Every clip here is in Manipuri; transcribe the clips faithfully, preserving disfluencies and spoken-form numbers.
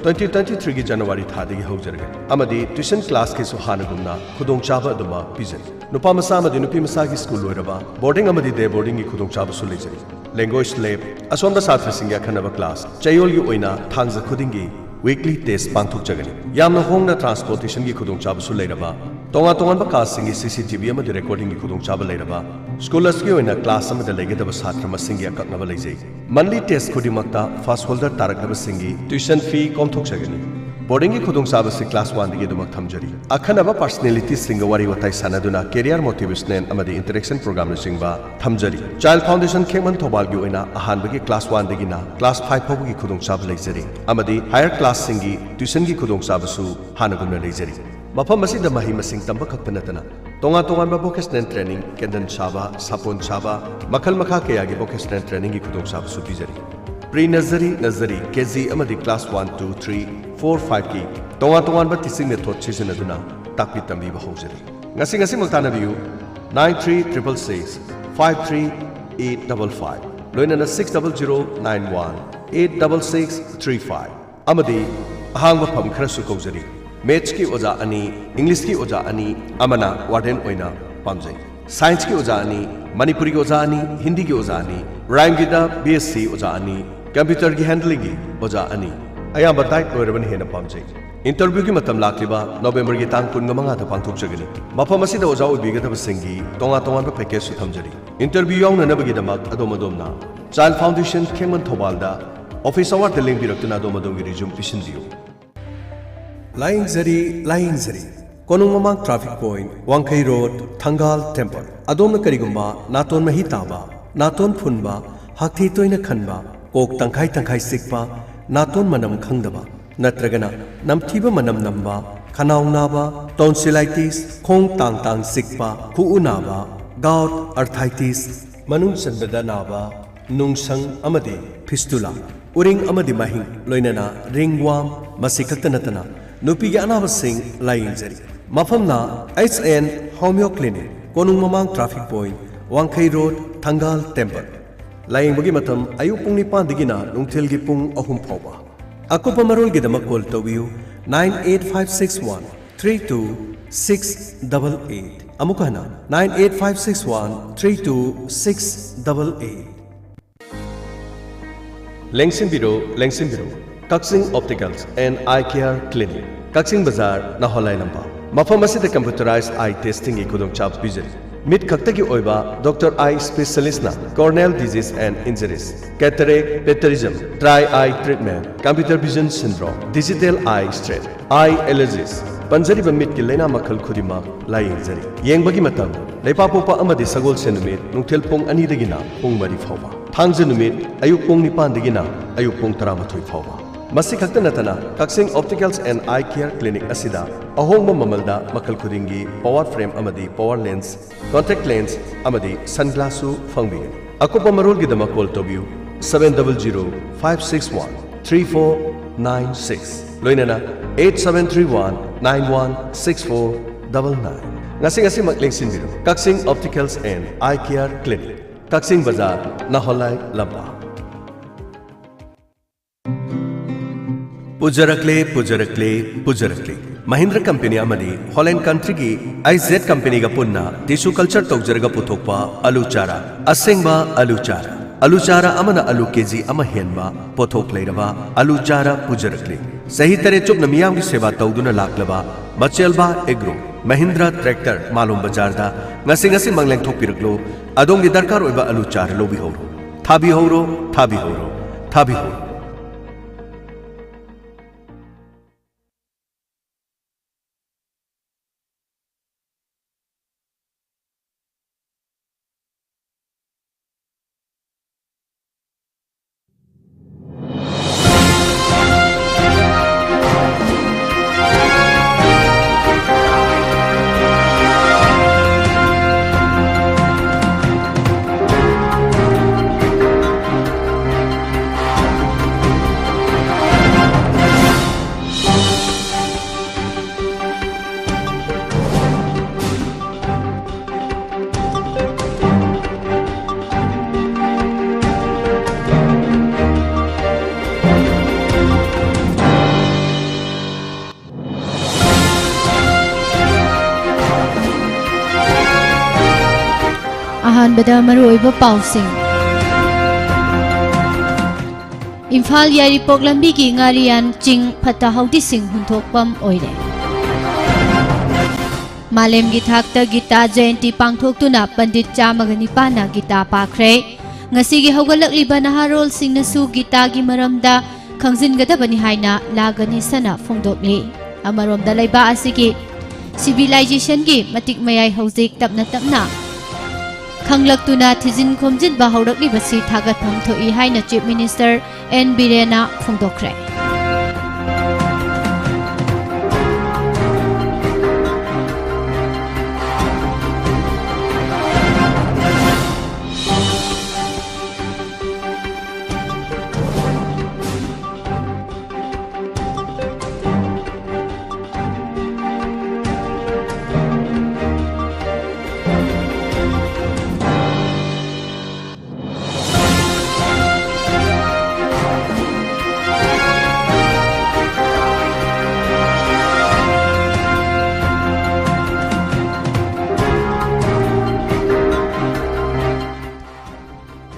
ꯇ꯭ꯋꯦꯟꯇꯤ ꯇ꯭ꯋꯦꯟꯇꯤ ꯊ꯭ꯔꯤꯒꯤ ꯖꯅꯋꯥꯔꯤ ꯊꯥꯗꯒꯤ ꯍꯧꯖꯔꯒꯅꯤ ꯑꯃꯗꯤ ꯇ꯭ꯌꯨꯁꯟ ꯀ꯭ꯂꯥꯁꯀꯤꯁꯨ ꯍꯥꯟꯅꯒꯨꯝꯅ ꯈꯨꯗꯣꯡꯆꯥꯕ ꯑꯗꯨꯃꯛ ꯄꯤꯖꯔꯤ꯫ ꯅꯨꯄꯥ ꯃꯆꯥ ꯑꯃꯗꯤ ꯅꯨꯄꯤ ꯃꯆꯥꯒꯤ ꯁ꯭ꯀꯨꯜ ꯂꯣꯏꯔꯕ, ꯕꯣꯔꯗꯤꯡ ꯑꯃꯗꯤ ꯗꯦ ꯕꯣꯔꯗꯤꯡꯒꯤ ꯈꯨꯗꯣꯡꯆꯥꯕꯁꯨ ꯂꯩꯖꯔꯤ꯫ ꯂꯦꯡꯒ꯭ꯋꯦꯖ ꯂꯦꯕ, ꯑꯁꯣꯟꯕ ꯁꯥꯇ꯭ꯔꯁꯤꯡꯒꯤ ꯑꯈꯟꯅꯕ ꯀ꯭ꯂꯥꯁ, ꯆꯌꯣꯜꯒꯤ ꯑꯣꯏꯅ ꯊꯥꯡꯖ ꯈꯨꯗꯤꯡꯒꯤ ꯋꯤꯛꯂꯤ ꯇꯦꯁ ꯄꯥꯡꯊꯣꯛꯆꯒꯅꯤ꯫ ꯌꯥꯝꯅ ꯍꯣꯡꯅ ꯇ꯭ꯔꯥꯟꯁꯄꯣꯔꯇꯦꯁꯟꯒꯤ ꯈꯨꯗꯣꯡꯆꯥꯕꯁꯨ ꯂꯩꯔꯕ, ꯇꯣꯉꯥꯟ ꯇꯣꯉꯥꯟꯕ ꯀꯥꯁꯁꯤꯡꯒꯤ ꯁꯤ ꯁꯤ ꯇꯤ ꯚꯤ ꯑꯃꯗꯤ ꯔꯦꯀꯣꯔꯗꯤꯡꯒꯤ ꯈꯨꯗꯣꯡꯆꯥꯕ ꯂꯩꯔꯕ, ꯁ꯭ꯀꯨꯜ ꯑꯁꯤꯒꯤ ꯑꯣꯏꯅ ꯀ꯭ꯂꯥꯁ ꯑꯃꯗ ꯂꯩꯒꯗꯕ ꯁꯥꯇ꯭ꯔ ꯃꯁꯤꯡꯒꯤ ꯑꯀꯛꯅꯕ ꯂꯩꯖꯩ꯫ ꯃꯟꯂꯤ ꯇꯦꯁ ꯈꯨꯗꯤꯡꯃꯛꯇ ꯐꯥꯁ ꯍꯣꯜꯗꯔ ꯇꯥꯔꯛꯂꯕꯁꯤꯡꯒꯤ ꯇ꯭ꯌꯨꯁꯟ ꯐꯤ ꯀꯣꯝꯊꯣꯛꯆꯒꯅꯤ꯫ ꯕꯣꯔꯗꯤꯡꯒꯤ ꯈꯨꯗꯣꯡꯆꯥꯕꯁꯤ ꯀ꯭ꯂꯥꯁ ꯋꯥꯟꯗꯒꯤ ꯑꯗꯨꯃꯛ ꯊꯝꯖꯔꯤ꯫ ꯑꯈꯟꯅꯕ ꯄꯔꯁꯅꯦꯂꯤꯇꯤꯁꯤꯡꯒ ꯋꯥꯔꯤ ꯋꯥꯇꯥꯏ ꯁꯥꯟꯅꯗꯨꯅ ꯀꯦꯔꯤꯌꯔ ꯃꯣꯇꯤꯚꯦꯁꯅꯦꯜ ꯑꯃꯗꯤ ꯏꯟꯇꯔꯦꯛꯁꯟ ꯄ꯭ꯔꯣꯒ꯭ꯔꯥꯝꯅꯆꯤꯡꯕ ꯊꯝꯖꯔꯤ꯫ ꯆꯥꯏꯜ ꯐꯥꯎꯟꯗꯦꯁꯟ ꯈꯦꯛꯃꯟ ꯊꯧꯕꯥꯜꯒꯤ ꯑꯣꯏꯅ ꯑꯍꯥꯟꯕꯒꯤ ꯀ꯭ꯂꯥꯁ ꯋꯥꯟꯗꯒꯤꯅ ꯀ꯭ꯂꯥꯁ ꯐꯥꯏꯚ ꯐꯥꯎꯕꯒꯤ ꯈꯨꯗꯣꯡꯆꯥꯕ ꯂꯩꯖꯔꯤ ꯑꯃꯗꯤ ꯍꯥꯌꯔ ꯀ꯭ꯂꯥꯁꯁꯤꯡꯒꯤ ꯇ꯭ꯌꯨꯁꯟꯒꯤ ꯈꯨꯗꯣꯡꯆꯥꯕꯁꯨ ꯍꯥꯟꯅꯒꯨꯝꯅ ꯂꯩꯖꯔꯤ꯫ ꯃꯐꯝ ꯑꯁꯤꯗ ꯃꯍꯩ ꯃꯁꯤꯡ ꯇꯝꯕ ꯈꯛꯇ ꯅꯠꯇꯅ ꯇꯣꯉꯥꯟ ꯇꯣꯉꯥꯟꯕ ꯚꯣꯀꯦꯁꯅꯦꯜ ꯇ꯭ꯔꯦꯅꯤꯡ, ꯀꯦꯟꯗꯜ ꯁꯥꯕ, ꯁꯥꯄꯣꯟ ꯁꯥꯕ, ꯃꯈꯜ ꯃꯈꯥ ꯀꯌꯥꯒꯤ ꯚꯣꯀꯦꯁꯅꯦꯜ ꯇ꯭ꯔꯦꯅꯤꯡꯒꯤ ꯈꯨꯗꯣꯡꯆꯥꯕꯁꯨ ꯄꯤꯖꯔꯤ꯫ ꯄ꯭ꯔꯤ ꯅꯔꯖꯔꯤ, ꯅꯔꯖꯔꯤ, ꯀꯦ ꯖꯤ ꯑꯃꯗꯤ class one, two, three, four, ꯐꯥꯏꯚꯀꯤ ꯇꯣꯉꯥꯟ ꯇꯣꯉꯥꯟꯕ ꯇꯤꯆꯤꯡ ꯃꯦꯊꯣꯗ ꯁꯤꯖꯤꯟꯅꯗꯨꯅ ꯇꯥꯛꯄꯤ ꯇꯝꯕꯤꯕ ꯍꯧꯖꯔꯤ꯫ ꯉꯁꯤ ꯉꯁꯤꯃꯛ ꯇꯥꯟꯅꯕꯤꯌꯨ, nine three triple six five three eight double five, ꯂꯣꯏꯅꯅ six double zero nine one eight double six three five. ꯑꯃꯗꯤ ꯑꯍꯥꯡꯕ ꯐꯝ ꯈꯔꯁꯨ ꯀꯧꯖꯔꯤ꯫ ꯃꯦꯊꯁꯀꯤ ꯑꯣꯖꯥ ꯑꯅꯤ, ꯏꯪꯂꯤꯁꯀꯤ ꯑꯣꯖꯥ ꯑꯅꯤ, ꯑꯃꯅ ꯋꯥꯔꯗꯦꯟ ꯑꯣꯏꯅ ꯄꯥꯝꯖꯩ꯫ ꯁꯥꯏꯟꯁꯀꯤ ꯑꯣꯖꯥ ꯑꯅꯤ, ꯃꯅꯤꯄꯨꯔꯤꯒꯤ ꯑꯣꯖꯥ ꯑꯅꯤ, ꯍꯤꯟꯗꯤꯒꯤ ꯑꯣꯖꯥ ꯑꯅꯤ, ꯔꯥꯏꯝꯒꯤꯗ ꯕꯤ ꯑꯦꯁ ꯁꯤ ꯑꯣꯖꯥ ꯑꯅꯤ, ꯀꯝꯄ꯭ꯌꯨꯇꯔꯒꯤ ꯍꯦꯟꯗꯂꯤꯡꯒꯤ ꯑꯣꯖꯥ ꯑꯅꯤ꯫ ꯑꯌꯥꯝꯕ ꯗꯥꯏꯠ ꯂꯣꯏꯔꯕꯅ ꯍꯦꯟꯅ ꯄꯥꯝꯖꯩ꯫ ꯏꯟꯇꯔꯚ꯭ꯌꯨꯒꯤ ꯃꯇꯝ ꯂꯥꯛꯂꯤꯕ ꯅꯣꯕꯦꯝꯕꯔꯒꯤ ꯇꯥꯡ ꯀꯨꯟꯃꯉꯥꯗ ꯄꯥꯡꯊꯣꯛꯆꯒꯅꯤ꯫ ꯃꯐꯝ ꯑꯁꯤꯗ ꯑꯣꯖꯥ ꯑꯣꯏꯕꯤꯒꯗꯕꯁꯤꯡꯒꯤ ꯇꯣꯉꯥꯟ ꯇꯣꯉꯥꯟꯕ ꯄꯦꯀꯦꯖꯁꯨ ꯊꯝꯖꯔꯤ꯫ ꯏꯟꯇꯔꯚ꯭ꯌꯨ ꯌꯥꯎꯅꯅꯕꯒꯤꯗꯃꯛ ꯑꯗꯣꯝ ꯑꯗꯣꯝꯅ ꯆꯥꯏꯜ ꯐꯥꯎꯟꯗꯦꯁꯟ ꯈꯦꯡꯃꯟ ꯊꯧꯕꯥꯜꯗ ꯑꯣꯐꯤꯁ ꯑꯋꯥꯔꯗ ꯂꯦꯡꯕꯤꯔꯛꯇꯨꯅ ꯑꯗꯣꯝ ꯑꯗꯣꯝꯒꯤ ꯔꯤꯖ꯭ꯌꯨꯝ ꯄꯤꯁꯤꯟꯕꯤꯌꯨ꯫ ꯂꯥꯏꯌꯦꯡꯖꯔꯤ, ꯂꯥꯏꯌꯦꯡꯖꯔꯤ꯫ ꯀꯣꯅꯨꯡ ꯃꯃꯥꯡ ꯇ꯭ꯔꯥꯐꯤꯛ ꯄꯣꯏꯟꯠ, ꯋꯥꯡꯈꯩ ꯔꯣꯗ, ꯊꯪꯒꯥꯜ ꯇꯦꯝꯄꯜ꯫ ꯑꯗꯣꯝꯅ ꯀꯔꯤꯒꯨꯝꯕ ꯅꯥꯇꯣꯟ ꯃꯍꯤ ꯇꯥꯕ, ꯅꯥꯇꯣꯟ ꯐꯨꯟꯕ, ꯍꯥꯛꯊꯤ ꯇꯣꯏꯅ ꯈꯟꯕ, ꯀꯣꯛ ꯇꯪꯈꯥꯏ ꯇꯪꯈꯥꯏ ꯆꯤꯛꯄ, ꯅꯥꯇꯣꯟ ꯃꯅꯝ ꯈꯪꯗꯕ, ꯅꯠꯇ꯭ꯔꯒꯅ ꯅꯝꯊꯤꯕ ꯃꯅꯝ ꯅꯝꯕ, ꯈꯅꯥꯎ ꯅꯥꯕ, ꯇꯣꯟꯁꯤꯂꯥꯏꯇꯤꯁ, ꯈꯣꯡ ꯇꯥꯡ ꯇꯥꯡ ꯆꯤꯛꯄ, ꯈꯨꯎ ꯅꯥꯕ, ꯒꯥꯎꯠ, ꯑꯔꯊꯥꯏꯇꯤꯁ, ꯃꯅꯨꯡ ꯆꯟꯕꯗ ꯅꯥꯕ, ꯅꯨꯡꯁꯪ ꯑꯃꯗꯤ ꯐꯤꯁꯇꯨꯂꯥ, ꯎꯔꯤꯡ ꯑꯃꯗꯤ ꯃꯍꯤꯡ, ꯂꯣꯏꯅꯅ ꯔꯤꯡ ꯋꯥꯝ, ꯃꯁꯤ ꯈꯛꯇ ꯅꯠꯇꯅ ꯅꯨꯄꯤꯒꯤ ꯑꯅꯥꯕꯁꯤꯡ ꯂꯥꯌꯦꯡꯖꯔꯤ꯫ ꯃꯐꯝꯅ ꯑꯩꯆ ꯑꯦꯟ ꯍꯣꯃꯤꯌꯣ ꯀ꯭ꯂꯤꯅꯤꯛ, ꯀꯣꯅꯨꯡ ꯃꯃꯥꯡ ꯇ꯭ꯔꯥꯐꯤꯛ ꯄꯣꯏꯟꯠ, ꯋꯥꯡꯈꯩ ꯔꯣꯗ, ꯊꯪꯒꯥꯜ ꯇꯦꯝꯄꯜ꯫ ꯂꯥꯌꯦꯡꯕꯒꯤ ꯃꯇꯝ ꯑꯌꯨꯛ ꯄꯨꯡ ꯅꯤꯄꯥꯟꯗꯒꯤꯅ ꯅꯨꯡꯊꯤꯜꯒꯤ ꯄꯨꯡ ꯑꯍꯨꯝ ꯐꯥꯎꯕ꯫ ꯑꯀꯨꯞꯄ ꯃꯔꯣꯜꯒꯤꯗꯃꯛ call ꯇꯧꯕꯤꯌꯨ nine eight five six one three two six double eight꯫ ꯑꯃꯨꯛ ꯍꯟꯅ, nine eight five six one three two six double eight꯫ ꯂꯦꯡꯁꯤꯟꯕꯤꯔꯣ, ꯂꯦꯡꯁꯤꯟꯕꯤꯔꯣ꯫ Kakching Opticals and Eye Care Clinic, ꯀꯛꯆꯤꯡ ꯕꯖꯥꯔ, ꯅꯥꯍꯣꯂꯥꯏ ꯂꯝꯄꯥꯛ꯫ ꯃꯐꯝ ꯑꯁꯤꯗ computerized eye testingꯒꯤ ꯈꯨꯗꯣꯡꯆꯥꯕ ꯄꯤꯖꯔꯤ꯫ ꯃꯤꯠ ꯈꯛꯇꯒꯤ ꯑꯣꯏꯕ doctor eye specialistꯅ corneal disease and injuries, cataract, pterygium, dry eye treatment, computer vision syndrome, digital eye strain, eye allergies, ꯄꯟꯖꯔꯤꯕ ꯃꯤꯠꯀꯤ ꯂꯥꯏꯅꯥ ꯃꯈꯜ ꯈꯨꯗꯤꯡꯃꯛ ꯂꯥꯌꯦꯡꯖꯔꯤ꯫ ꯌꯦꯡꯕꯒꯤ ꯃꯇꯝ: ꯂꯩꯄꯥꯛꯄꯣꯛꯄ ꯑꯃꯗꯤ ꯁꯒꯣꯜꯁꯦꯟ ꯅꯨꯃꯤꯠ ꯅꯨꯡꯊꯤꯜ ꯄꯨꯡ ꯑꯅꯤꯗꯒꯤꯅ ꯄꯨꯡ ꯃꯔꯤ ꯐꯥꯎꯕ꯫ ꯊꯥꯡꯖ ꯅꯨꯃꯤꯠ ꯑꯌꯨꯛ ꯄꯨꯡ ꯅꯤꯄꯥꯟꯗꯒꯤꯅ ꯑꯌꯨꯛ ꯄꯨꯡ ꯇꯔꯥꯃꯥꯊꯣꯏ ꯐꯥꯎꯕ꯫ ꯃꯁꯤ ꯈꯛꯇ ꯅꯠꯇꯅ, ꯀꯛꯆꯤꯡ Opticals and Eye Care Clinic ꯑꯁꯤꯗ ꯑꯍꯣꯡꯕ ꯃꯃꯜꯗ ꯃꯈꯜ ꯈꯨꯗꯤꯡꯒꯤ power frame ꯑꯃꯗꯤ power lens, contact lens ꯑꯃꯗꯤ sunglassꯁꯨ ꯐꯪꯕꯤꯒꯅꯤ꯫ ꯑꯀꯨꯞꯄ ꯃꯔꯣꯜꯒꯤꯗꯃꯛ call ꯇꯧꯕꯤꯌꯨ seven double zero five six one three four nine six, ꯂꯣꯏꯅꯅ eight seven three one nine one six four double nine꯫ ꯉꯁꯤ ꯉꯁꯤꯃꯛ ꯂꯦꯡꯁꯤꯟꯕꯤꯔꯨ꯫ ꯀꯛꯆꯤꯡ Opticals and Eye Care Clinic, ꯀꯛꯆꯤꯡ ꯕꯖꯥꯔ, ꯅꯥꯍꯣꯂꯥꯏ ꯂꯝꯄꯥꯛ꯫ ꯄꯨꯖꯔꯛꯂꯦ, ꯄꯨꯖꯔꯛꯂꯦ, ꯄꯨꯖꯔꯛꯂꯦ꯫ ꯃꯍꯤꯟꯗ꯭ꯔ ꯀꯝꯄꯦꯅꯤ ꯑꯃꯗꯤ ꯍꯣꯂꯦꯟ ꯀꯟꯇ꯭ꯔꯤꯒꯤ ꯑꯥꯏ ꯖꯦꯠ ꯀꯝꯄꯦꯅꯤꯒ ꯄꯨꯟꯅ tissue culture ꯇꯧꯖꯔꯒ ꯄꯨꯊꯣꯛꯄ ꯑꯂꯨ ꯆꯥꯔꯥ, ꯑꯁꯦꯡꯕ ꯑꯂꯨ ꯆꯥꯔꯥ꯫ ꯑꯂꯨ ꯆꯥꯔꯥ ꯑꯃꯅ ꯑꯂꯨ ꯀꯦꯖꯤ ꯑꯃ ꯍꯦꯟꯕ ꯄꯣꯠꯊꯣꯛ ꯂꯩꯔꯕ ꯑꯂꯨ ꯆꯥꯔꯥ ꯄꯨꯖꯔꯛꯂꯤ꯫ ꯆꯍꯤ ꯇꯔꯦꯠ ꯆꯨꯞꯅ ꯃꯤꯌꯥꯝꯒꯤ ꯁꯦꯕꯥ ꯇꯧꯗꯨꯅ ꯂꯥꯛꯂꯕ ꯃꯆꯦꯜꯕꯥ ꯑꯦꯒ꯭ꯔꯣ, ꯃꯍꯤꯟꯗ꯭ꯔ ꯇ꯭ꯔꯦꯛꯇꯔ, ꯃꯥꯂꯣꯝ ꯕꯖꯥꯔꯗ ꯉꯁꯤ ꯉꯁꯤꯃꯛ ꯂꯦꯡꯊꯣꯛꯄꯤꯔꯛꯂꯨ꯫ ꯑꯗꯣꯝꯒꯤ ꯗꯔꯀꯥꯔ ꯑꯣꯏꯕ ꯑꯂꯨ ꯆꯥꯔꯥ ꯂꯧꯕꯤꯍꯧꯔꯣ꯫ ꯊꯥꯕꯤꯍꯧꯔꯣ, ꯊꯥꯕꯤꯍꯧꯔꯣ, ꯊꯥꯕꯤꯍꯧꯔꯣ꯫ ꯑꯍꯥꯟꯕꯗ ꯃꯔꯨꯑꯣꯏꯕ ꯄꯥꯎꯁꯤꯡ꯫ ꯏꯝꯐꯥꯜ ꯌꯥꯏꯔꯤꯄꯣꯛ ꯂꯝꯕꯤꯒꯤ ꯉꯥꯔꯤꯌꯥꯟ ꯆꯤꯡ ꯐꯠꯇ ꯍꯥꯎꯗꯤꯁꯤꯡ ꯍꯨꯟꯊꯣꯛꯐꯝ ꯑꯣꯏꯔꯦ꯫ ꯃꯥꯂꯦꯝꯒꯤ ꯊꯥꯛꯇ ꯒꯤꯇꯥ ꯖꯌꯟꯇꯤ ꯄꯥꯡꯊꯣꯛꯇꯨꯅ ꯄꯟꯗꯤꯠ ꯆꯥꯝꯃꯒ ꯅꯤꯄꯥꯟꯅ ꯒꯤꯇꯥ ꯄꯥꯈ꯭ꯔꯦ꯫ ꯉꯁꯤꯒꯤ ꯍꯧꯒꯠꯂꯛꯂꯤꯕ ꯅꯍꯥꯔꯣꯜꯁꯤꯡꯅꯁꯨ ꯒꯤꯇꯥꯒꯤ ꯃꯔꯝꯗ ꯈꯪꯖꯤꯟꯒꯗꯕꯅꯤ ꯍꯥꯏꯅ ꯂꯥ ꯒꯅꯦꯁꯅ ꯐꯣꯡꯗꯣꯛꯂꯤ꯫ ꯑꯃꯔꯣꯝꯗ ꯂꯩꯕꯥꯛ ꯑꯁꯤꯒꯤ ꯁꯤꯚꯤꯂꯥꯏꯖꯦꯁꯟꯒꯤ ꯃꯇꯤꯛ ꯃꯌꯥꯏ ꯍꯧꯖꯤꯛ ꯇꯞꯅ ꯇꯞꯅ ꯈꯪꯂꯛꯇꯨꯅ ꯊꯤꯖꯤꯟ ꯈꯣꯝꯖꯤꯟꯕ ꯍꯧꯔꯛꯂꯤꯕꯁꯤ ꯊꯥꯒꯠꯐꯝ ꯊꯣꯛꯏ ꯍꯥꯏꯅ ꯆꯤꯐ ꯃꯤꯅꯤꯁꯇꯔ ꯑꯦꯟ ꯕꯤꯔꯦꯟꯅ ꯐꯣꯡꯗꯣꯛꯈ꯭ꯔꯦ꯫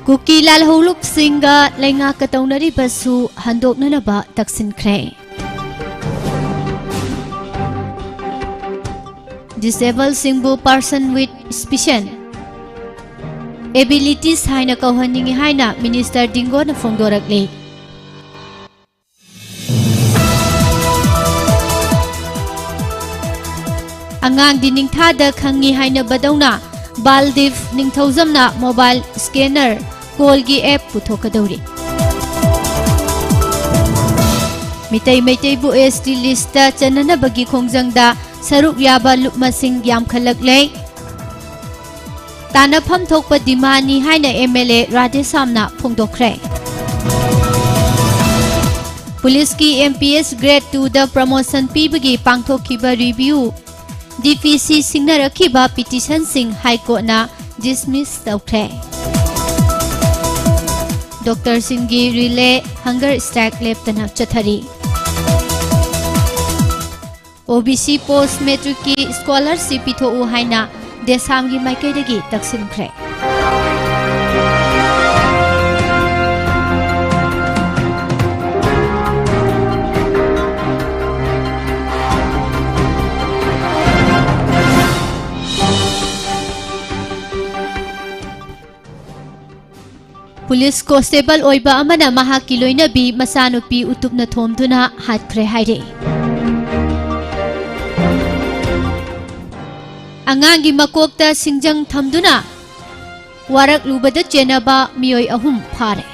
ꯀꯨꯀꯤ ꯂꯥꯜꯍꯧꯂꯨꯞꯁꯤꯡꯒ ꯂꯩꯉꯥꯛꯀ ꯇꯧꯅꯔꯤꯕꯁꯨ ꯍꯟꯗꯣꯛꯅꯅꯕ ꯇꯛꯁꯤꯟꯈ꯭ꯔꯦ꯫ ꯗꯤꯁꯦꯕꯜꯁꯤꯡꯕꯨ person with special abilities ꯍꯥꯏꯅ ꯀꯧꯍꯟꯅꯤꯡꯏ ꯍꯥꯏꯅ ꯃꯤꯅꯤꯁꯇꯔ ꯗꯤꯡꯒꯣꯅ ꯐꯣꯡꯗꯣꯔꯛꯂꯤ꯫ ꯑꯉꯥꯡꯗꯤ ꯅꯤꯡꯊꯥꯗ ꯈꯪꯉꯤ ꯍꯥꯏꯅꯕꯗꯧꯅ ꯕꯥꯜꯗꯤꯞ ꯅꯤꯡꯊꯧꯖꯝꯅ mobile scanner call ꯒꯤ app ꯄꯨꯊꯣꯛꯀꯗꯧꯔꯤ꯫ Meitei ꯃꯩꯇꯩꯕꯨ S T list ꯇ ꯆꯟꯅꯅꯕꯒꯤ ꯈꯣꯡꯖꯪꯗ ꯁꯔꯨꯛ ꯌꯥꯕ ꯂꯨꯞ ꯃꯁꯤꯡ ꯌꯥꯝꯈꯠꯂꯛꯂꯦ꯫ ꯇꯥꯟꯅꯐꯝ ꯊꯣꯛꯄ demand ꯅꯤ ꯍꯥꯏꯅ M L A ꯔꯥꯙꯦꯁ꯭ꯌꯥꯝꯅ ꯐꯣꯡꯗꯣꯛꯈ꯭ꯔꯦ꯫ ꯄꯨꯂꯤꯁꯀꯤ M P S grade two ꯗ promotion ꯄꯤꯕꯒꯤ ꯄꯥꯡꯊꯣꯛꯈꯤꯕ review D P C ꯁꯤꯡꯅꯔꯛꯈꯤꯕ petition ꯁꯤꯡ High Court ꯅ dismiss ꯇꯧꯈ꯭ꯔꯦ꯫ ꯗꯣꯛꯇꯔꯁꯤꯡꯒꯤ relay hunger strike ꯂꯦꯞꯇꯅ ꯆꯠꯊꯔꯤ꯫ O B C post matric ꯀꯤ scholarship ꯄꯤꯊꯣꯛꯎ ꯍꯥꯏꯅ ꯗꯦꯁꯥꯝꯒꯤ ꯃꯥꯏꯀꯩꯗꯒꯤ ꯇꯛꯁꯤꯟꯈ꯭ꯔꯦ꯫ ꯄꯨꯂꯤꯁ ꯀꯣꯟꯁꯇꯦꯕꯜ ꯑꯣꯏꯕ ꯑꯃꯅ ꯃꯍꯥꯛꯀꯤ ꯂꯣꯏꯅꯕꯤ ꯃꯆꯥꯅꯨꯄꯤ ꯎꯇꯨꯞꯅ ꯊꯣꯝꯗꯨꯅ ꯍꯥꯠꯈ꯭ꯔꯦ ꯍꯥꯏꯔꯤ꯫ ꯑꯉꯥꯡꯒꯤ ꯃꯀꯣꯛꯇ ꯁꯤꯡꯖꯪ ꯊꯝꯗꯨꯅ ꯋꯥꯔꯛꯂꯨꯕꯗ ꯆꯦꯟꯅꯕ ꯃꯤꯑꯣꯏ ꯑꯍꯨꯝ ꯐꯥꯔꯦ꯫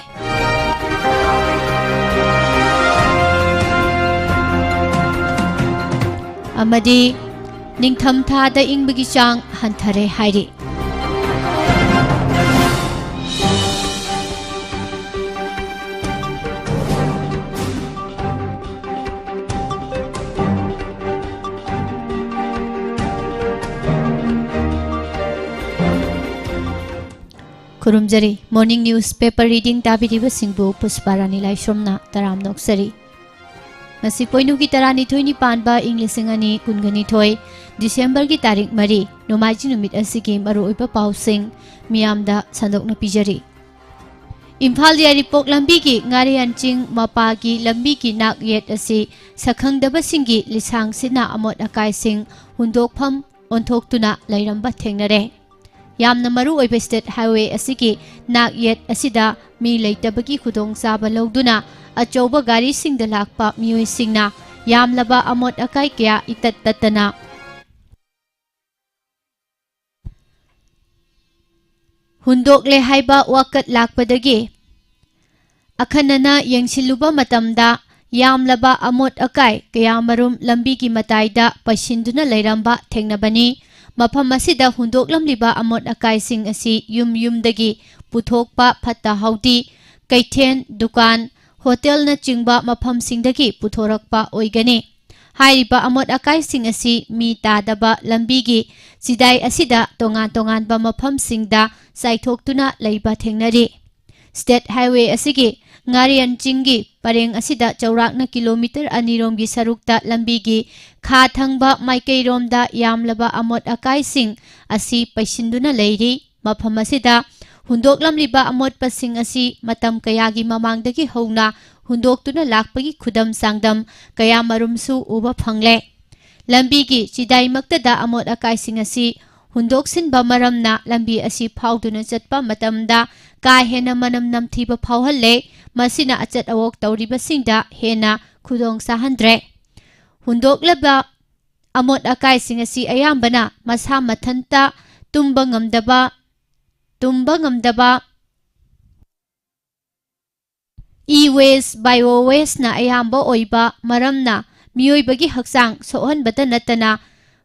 ꯑꯃꯗꯤ ꯅꯤꯡꯊꯝꯊꯥꯗ ꯏꯪꯕꯒꯤ ꯆꯥꯡ ꯍꯟꯊꯔꯦ ꯍꯥꯏꯔꯤ꯫ ꯈꯨꯔꯨꯝꯖꯔꯤ꯫ Morning News Paper Reading ꯇꯥꯕꯤꯔꯤꯕꯁꯤꯡꯕꯨ ꯄꯨꯁꯄꯥꯔꯥꯅꯤ ꯂꯥꯏꯁ꯭ꯔꯝꯅ ꯇꯔꯥꯝꯅ ꯑꯣꯛꯆꯔꯤ꯫ ꯉꯁꯤ ꯄꯣꯏꯅꯨꯒꯤ ꯇꯔꯥꯅꯤꯊꯣꯏꯅꯤ ꯄꯥꯟꯕ ꯏꯪ ꯂꯤꯁꯤꯡ ꯑꯅꯤ ꯀꯨꯟꯒ ꯅꯤꯊꯣꯏ, ꯗꯤꯁꯦꯝꯕꯔꯒꯤ ꯇꯥꯔꯤꯛ ꯃꯔꯤ, ꯅꯣꯡꯃꯥꯏꯖꯤꯡ ꯅꯨꯃꯤꯠ ꯑꯁꯤꯒꯤ ꯃꯔꯨꯑꯣꯏꯕ ꯄꯥꯎꯁꯤꯡ ꯃꯤꯌꯥꯝꯗ ꯁꯟꯗꯣꯛꯅ ꯄꯤꯖꯔꯤ꯫ ꯏꯝꯐꯥꯜ ꯌꯥꯏꯔꯤꯄꯣꯛ ꯂꯝꯕꯤꯒꯤ ꯉꯥꯔꯤꯌꯥꯟ ꯆꯤꯡ ꯃꯄꯥꯒꯤ ꯂꯝꯕꯤꯒꯤ ꯅꯥꯛ ꯌꯦꯠ ꯑꯁꯤ ꯁꯛꯈꯪꯗꯕꯁꯤꯡꯒꯤ ꯂꯤꯁꯥꯡꯁꯤꯠꯅ ꯑꯃꯣꯠ ꯑꯀꯥꯏꯁꯤꯡ ꯍꯨꯟꯗꯣꯛꯐꯝ ꯑꯣꯟꯊꯣꯛꯇꯨꯅ ꯂꯩꯔꯝꯕ ꯊꯦꯡꯅꯔꯦ꯫ ꯌꯥꯝꯅ ꯃꯔꯨ ꯑꯣꯏꯕ ꯁ꯭ꯇꯦꯠ ꯍꯥꯏꯋꯦ ꯑꯁꯤꯒꯤ ꯅꯥꯛ ꯌꯦꯠ ꯑꯁꯤꯗ ꯃꯤ ꯂꯩꯇꯕꯒꯤ ꯈꯨꯗꯣꯡꯆꯥꯕ ꯂꯧꯗꯨꯅ ꯑꯆꯧꯕ ꯒꯥꯔꯤꯁꯤꯡꯗ ꯂꯥꯛꯄ ꯃꯤꯑꯣꯏꯁꯤꯡꯅ ꯌꯥꯝꯂꯕ ꯑꯃꯣꯠ ꯑꯀꯥꯏ ꯀꯌꯥ ꯏꯇꯠ ꯇꯠꯇꯅ ꯍꯨꯟꯗꯣꯛꯂꯦ ꯍꯥꯏꯕ ꯋꯥꯀꯠ ꯂꯥꯛꯄꯗꯒꯤ ꯑꯈꯟꯅꯅ ꯌꯦꯡꯁꯤꯜꯂꯨꯕ ꯃꯇꯝꯗ ꯌꯥꯝꯂꯕ ꯑꯃꯣꯠ ꯑꯀꯥꯏ ꯀꯌꯥꯃꯔꯨꯝ ꯂꯝꯕꯤꯒꯤ ꯃꯇꯥꯏꯗ ꯄꯩꯁꯤꯟꯗꯨꯅ ꯂꯩꯔꯝꯕ ꯊꯦꯡꯅꯕꯅꯤ꯫ ꯃꯐꯝ ꯑꯁꯤꯗ ꯍꯨꯟꯗꯣꯛꯂꯝꯂꯤꯕ ꯑꯃꯣꯠ ꯑꯀꯥꯏꯁꯤꯡ ꯑꯁꯤ ꯌꯨꯝ ꯌꯨꯝꯗꯒꯤ ꯄꯨꯊꯣꯛꯄ ꯐꯠꯇ ꯍꯥꯎꯗꯤ, ꯀꯩꯊꯦꯜ, ꯗꯨꯀꯥꯟ, ꯍꯣꯇꯦꯜꯅꯆꯤꯡꯕ ꯃꯐꯝꯁꯤꯡꯗꯒꯤ ꯄꯨꯊꯣꯔꯛꯄ ꯑꯣꯏꯒꯅꯤ꯫ ꯍꯥꯏꯔꯤꯕ ꯑꯃꯣꯠ ꯑꯀꯥꯏꯁꯤꯡ ꯑꯁꯤ ꯃꯤ ꯇꯥꯗꯕ ꯂꯝꯕꯤꯒꯤ ꯆꯤꯗꯥꯏ ꯑꯁꯤꯗ ꯇꯣꯉꯥꯟ ꯇꯣꯉꯥꯟꯕ ꯃꯐꯝꯁꯤꯡꯗ ꯆꯥꯏꯊꯣꯛꯇꯨꯅ ꯂꯩꯕ ꯊꯦꯡꯅꯔꯤ꯫ ꯁ꯭ꯇꯦꯠ ꯍꯥꯏꯋꯦ ꯑꯁꯤꯒꯤ ꯉꯥꯔꯤꯌꯥꯟ ꯆꯤꯡꯒꯤ ꯄꯔꯦꯡ ꯑꯁꯤꯗ ꯆꯥꯎꯔꯥꯛꯅ ꯀꯤꯂꯣꯃꯤꯇꯔ ꯑꯅꯤꯔꯣꯝꯒꯤ ꯁꯔꯨꯛꯇ ꯂꯝꯕꯤꯒꯤ ꯈꯥ ꯊꯪꯕ ꯃꯥꯏꯀꯩꯔꯣꯝꯗ ꯌꯥꯝꯂꯕ ꯑꯃꯣꯠ ꯑꯀꯥꯏꯁꯤꯡ ꯑꯁꯤ ꯄꯩꯁꯤꯟꯗꯨꯅ ꯂꯩꯔꯤ꯫ ꯃꯐꯝ ꯑꯁꯤꯗ ꯍꯨꯟꯗꯣꯛꯂꯝꯂꯤꯕ ꯑꯃꯣꯠꯄꯁꯤꯡ ꯑꯁꯤ ꯃꯇꯝ ꯀꯌꯥꯒꯤ ꯃꯃꯥꯡꯗꯒꯤ ꯍꯧꯅ ꯍꯨꯟꯗꯣꯛꯇꯨꯅ ꯂꯥꯛꯄꯒꯤ ꯈꯨꯗꯝ ꯆꯥꯡꯗꯝ ꯀꯌꯥꯃꯔꯨꯝꯁꯨ ꯎꯕ ꯐꯪꯂꯦ꯫ ꯂꯝꯕꯤꯒꯤ ꯆꯤꯗꯥꯏꯃꯛꯇꯗ ꯑꯃꯣꯠ ꯑꯀꯥꯏꯁꯤꯡ ꯑꯁꯤ ꯍꯨꯟꯗꯣꯛꯁꯤꯟꯕ ꯃꯔꯝꯅ ꯂꯝꯕꯤ ꯑꯁꯤ ꯐꯥꯎꯗꯨꯅ ꯆꯠꯄ ꯃꯇꯝꯗ ꯀꯥ ꯍꯦꯟꯅ ꯃꯅꯝ ꯅꯝꯊꯤꯕ ꯐꯥꯎꯍꯜꯂꯦ꯫ ꯃꯁꯤꯅ ꯑꯆꯠ ꯑꯋꯣꯛ ꯇꯧꯔꯤꯕꯁꯤꯡꯗ ꯍꯦꯟꯅ ꯈꯨꯗꯣꯡ ꯆꯥꯍꯟꯗ꯭ꯔꯦ꯫ ꯍꯨꯟꯗꯣꯛꯂꯕ ꯑꯃꯣꯠ ꯑꯀꯥꯏꯁꯤꯡ ꯑꯁꯤ ꯑꯌꯥꯝꯕꯅ ꯃꯁꯥ ꯃꯊꯟꯇ ꯇꯨꯝꯕ ꯉꯝꯗꯕ, ꯇꯨꯝꯕ ꯉꯝꯗꯕ e-waste, bio wasteꯅ ꯑꯌꯥꯝꯕ ꯑꯣꯏꯕ ꯃꯔꯝꯅ ꯃꯤꯑꯣꯏꯕꯒꯤ ꯍꯛꯆꯥꯡ ꯁꯣꯛꯍꯟꯕꯇ ꯅꯠꯇꯅ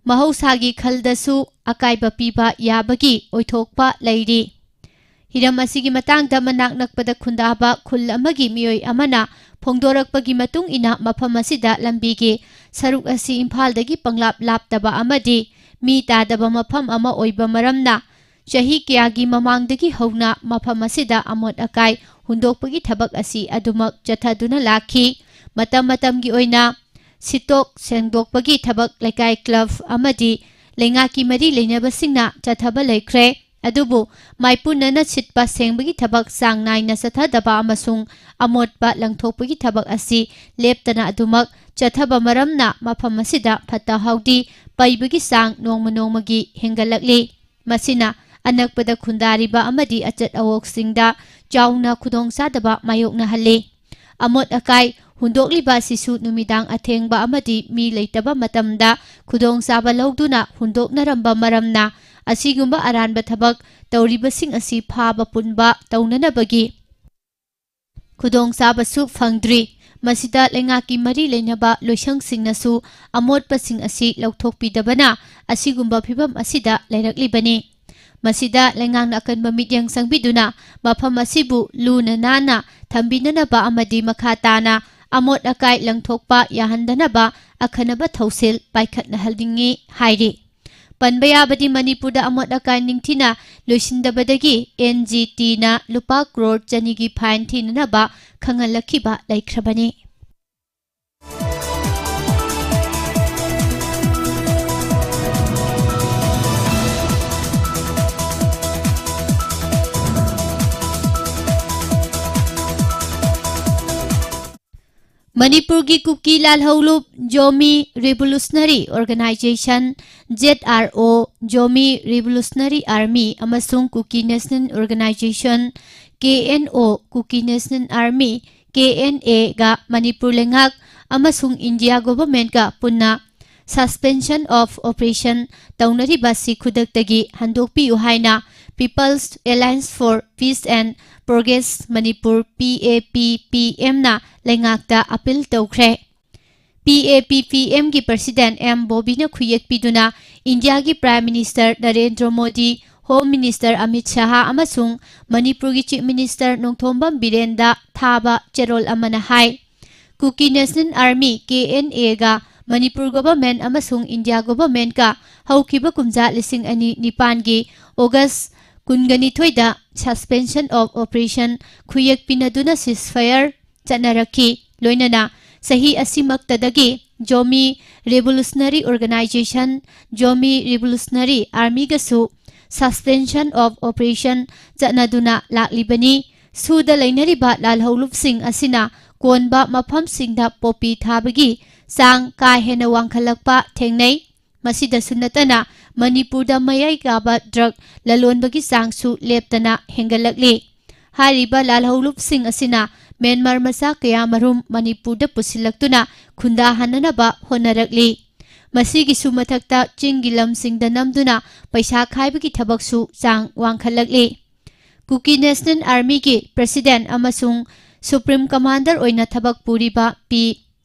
ꯃꯍꯧꯁꯥꯒꯤ ꯈꯜꯗꯁꯨ ꯑꯀꯥꯏꯕ ꯄꯤꯕ ꯌꯥꯕꯒꯤ ꯑꯣꯏꯊꯣꯛꯄ ꯂꯩꯔꯤ꯫ ꯍꯤꯔꯝ ꯑꯁꯤꯒꯤ ꯃꯇꯥꯡꯗ ꯃꯅꯥꯛ ꯅꯛꯄꯗ ꯈꯨꯟꯗꯥꯕ ꯈꯨꯜ ꯑꯃꯒꯤ ꯃꯤꯑꯣꯏ ꯑꯃꯅ ꯐꯣꯡꯗꯣꯔꯛꯄꯒꯤ ꯃꯇꯨꯡ ꯏꯟꯅ, ꯃꯐꯝ ꯑꯁꯤꯗ ꯂꯝꯕꯤꯒꯤ ꯁꯔꯨꯛ ꯑꯁꯤ ꯏꯝꯐꯥꯜꯗꯒꯤ ꯄꯪꯂꯥꯞ ꯂꯥꯞꯇꯕ ꯑꯃꯗꯤ ꯃꯤ ꯇꯥꯗꯕ ꯃꯐꯝ ꯑꯃ ꯑꯣꯏꯕ ꯃꯔꯝꯅ, ꯆꯍꯤ ꯀꯌꯥꯒꯤ ꯃꯃꯥꯡꯗꯒꯤ ꯍꯧꯅ ꯃꯐꯝ ꯑꯁꯤꯗ ꯑꯃꯣꯠ ꯑꯀꯥꯏ ꯍꯨꯟꯗꯣꯛꯄꯒꯤ ꯊꯕꯛ ꯑꯁꯤ ꯑꯗꯨꯃꯛ ꯆꯠꯊꯗꯨꯅ ꯂꯥꯛꯈꯤ꯫ ꯃꯇꯝ ꯃꯇꯝꯒꯤ ꯑꯣꯏꯅ ꯁꯤꯠꯇꯣꯛ ꯁꯦꯡꯗꯣꯛꯄꯒꯤ ꯊꯕꯛ ꯂꯩꯀꯥꯏ ꯀ꯭ꯂꯕ ꯑꯃꯗꯤ ꯂꯩꯉꯥꯛꯀꯤ ꯃꯔꯤ ꯂꯩꯅꯕꯁꯤꯡꯅ ꯆꯠꯊꯕ ꯂꯩꯈ꯭ꯔꯦ꯫ ꯑꯗꯨꯕꯨ ꯃꯥꯏꯄꯨꯅꯅ ꯁꯤꯠꯄ ꯁꯦꯡꯕꯒꯤ ꯊꯕꯛ ꯆꯥꯡ ꯅꯥꯏꯅ ꯆꯠꯊꯗꯕ ꯑꯃꯁꯨꯡ ꯑꯃꯣꯠꯄ ꯂꯪꯊꯣꯛꯄꯒꯤ ꯊꯕꯛ ꯑꯁꯤ ꯂꯦꯞꯇꯅ ꯑꯗꯨꯃꯛ ꯆꯠꯊꯕ ꯃꯔꯝꯅ ꯃꯐꯝ ꯑꯁꯤꯗ ꯐꯠꯇ ꯍꯥꯎꯗꯤ ꯄꯩꯕꯒꯤ ꯆꯥꯡ ꯅꯣꯡꯃ ꯅꯣꯡꯃꯒꯤ ꯍꯦꯟꯒꯠꯂꯛꯂꯤ꯫ ꯃꯁꯤꯅ ꯑꯅꯛꯄꯗ ꯈꯨꯟꯗꯥꯔꯤꯕ ꯑꯃꯗꯤ ꯑꯆꯠ ꯑꯋꯣꯛꯁꯤꯡꯗ ꯆꯥꯎꯅ ꯈꯨꯗꯣꯡꯆꯥꯗꯕ ꯃꯥꯌꯣꯛꯅꯍꯜꯂꯤ꯫ ꯑꯃꯣꯠ ꯑꯀꯥꯏ ꯍꯨꯟꯗꯣꯛꯂꯤꯕ ꯑꯁꯤꯁꯨ ꯅꯨꯃꯤꯗꯥꯡ ꯑꯊꯦꯡꯕ ꯑꯃꯗꯤ ꯃꯤ ꯂꯩꯇꯕ ꯃꯇꯝꯗ ꯈꯨꯗꯣꯡꯆꯥꯕ ꯂꯧꯗꯨꯅ ꯍꯨꯟꯗꯣꯛꯅꯔꯝꯕ ꯃꯔꯝꯅ, ꯑꯁꯤꯒꯨꯝꯕ ꯑꯔꯥꯟꯕ ꯊꯕꯛ ꯇꯧꯔꯤꯕꯁꯤꯡ ꯑꯁꯤ ꯐꯥꯕ ꯄꯨꯟꯕ ꯇꯧꯅꯅꯕꯒꯤ ꯈꯨꯗꯣꯡꯆꯥꯕꯁꯨ ꯐꯪꯗ꯭ꯔꯤ꯫ ꯃꯁꯤꯗ ꯂꯩꯉꯥꯛꯀꯤ ꯃꯔꯤ ꯂꯩꯅꯕ ꯂꯣꯏꯁꯪꯁꯤꯡꯅꯁꯨ ꯑꯃꯣꯠꯄꯁꯤꯡ ꯑꯁꯤ ꯂꯧꯊꯣꯛꯄꯤꯗꯕꯅ ꯑꯁꯤꯒꯨꯝꯕ ꯐꯤꯚꯝ ꯑꯁꯤꯗ ꯂꯩꯔꯛꯂꯤꯕꯅꯤ꯫ ꯃꯁꯤꯗ ꯂꯩꯉꯥꯛꯅ ꯑꯀꯟꯕ ꯃꯤꯠꯌꯦꯡ ꯆꯪꯕꯤꯗꯨꯅ ꯃꯐꯝ ꯑꯁꯤꯕꯨ ꯂꯨꯅ ꯅꯥꯟꯅ ꯊꯝꯕꯤꯅꯅꯕ ꯑꯃꯗꯤ ꯃꯈꯥ ꯇꯥꯅ ꯑꯃꯣꯠ ꯑꯀꯥꯏ ꯂꯪꯊꯣꯛꯄ ꯌꯥꯍꯟꯗꯅꯕ ꯑꯈꯟꯅꯕ ꯊꯧꯁꯤꯜ ꯄꯥꯏꯈꯠꯅꯍꯟꯅꯤꯡꯏ ꯍꯥꯏꯔꯤ꯫ ꯄꯟꯕ ꯌꯥꯕꯗꯤ, ꯃꯅꯤꯄꯨꯔꯗ ꯑꯃꯣꯠ ꯑꯀꯥꯏ ꯅꯤꯡꯊꯤꯅ ꯂꯣꯏꯁꯤꯟꯗꯕꯗꯒꯤ ꯑꯦꯟ ꯖꯤ ꯇꯤꯅ ꯂꯨꯄꯥ ꯀ꯭ꯔꯣꯔ ꯆꯅꯤꯒꯤ ꯐꯥꯏꯟ ꯊꯤꯅꯅꯕ ꯈꯪꯍꯜꯂꯛꯈꯤꯕ ꯂꯩꯈ꯭ꯔꯕꯅꯤ꯫ ꯃꯅꯤꯄꯨꯔꯒꯤ ꯀꯨꯀꯤ ꯂꯥꯜꯍꯧꯂꯨꯞ Zomi revolutionary organisation, Z R O, Zomi revolutionary army ꯑꯃꯁꯨꯡ Kuki national organisation, K N O, Kuki national army, K N ꯑꯦꯒ ꯃꯅꯤꯄꯨꯔ ꯂꯩꯉꯥꯛ ꯑꯃꯁꯨꯡ ꯏꯟꯗꯤꯌꯥ ꯒꯣꯚꯔꯟꯃꯦꯟꯠꯀ ꯄꯨꯟꯅ Suspension of Operation ꯇꯧꯅꯔꯤꯕ ꯑꯁꯤ ꯈꯨꯗꯛꯇꯒꯤ ꯍꯟꯗꯣꯛꯄꯤꯌꯨ ꯍꯥꯏꯅ People's Alliance for Peace and Progress Manipur, P A P P ꯑꯦꯝꯅ ꯂꯩꯉꯥꯛꯇ ꯑꯄꯤꯜ ꯇꯧꯈ꯭ꯔꯦ꯫ ꯄꯤ ꯑꯦ ꯄꯤ ꯄꯤ ꯑꯦꯝꯒꯤ ꯄ꯭ꯔꯁꯤꯗꯦꯟꯠ ꯑꯦꯝ ꯕꯣꯕꯤꯅ ꯈꯨꯌꯦꯛꯄꯤꯗꯨꯅ ꯏꯟꯗꯤꯌꯥꯒꯤ prime minister Narendra Modi, home minister Amit Shah ꯑꯃꯁꯨꯡ ꯃꯅꯤꯄꯨꯔꯒꯤ ꯆꯤꯐ ꯃꯤꯅꯤꯁꯇꯔ ꯅꯣꯡꯊꯣꯝꯕꯝ ꯕꯤꯔꯦꯟꯗ ꯊꯥꯕ ꯆꯦꯔꯣꯜ ꯑꯃꯅ ꯍꯥꯏ, Kuki national army, K N ꯑꯦꯒ ꯃꯅꯤꯄꯨꯔ ꯒꯣꯚꯔꯟꯃꯦꯟꯠ ꯑꯃꯁꯨꯡ ꯏꯟꯗꯤꯌꯥ ꯒꯣꯚꯔꯟꯃꯦꯟꯠꯀ ꯍꯧꯈꯤꯕ ꯀꯨꯝꯖꯥ ꯂꯤꯁꯤꯡ ꯑꯅꯤ ꯅꯤꯄꯥꯟꯒꯤ ꯑꯣꯒꯁ ꯀꯨꯟꯒ ꯅꯤꯊꯣꯏꯗ Suspension of Operation ꯈꯨꯌꯦꯛ ꯄꯤꯅꯗꯨꯅ ceasefire ꯆꯠꯅꯔꯛꯈꯤ꯫ ꯂꯣꯏꯅꯅ ꯆꯍꯤ ꯑꯁꯤꯃꯛꯇꯗꯒꯤ Zomi revolutionary organisation, Zomi revolutionary ꯑꯥꯔꯃꯤꯒꯁꯨ Suspension of Operation ꯆꯠꯅꯗꯨꯅ ꯂꯥꯛꯂꯤꯕꯅꯤ꯫ ꯁꯨꯗ ꯂꯩꯅꯔꯤꯕ ꯂꯥꯜꯍꯧꯂꯨꯞꯁꯤꯡ ꯑꯁꯤꯅ ꯀꯣꯟꯕ ꯃꯐꯝꯁꯤꯡꯗ ꯄꯣꯄꯤ ꯊꯥꯕꯒꯤ ꯆꯥꯡ ꯀꯥ ꯍꯦꯟꯅ ꯋꯥꯡꯈꯠꯂꯛꯄ ꯊꯦꯡꯅꯩ꯫ ꯃꯁꯤꯗꯁꯨ ꯅꯠꯇꯅ ꯃꯅꯤꯄꯨꯔꯗ ꯃꯌꯥꯏ ꯀꯥꯕ ꯗ꯭ꯔꯒ ꯂꯂꯣꯟꯕꯒꯤ ꯆꯥꯡꯁꯨ ꯂꯦꯞꯇꯅ ꯍꯦꯟꯒꯠꯂꯛꯂꯤ꯫ ꯍꯥꯏꯔꯤꯕ ꯂꯥꯜꯍꯧꯂꯨꯞꯁꯤꯡ ꯑꯁꯤꯅ ꯃ꯭ꯌꯥꯟꯃꯥꯔ ꯃꯆꯥ ꯀꯌꯥ ꯃꯔꯨꯝ ꯃꯅꯤꯄꯨꯔꯗ ꯄꯨꯁꯤꯜꯂꯛꯇꯨꯅ ꯈꯨꯟꯗꯥꯍꯟꯅꯅꯕ ꯍꯣꯠꯅꯔꯛꯂꯤ꯫ ꯃꯁꯤꯒꯤꯁꯨ ꯃꯊꯛꯇ ꯆꯤꯡꯒꯤ ꯂꯝꯁꯤꯡꯗ ꯅꯝꯗꯨꯅ ꯄꯩꯁꯥ ꯈꯥꯏꯕꯒꯤ ꯊꯕꯛꯁꯨ ꯆꯥꯡ ꯋꯥꯡꯈꯠꯂꯛꯂꯤ꯫ ꯀꯨꯀꯤ ꯅꯦꯁꯅꯦꯜ ꯑꯥꯔꯃꯤꯒꯤ ꯄ꯭ꯔꯁꯤꯗꯦꯟꯠ ꯑꯃꯁꯨꯡ ꯁꯨꯄ꯭ꯔꯤꯝ ꯀꯃꯥꯟꯗꯔ ꯑꯣꯏꯅ ꯊꯕꯛ ꯄꯨꯔꯤꯕ ꯄꯤ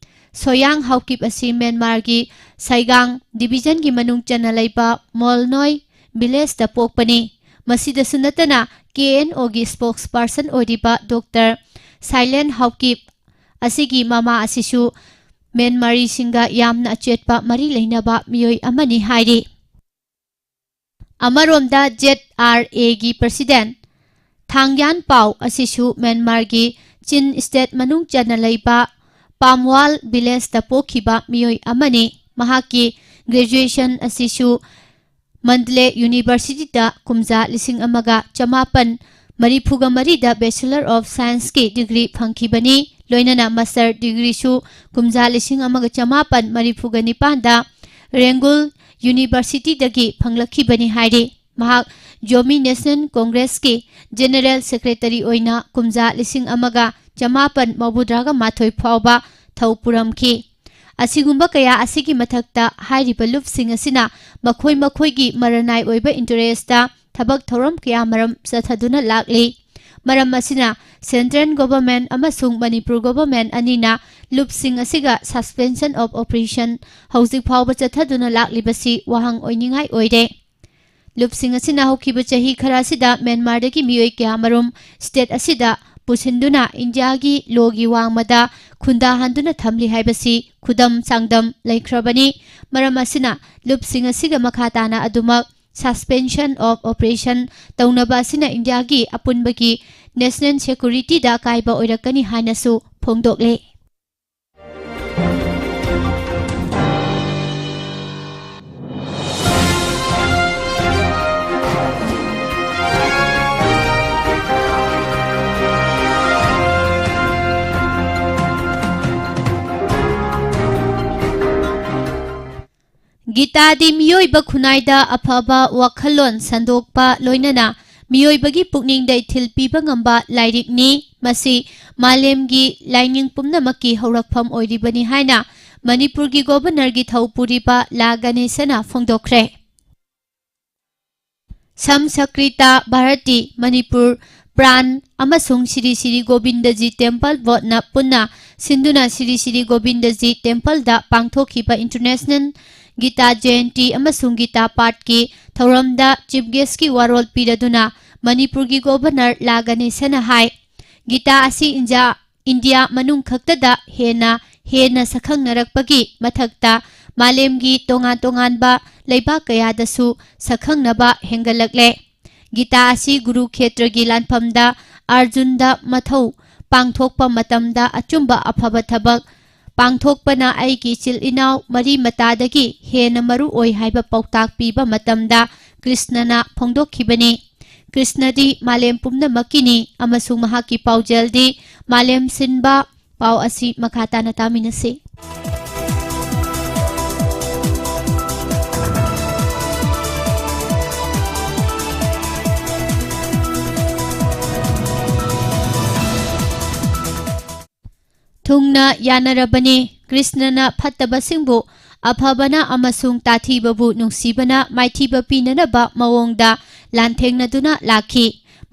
ꯁꯣꯌꯥꯡ ꯍꯥꯎꯀꯤꯞ ꯑꯁꯤ ꯃ꯭ꯌꯥꯟꯃꯥꯔꯒꯤ ꯁꯥꯏꯒꯥꯡ ꯗꯤꯚꯤꯖꯟꯒꯤ ꯃꯅꯨꯡ ꯆꯟꯅ ꯂꯩꯕ ꯃꯣꯜꯅꯣꯏ ꯚꯤꯂꯦꯖꯇ ꯄꯣꯛꯄꯅꯤ꯫ ꯃꯁꯤꯗꯁꯨ ꯅꯠꯇꯅ ꯀꯦ ꯑꯦꯟ ꯑꯣꯒꯤ ꯁ꯭ꯄꯣꯛꯁ ꯄꯥꯔꯁꯟ ꯑꯣꯏꯔꯤꯕ ꯗꯣꯛꯇꯔ ꯁꯥꯏꯂꯦꯟ ꯍꯥꯎꯀꯤꯞ ꯑꯁꯤꯒꯤ ꯃꯃꯥ ꯑꯁꯤꯁꯨ ꯃ꯭ꯌꯥꯟꯃꯥꯔꯤꯁꯤꯡꯒ ꯌꯥꯝꯅ ꯑꯆꯦꯠꯄ ꯃꯔꯤ ꯂꯩꯅꯕ ꯃꯤꯑꯣꯏ ꯑꯃꯅꯤ ꯍꯥꯏꯔꯤ꯫ ꯑꯃꯔꯣꯝꯗ ꯖꯦꯗ ꯑꯥꯔ ꯑꯦꯒꯤ ꯄ꯭ꯔꯁꯤꯗꯦꯟꯠ ꯊꯥꯡꯌꯥꯟ ꯄꯥꯎ ꯑꯁꯤꯁꯨ ꯃ꯭ꯌꯥꯟꯃꯥꯔꯒꯤ ꯆꯤꯟ ꯁ꯭ꯇꯦꯠ ꯃꯅꯨꯡ ꯆꯟꯅ ꯂꯩꯕ ꯄꯥꯝꯋꯥꯜ ꯚꯤꯂꯦꯖꯇ ꯄꯣꯛꯈꯤꯕ ꯃꯤꯑꯣꯏ ꯑꯃꯅꯤ꯫ ꯃꯍꯥꯛꯀꯤ ꯒ꯭ꯔꯦꯖꯨꯑꯦꯁꯟ ꯑꯁꯤꯁꯨ ꯃꯟꯗꯂꯦ ꯌꯨꯅꯤꯚꯔꯁꯤꯇꯤꯗ ꯀꯨꯝꯖꯥ ꯂꯤꯁꯤꯡ ꯑꯃꯒ ꯆꯃꯥꯄꯟ ꯃꯔꯤꯐꯨꯒ ꯃꯔꯤꯗ Bachelor of Scienceꯀꯤ ꯗꯤꯒ꯭ꯔꯤ ꯐꯪꯈꯤꯕꯅꯤ꯫ ꯂꯣꯏꯅꯅ ꯃꯥꯁꯇꯔ ꯗꯤꯒ꯭ꯔꯤꯁꯨ ꯀꯨꯝꯖꯥ ꯂꯤꯁꯤꯡ ꯑꯃꯒ ꯆꯃꯥꯄꯟ ꯃꯔꯤꯐꯨꯒ ꯅꯤꯄꯥꯟꯗ ꯔꯦꯡꯒꯨꯜ ꯌꯨꯅꯤꯚꯔꯁꯤꯇꯤꯗꯒꯤ ꯐꯪꯂꯛꯈꯤꯕꯅꯤ ꯍꯥꯏꯔꯤ꯫ ꯃꯍꯥꯛ ꯖꯣꯃꯤ ꯅꯦꯁꯅꯦꯜ ꯀꯣꯡꯒ꯭ꯔꯦꯁꯀꯤ ꯖꯦꯅꯦꯔꯦꯜ ꯁꯦꯀ꯭ꯔꯦꯇꯔꯤ ꯑꯣꯏꯅ ꯀꯨꯝꯖꯥ ꯂꯤꯁꯤꯡ ꯑꯃꯒ ꯆꯃꯥꯄꯟ ꯃꯧꯗ꯭ꯔꯥꯒ ꯃꯥꯊꯣꯏ ꯐꯥꯎꯕ ꯊꯧ ꯄꯨꯔꯝꯈꯤ꯫ ꯑꯁꯤꯒꯨꯝꯕ ꯀꯌꯥ ꯑꯁꯤꯒꯤ ꯃꯊꯛꯇ, ꯍꯥꯏꯔꯤꯕ ꯂꯨꯞꯁꯤꯡ ꯑꯁꯤꯅ ꯃꯈꯣꯏ ꯃꯈꯣꯏꯒꯤ ꯃꯔꯅꯥꯏ ꯑꯣꯏꯕ ꯏꯟꯇꯔꯦꯁꯇ ꯊꯕꯛ ꯊꯧꯔꯝ ꯀꯌꯥ ꯃꯔꯨꯝ ꯆꯠꯊꯗꯨꯅ ꯂꯥꯛꯂꯤ꯫ ꯃꯔꯝ ꯑꯁꯤꯅ, ꯁꯦꯟꯇ꯭ꯔꯦꯜ ꯒꯣꯚꯔꯟꯃꯦꯟꯠ ꯑꯃꯁꯨꯡ ꯃꯅꯤꯄꯨꯔ ꯒꯣꯚꯔꯟꯃꯦꯟꯠ ꯑꯅꯤꯅ ꯂꯨꯞꯁꯤꯡ ꯑꯁꯤꯒ suspension of operation ꯍꯧꯖꯤꯛ ꯐꯥꯎꯕ ꯆꯠꯊꯗꯨꯅ ꯂꯥꯛꯂꯤꯕꯁꯤ ꯋꯥꯍꯪ ꯑꯣꯏꯅꯤꯡꯉꯥꯏ ꯑꯣꯏꯔꯦ꯫ ꯂꯨꯞꯁꯤꯡ ꯑꯁꯤꯅ ꯍꯧꯈꯤꯕ ꯆꯍꯤ ꯈꯔ ꯑꯁꯤꯗ ꯃ꯭ꯌꯥꯟꯃꯥꯔꯗꯒꯤ ꯃꯤꯑꯣꯏ ꯀꯌꯥ ꯃꯔꯨꯝ ꯁ꯭ꯇꯦꯠ ꯑꯁꯤꯗ ꯄꯨꯁꯤꯟꯗꯨꯅ ꯏꯟꯗꯤꯌꯥꯒꯤ ꯂꯣꯒꯤ ꯋꯥꯡꯃꯗ ꯈꯨꯟꯗꯥꯍꯟꯗꯨꯅ ꯊꯝꯂꯤ ꯍꯥꯏꯕꯁꯤ ꯈꯨꯗꯝ ꯆꯥꯡꯗꯝ ꯂꯩꯈ꯭ꯔꯕꯅꯤ꯫ ꯃꯔꯝ ꯑꯁꯤꯅ, ꯂꯨꯞꯁꯤꯡ ꯑꯁꯤꯒ ꯃꯈꯥ ꯇꯥꯅ ꯑꯗꯨꯃꯛ suspension of operation ꯇꯧꯅꯕ ꯑꯁꯤꯅ ꯏꯟꯗꯤꯌꯥꯒꯤ ꯑꯄꯨꯟꯕꯒꯤ ꯅꯦꯁꯅꯦꯜ ꯁꯦꯀ꯭ꯌꯨꯔꯤꯇꯤꯗ ꯑꯀꯥꯏꯕ ꯑꯣꯏꯔꯛꯀꯅꯤ ꯍꯥꯏꯅꯁꯨ ꯐꯣꯡꯗꯣꯛꯂꯤ꯫ ꯒꯤꯇꯥꯗꯤ ꯃꯤꯑꯣꯏꯕ ꯈꯨꯟꯅꯥꯏꯗ ꯑꯐꯕ ꯋꯥꯈꯜꯂꯣꯟ ꯁꯟꯗꯣꯛꯄ, ꯂꯣꯏꯅꯅ ꯃꯤꯑꯣꯏꯕꯒꯤ ꯄꯨꯛꯅꯤꯡꯗ ꯏꯊꯤꯜ ꯄꯤꯕ ꯉꯝꯕ ꯂꯥꯏꯔꯤꯛꯅꯤ꯫ ꯃꯁꯤ ꯃꯥꯂꯦꯝꯒꯤ ꯂꯥꯏꯅꯤꯡ ꯄꯨꯝꯅꯃꯛꯀꯤ ꯍꯧꯔꯛꯐꯝ ꯑꯣꯏꯔꯤꯕꯅꯤ ꯍꯥꯏꯅ ꯃꯅꯤꯄꯨꯔꯒꯤ ꯒꯣꯚꯔꯅꯔꯒꯤ ꯊꯧ ꯄꯨꯔꯤꯕ ꯂꯥ ꯒꯅꯦꯁꯅ ꯐꯣꯡꯗꯣꯛꯈ꯭ꯔꯦ꯫ ꯁꯝꯁꯀ꯭ꯔꯤꯇ ꯚꯥꯔꯇꯤ ꯃꯅꯤꯄꯨꯔ ꯄ꯭ꯔꯥꯟ ꯑꯃꯁꯨꯡ ꯁ꯭ꯔꯤ ꯁ꯭ꯔꯤ ꯒꯣꯕꯤꯟꯗꯖꯤ ꯇꯦꯝꯄꯜ ꯕꯣꯔꯗꯅ ꯄꯨꯟꯅ ꯁꯤꯟꯗꯨꯅ ꯁ꯭ꯔꯤ ꯁ꯭ꯔꯤ ꯒꯣꯕꯤꯟꯗꯖꯤ ꯇꯦꯝꯄꯜꯗ ꯄꯥꯡꯊꯣꯛꯈꯤꯕ ꯏꯟꯇꯔꯅꯦꯁꯅꯦꯜ ꯒꯤꯇꯥ ꯖꯌꯟꯇꯤ ꯑꯃꯁꯨꯡ ꯒꯤꯇꯥ ꯄꯥꯊꯀꯤ ꯊꯧꯔꯝꯗ ꯆꯤꯐ ꯒꯦꯁ꯭ꯠꯀꯤ ꯋꯥꯔꯣꯜ ꯄꯤꯔꯗꯨꯅ ꯃꯅꯤꯄꯨꯔꯒꯤ ꯒꯣꯚꯔꯅꯔ ꯂꯥ ꯒꯅꯦꯁꯅ ꯍꯥꯏ, ꯒꯤꯇꯥ ꯑꯁꯤ ꯏꯟꯖꯥ-, ꯏꯟꯗꯤꯌꯥ ꯃꯅꯨꯡ ꯈꯛꯇꯗ ꯍꯦꯟꯅ ꯍꯦꯟꯅ ꯁꯛꯈꯪꯅꯔꯛꯄꯒꯤ ꯃꯊꯛꯇ ꯃꯥꯂꯦꯝꯒꯤ ꯇꯣꯉꯥꯟ ꯇꯣꯉꯥꯟꯕ ꯂꯩꯕꯥꯛ ꯀꯌꯥꯗꯁꯨ ꯁꯛꯈꯪꯅꯕ ꯍꯦꯟꯒꯠꯂꯛꯂꯦ꯫ ꯒꯤꯇꯥ ꯑꯁꯤ ꯒꯨꯔꯨꯈꯦꯇ꯭ꯔꯒꯤ ꯂꯥꯟꯐꯝꯗ ꯑꯔꯖꯨꯟꯗ ꯃꯊꯧ ꯄꯥꯡꯊꯣꯛꯄ ꯃꯇꯝꯗ ꯑꯆꯨꯝꯕ ꯑꯐꯕ ꯊꯕꯛ ꯄꯥꯡꯊꯣꯛꯄꯅ ꯑꯩꯒꯤ ꯏꯆꯤꯜ ꯏꯅꯥꯎ ꯃꯔꯤ ꯃꯇꯥꯗꯒꯤ ꯍꯦꯟꯅ ꯃꯔꯨ ꯑꯣꯏ ꯍꯥꯏꯕ ꯄꯥꯎꯇꯥꯛ ꯄꯤꯕ ꯃꯇꯝꯗ ꯀ꯭ꯔꯤꯁꯅꯅ ꯐꯣꯡꯗꯣꯛꯈꯤꯕꯅꯤ꯫ ꯀ꯭ꯔꯤꯁꯅꯗꯤ ꯃꯥꯂꯦꯝ ꯄꯨꯝꯅꯃꯛꯀꯤꯅꯤ ꯑꯃꯁꯨꯡ ꯃꯍꯥꯛꯀꯤ ꯄꯥꯎꯖꯦꯜꯗꯤ ꯃꯥꯂꯦꯝ ꯁꯤꯟꯕ ꯄꯥꯎ ꯑꯁꯤ ꯃꯈꯥ ꯇꯥꯅ ꯇꯥꯃꯤꯟꯅꯁꯤ꯫ ꯊꯨꯡꯅ ꯌꯥꯅꯔꯕꯅꯤ꯫ ꯀ꯭ꯔꯤꯁꯅꯅ ꯐꯠꯇꯕꯁꯤꯡꯕꯨ ꯑꯐꯕꯅ ꯑꯃꯁꯨꯡ ꯇꯥꯊꯤꯕꯕꯨ ꯅꯨꯡꯁꯤꯕꯅ ꯃꯥꯏꯊꯤꯕ ꯄꯤꯅꯅꯕ ꯃꯑꯣꯡꯗ ꯂꯥꯟꯊꯦꯡꯅꯗꯨꯅ ꯂꯥꯛꯈꯤ꯫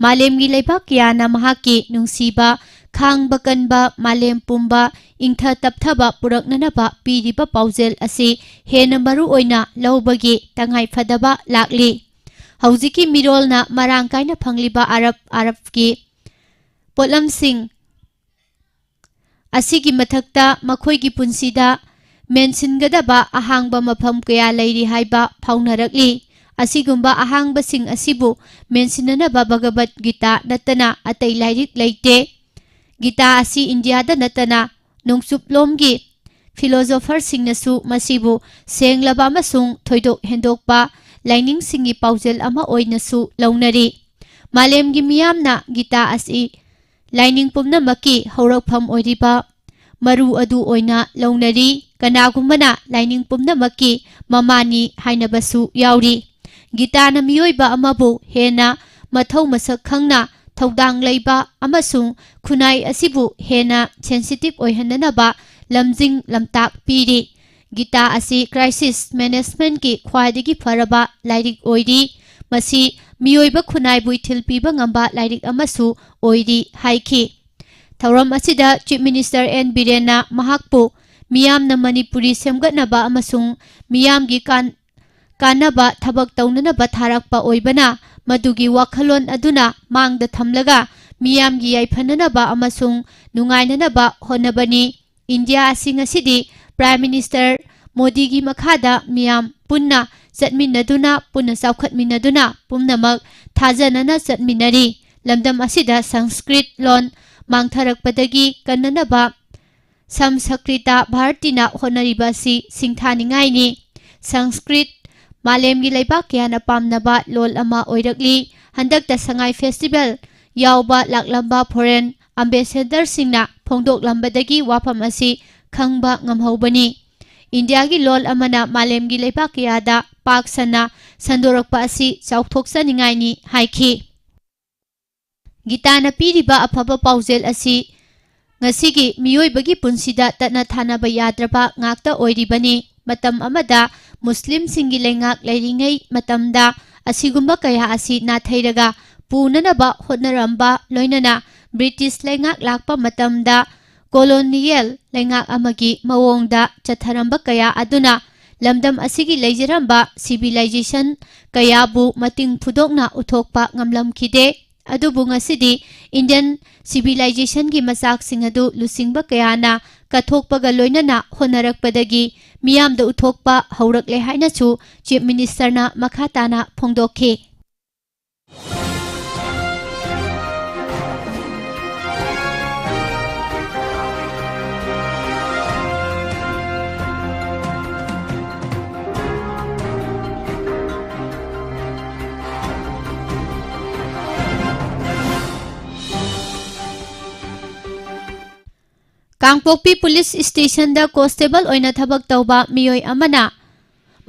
ꯃꯥꯂꯦꯝꯒꯤ ꯂꯩꯕꯥꯛ ꯀꯌꯥꯅ ꯃꯍꯥꯛꯀꯤ ꯅꯨꯡꯁꯤꯕ, ꯈꯥꯡꯕ ꯀꯟꯕ, ꯃꯥꯂꯦꯝ ꯄꯨꯝꯕ ꯏꯪꯊ ꯇꯞꯊꯕ ꯄꯨꯔꯛꯅꯅꯕ ꯄꯤꯔꯤꯕ ꯄꯥꯎꯖꯦꯜ ꯑꯁꯤ ꯍꯦꯟꯅ ꯃꯔꯨ ꯑꯣꯏꯅ ꯂꯧꯕꯒꯤ ꯇꯉꯥꯏꯐꯗꯕ ꯂꯥꯛꯂꯤ꯫ ꯍꯧꯖꯤꯛꯀꯤ ꯃꯤꯔꯣꯜꯅ ꯃꯔꯥꯡ ꯀꯥꯏꯅ ꯐꯪꯂꯤꯕ ꯑꯔꯕ ꯑꯔꯕꯀꯤ ꯄꯣꯠꯂꯝꯁꯤꯡ ꯑꯁꯤꯒꯤ ꯃꯊꯛꯇ ꯃꯈꯣꯏꯒꯤ ꯄꯨꯟꯁꯤꯗ ꯃꯦꯟꯁꯤꯟꯒꯗꯕ ꯑꯍꯥꯡꯕ ꯃꯐꯝ ꯀꯌꯥ ꯂꯩꯔꯤ ꯍꯥꯏꯕ ꯐꯥꯎꯅꯔꯛꯂꯤ꯫ ꯑꯁꯤꯒꯨꯝꯕ ꯑꯍꯥꯡꯕꯁꯤꯡ ꯑꯁꯤꯕꯨ ꯃꯦꯟꯁꯤꯟꯅꯅꯕ ꯚꯒꯕꯠ ꯒꯤꯇꯥ ꯅꯠꯇꯅ ꯑꯇꯩ ꯂꯥꯏꯔꯤꯛ ꯂꯩꯇꯦ꯫ ꯒꯤꯇꯥ ꯑꯁꯤ ꯏꯟꯗꯤꯌꯥꯗ ꯅꯠꯇꯅ ꯅꯣꯡꯆꯨꯞꯂꯣꯝꯒꯤ ꯐꯤꯂꯣꯁꯣꯐꯔꯁꯤꯡꯅꯁꯨ ꯃꯁꯤꯕꯨ ꯁꯦꯡꯂꯕ ꯑꯃꯁꯨꯡ ꯊꯣꯏꯗꯣꯛ ꯍꯦꯟꯗꯣꯛꯄ ꯂꯥꯏꯅꯤꯡꯁꯤꯡꯒꯤ ꯄꯥꯎꯖꯦꯜ ꯑꯃ ꯑꯣꯏꯅꯁꯨ ꯂꯧꯅꯔꯤ꯫ ꯃꯥꯂꯦꯝꯒꯤ ꯃꯤꯌꯥꯝꯅ ꯒꯤꯇꯥ ꯑꯁꯤ ꯂꯥꯏꯅꯤꯡ ꯄꯨꯝꯅꯃꯛꯀꯤ ꯍꯧꯔꯛꯐꯝ ꯑꯣꯏꯔꯤꯕ ꯃꯔꯨ ꯑꯗꯨ ꯑꯣꯏꯅ ꯂꯧꯅꯔꯤ꯫ ꯀꯅꯥꯒꯨꯝꯕꯅ ꯂꯥꯏꯅꯤꯡ ꯄꯨꯝꯅꯃꯛꯀꯤ ꯃꯃꯥꯅꯤ ꯍꯥꯏꯅꯕꯁꯨ ꯌꯥꯎꯔꯤ꯫ ꯒꯤꯇꯥꯅ ꯃꯤꯑꯣꯏꯕ ꯑꯃꯕꯨ ꯍꯦꯟꯅ ꯃꯊꯧ ꯃꯁꯛ ꯈꯪꯅ, ꯊꯧꯗꯥꯡ ꯂꯩꯕ ꯑꯃꯁꯨꯡ ꯈꯨꯟꯅꯥꯏ ꯑꯁꯤꯕꯨ ꯍꯦꯟꯅ ꯁꯦꯟꯁꯤꯇꯤꯚ ꯑꯣꯏꯍꯟꯅꯅꯕ ꯂꯝꯖꯤꯡ ꯂꯝꯇꯥꯛ ꯄꯤꯔꯤ꯫ ꯒꯤꯇꯥ ꯑꯁꯤ ꯀ꯭ꯔꯥꯏꯁꯤꯁ ꯃꯦꯅꯦꯖꯃꯦꯟꯠꯀꯤ ꯈ꯭ꯋꯥꯏꯗꯒꯤ ꯐꯔꯕ ꯂꯥꯏꯔꯤꯛ ꯑꯣꯏꯔꯤ꯫ ꯃꯁꯤ ꯃꯤꯑꯣꯏꯕ ꯈꯨꯟꯅꯥꯏꯕꯨ ꯏꯊꯤꯜ ꯄꯤꯕ ꯉꯝꯕ ꯂꯥꯏꯔꯤꯛ ꯑꯃꯁꯨ ꯑꯣꯏꯔꯤ ꯍꯥꯏꯈꯤ꯫ ꯊꯧꯔꯝ ꯑꯁꯤꯗ ꯆꯤꯐ ꯃꯤꯅꯤꯁꯇꯔ ꯑꯦꯟ ꯕꯤꯔꯦꯟꯅ ꯃꯍꯥꯛꯄꯨ ꯃꯤꯌꯥꯝꯅ ꯃꯅꯤꯄꯨꯔꯤ ꯁꯦꯝꯒꯠꯅꯕ ꯑꯃꯁꯨꯡ ꯃꯤꯌꯥꯝꯒꯤ ꯀꯥꯟ-, ꯀꯥꯟꯅꯕ ꯊꯕꯛ ꯇꯧꯅꯅꯕ ꯊꯥꯔꯛꯄ ꯑꯣꯏꯕꯅ, ꯃꯗꯨꯒꯤ ꯋꯥꯈꯜꯂꯣꯟ ꯑꯗꯨꯅ ꯃꯥꯡꯗ ꯊꯝꯂꯒ ꯃꯤꯌꯥꯝꯒꯤ ꯌꯥꯏꯐꯅꯅꯕ ꯑꯃꯁꯨꯡ ꯅꯨꯡꯉꯥꯏꯅꯅꯕ ꯍꯣꯠꯅꯕꯅꯤ꯫ ꯏꯟꯗꯤꯌꯥ ꯑꯁꯤ ꯉꯁꯤꯗꯤ ꯄ꯭ꯔꯥꯏꯝ ꯃꯤꯅꯤꯁꯇꯔ ꯃꯣꯗꯤꯒꯤ ꯃꯈꯥꯗ ꯃꯤꯌꯥꯝ ꯄꯨꯟꯅ ꯆꯠꯃꯤꯟꯅꯗꯨꯅ, ꯄꯨꯟꯅ ꯆꯥꯎꯈꯠꯃꯤꯟꯅꯗꯨꯅ, ꯄꯨꯝꯅꯃꯛ ꯊꯥꯖꯅꯅ ꯆꯠꯃꯤꯟꯅꯔꯤ꯫ ꯂꯝꯗꯝ ꯑꯁꯤꯗ ꯁꯪꯁꯀ꯭ꯔꯤꯠ ꯂꯣꯟ ꯃꯥꯡꯊꯔꯛꯄꯗꯒꯤ ꯀꯟꯅꯅꯕ ꯁꯝꯁꯀ꯭ꯔꯤꯇ ꯚꯥꯔꯇꯤꯅ ꯍꯣꯠꯅꯔꯤꯕ ꯑꯁꯤ ꯁꯤꯡꯊꯥꯅꯤꯡꯉꯥꯏꯅꯤ꯫ ꯁꯪꯁꯀ꯭ꯔꯤꯠ ꯃꯥꯂꯦꯝꯒꯤ ꯂꯩꯕꯥꯛ ꯀꯌꯥꯅ ꯄꯥꯝꯅꯕ ꯂꯣꯜ ꯑꯃ ꯑꯣꯏꯔꯛꯂꯤ꯫ ꯍꯟꯗꯛꯇ ꯁꯉꯥꯏ ꯐꯦꯁꯇꯤꯚꯦꯜ ꯌꯥꯎꯕ ꯂꯥꯛꯂꯝꯕ ꯐꯣꯔꯦꯟ ꯑꯝꯕꯦꯁꯦꯗꯔꯁꯤꯡꯅ ꯐꯣꯡꯗꯣꯛꯂꯝꯕꯗꯒꯤ ꯋꯥꯐꯝ ꯑꯁꯤ ꯈꯪꯕ ꯉꯝꯍꯧꯕꯅꯤ꯫ ꯏꯟꯗꯤꯌꯥꯒꯤ ꯂꯣꯜ ꯑꯃꯅ ꯃꯥꯂꯦꯝꯒꯤ ꯂꯩꯕꯥꯛ ꯀꯌꯥꯗ ꯄꯥꯛ ꯁꯟꯅ ꯁꯟꯗꯣꯔꯛꯄ ꯑꯁꯤ ꯆꯥꯎꯊꯣꯛꯆꯅꯤꯡꯉꯥꯏꯅꯤ ꯍꯥꯏꯈꯤ꯫ ꯒꯤꯇꯥꯅ ꯄꯤꯔꯤꯕ ꯑꯐꯕ ꯄꯥꯎꯖꯦꯜ ꯑꯁꯤ ꯉꯁꯤꯒꯤ ꯃꯤꯑꯣꯏꯕꯒꯤ ꯄꯨꯟꯁꯤꯗ ꯇꯠꯅ ꯊꯥꯅꯕ ꯌꯥꯗ꯭ꯔꯕ ꯉꯥꯛꯇ ꯑꯣꯏꯔꯤꯕꯅꯤ꯫ ꯃꯇꯝ ꯑꯃꯗ ꯃꯨꯁꯂꯤꯝꯁꯤꯡꯒꯤ ꯂꯩꯉꯥꯛ ꯂꯩꯔꯤꯉꯩ ꯃꯇꯝꯗ ꯑꯁꯤꯒꯨꯝꯕ ꯀꯌꯥ ꯑꯁꯤ ꯅꯥꯊꯩꯔꯒ ꯄꯨꯅꯅꯕ ꯍꯣꯠꯅꯔꯝꯕ, ꯂꯣꯏꯅꯅ ꯕ꯭ꯔꯤꯇꯤꯁ ꯂꯩꯉꯥꯛ ꯂꯥꯛꯄ ꯃꯇꯝꯗ ꯀꯣꯂꯣꯅꯤꯌꯦꯜ ꯂꯩꯉꯥꯛ ꯑꯃꯒꯤ ꯃꯑꯣꯡꯗ ꯆꯠꯊꯔꯝꯕ ꯀꯌꯥ ꯑꯗꯨꯅ ꯂꯝꯗꯝ ꯑꯁꯤꯒꯤ ꯂꯩꯖꯔꯝꯕ ꯁꯤꯚꯤꯂꯥꯏꯖꯦꯁꯟ ꯀꯌꯥꯕꯨ ꯃꯇꯤꯡ ꯐꯨꯗꯣꯛꯅ ꯎꯠꯊꯣꯛꯄ ꯉꯝꯂꯝꯈꯤꯗꯦ꯫ ꯑꯗꯨꯕꯨ ꯉꯁꯤꯗꯤ ꯏꯟꯗꯤꯌꯟ ꯁꯤꯚꯤꯂꯥꯏꯖꯦꯁꯟꯒꯤ ꯃꯆꯥꯛꯁꯤꯡ ꯑꯗꯨ ꯂꯨꯆꯤꯡꯕ ꯀꯌꯥꯅ ꯀꯠꯊꯣꯛꯄꯒ ꯂꯣꯏꯅꯅ ꯍꯣꯠꯅꯔꯛꯄꯗꯒꯤ ꯃꯤꯌꯥꯝꯗ ꯎꯠꯊꯣꯛꯄ ꯍꯧꯔꯛꯂꯦ ꯍꯥꯏꯅꯁꯨ ꯆꯤꯐ ꯃꯤꯅꯤꯁꯇꯔꯅ ꯃꯈꯥ ꯇꯥꯅ ꯐꯣꯡꯗꯣꯛꯈꯤ꯫ ꯀꯥꯡꯄꯣꯛꯄꯤ ꯄꯨꯂꯤꯁ ꯁ꯭ꯇꯦꯁꯟꯗ ꯀꯣꯟꯁꯇꯦꯕꯜ ꯑꯣꯏꯅ ꯊꯕꯛ ꯇꯧꯕ ꯃꯤꯑꯣꯏ ꯑꯃꯅ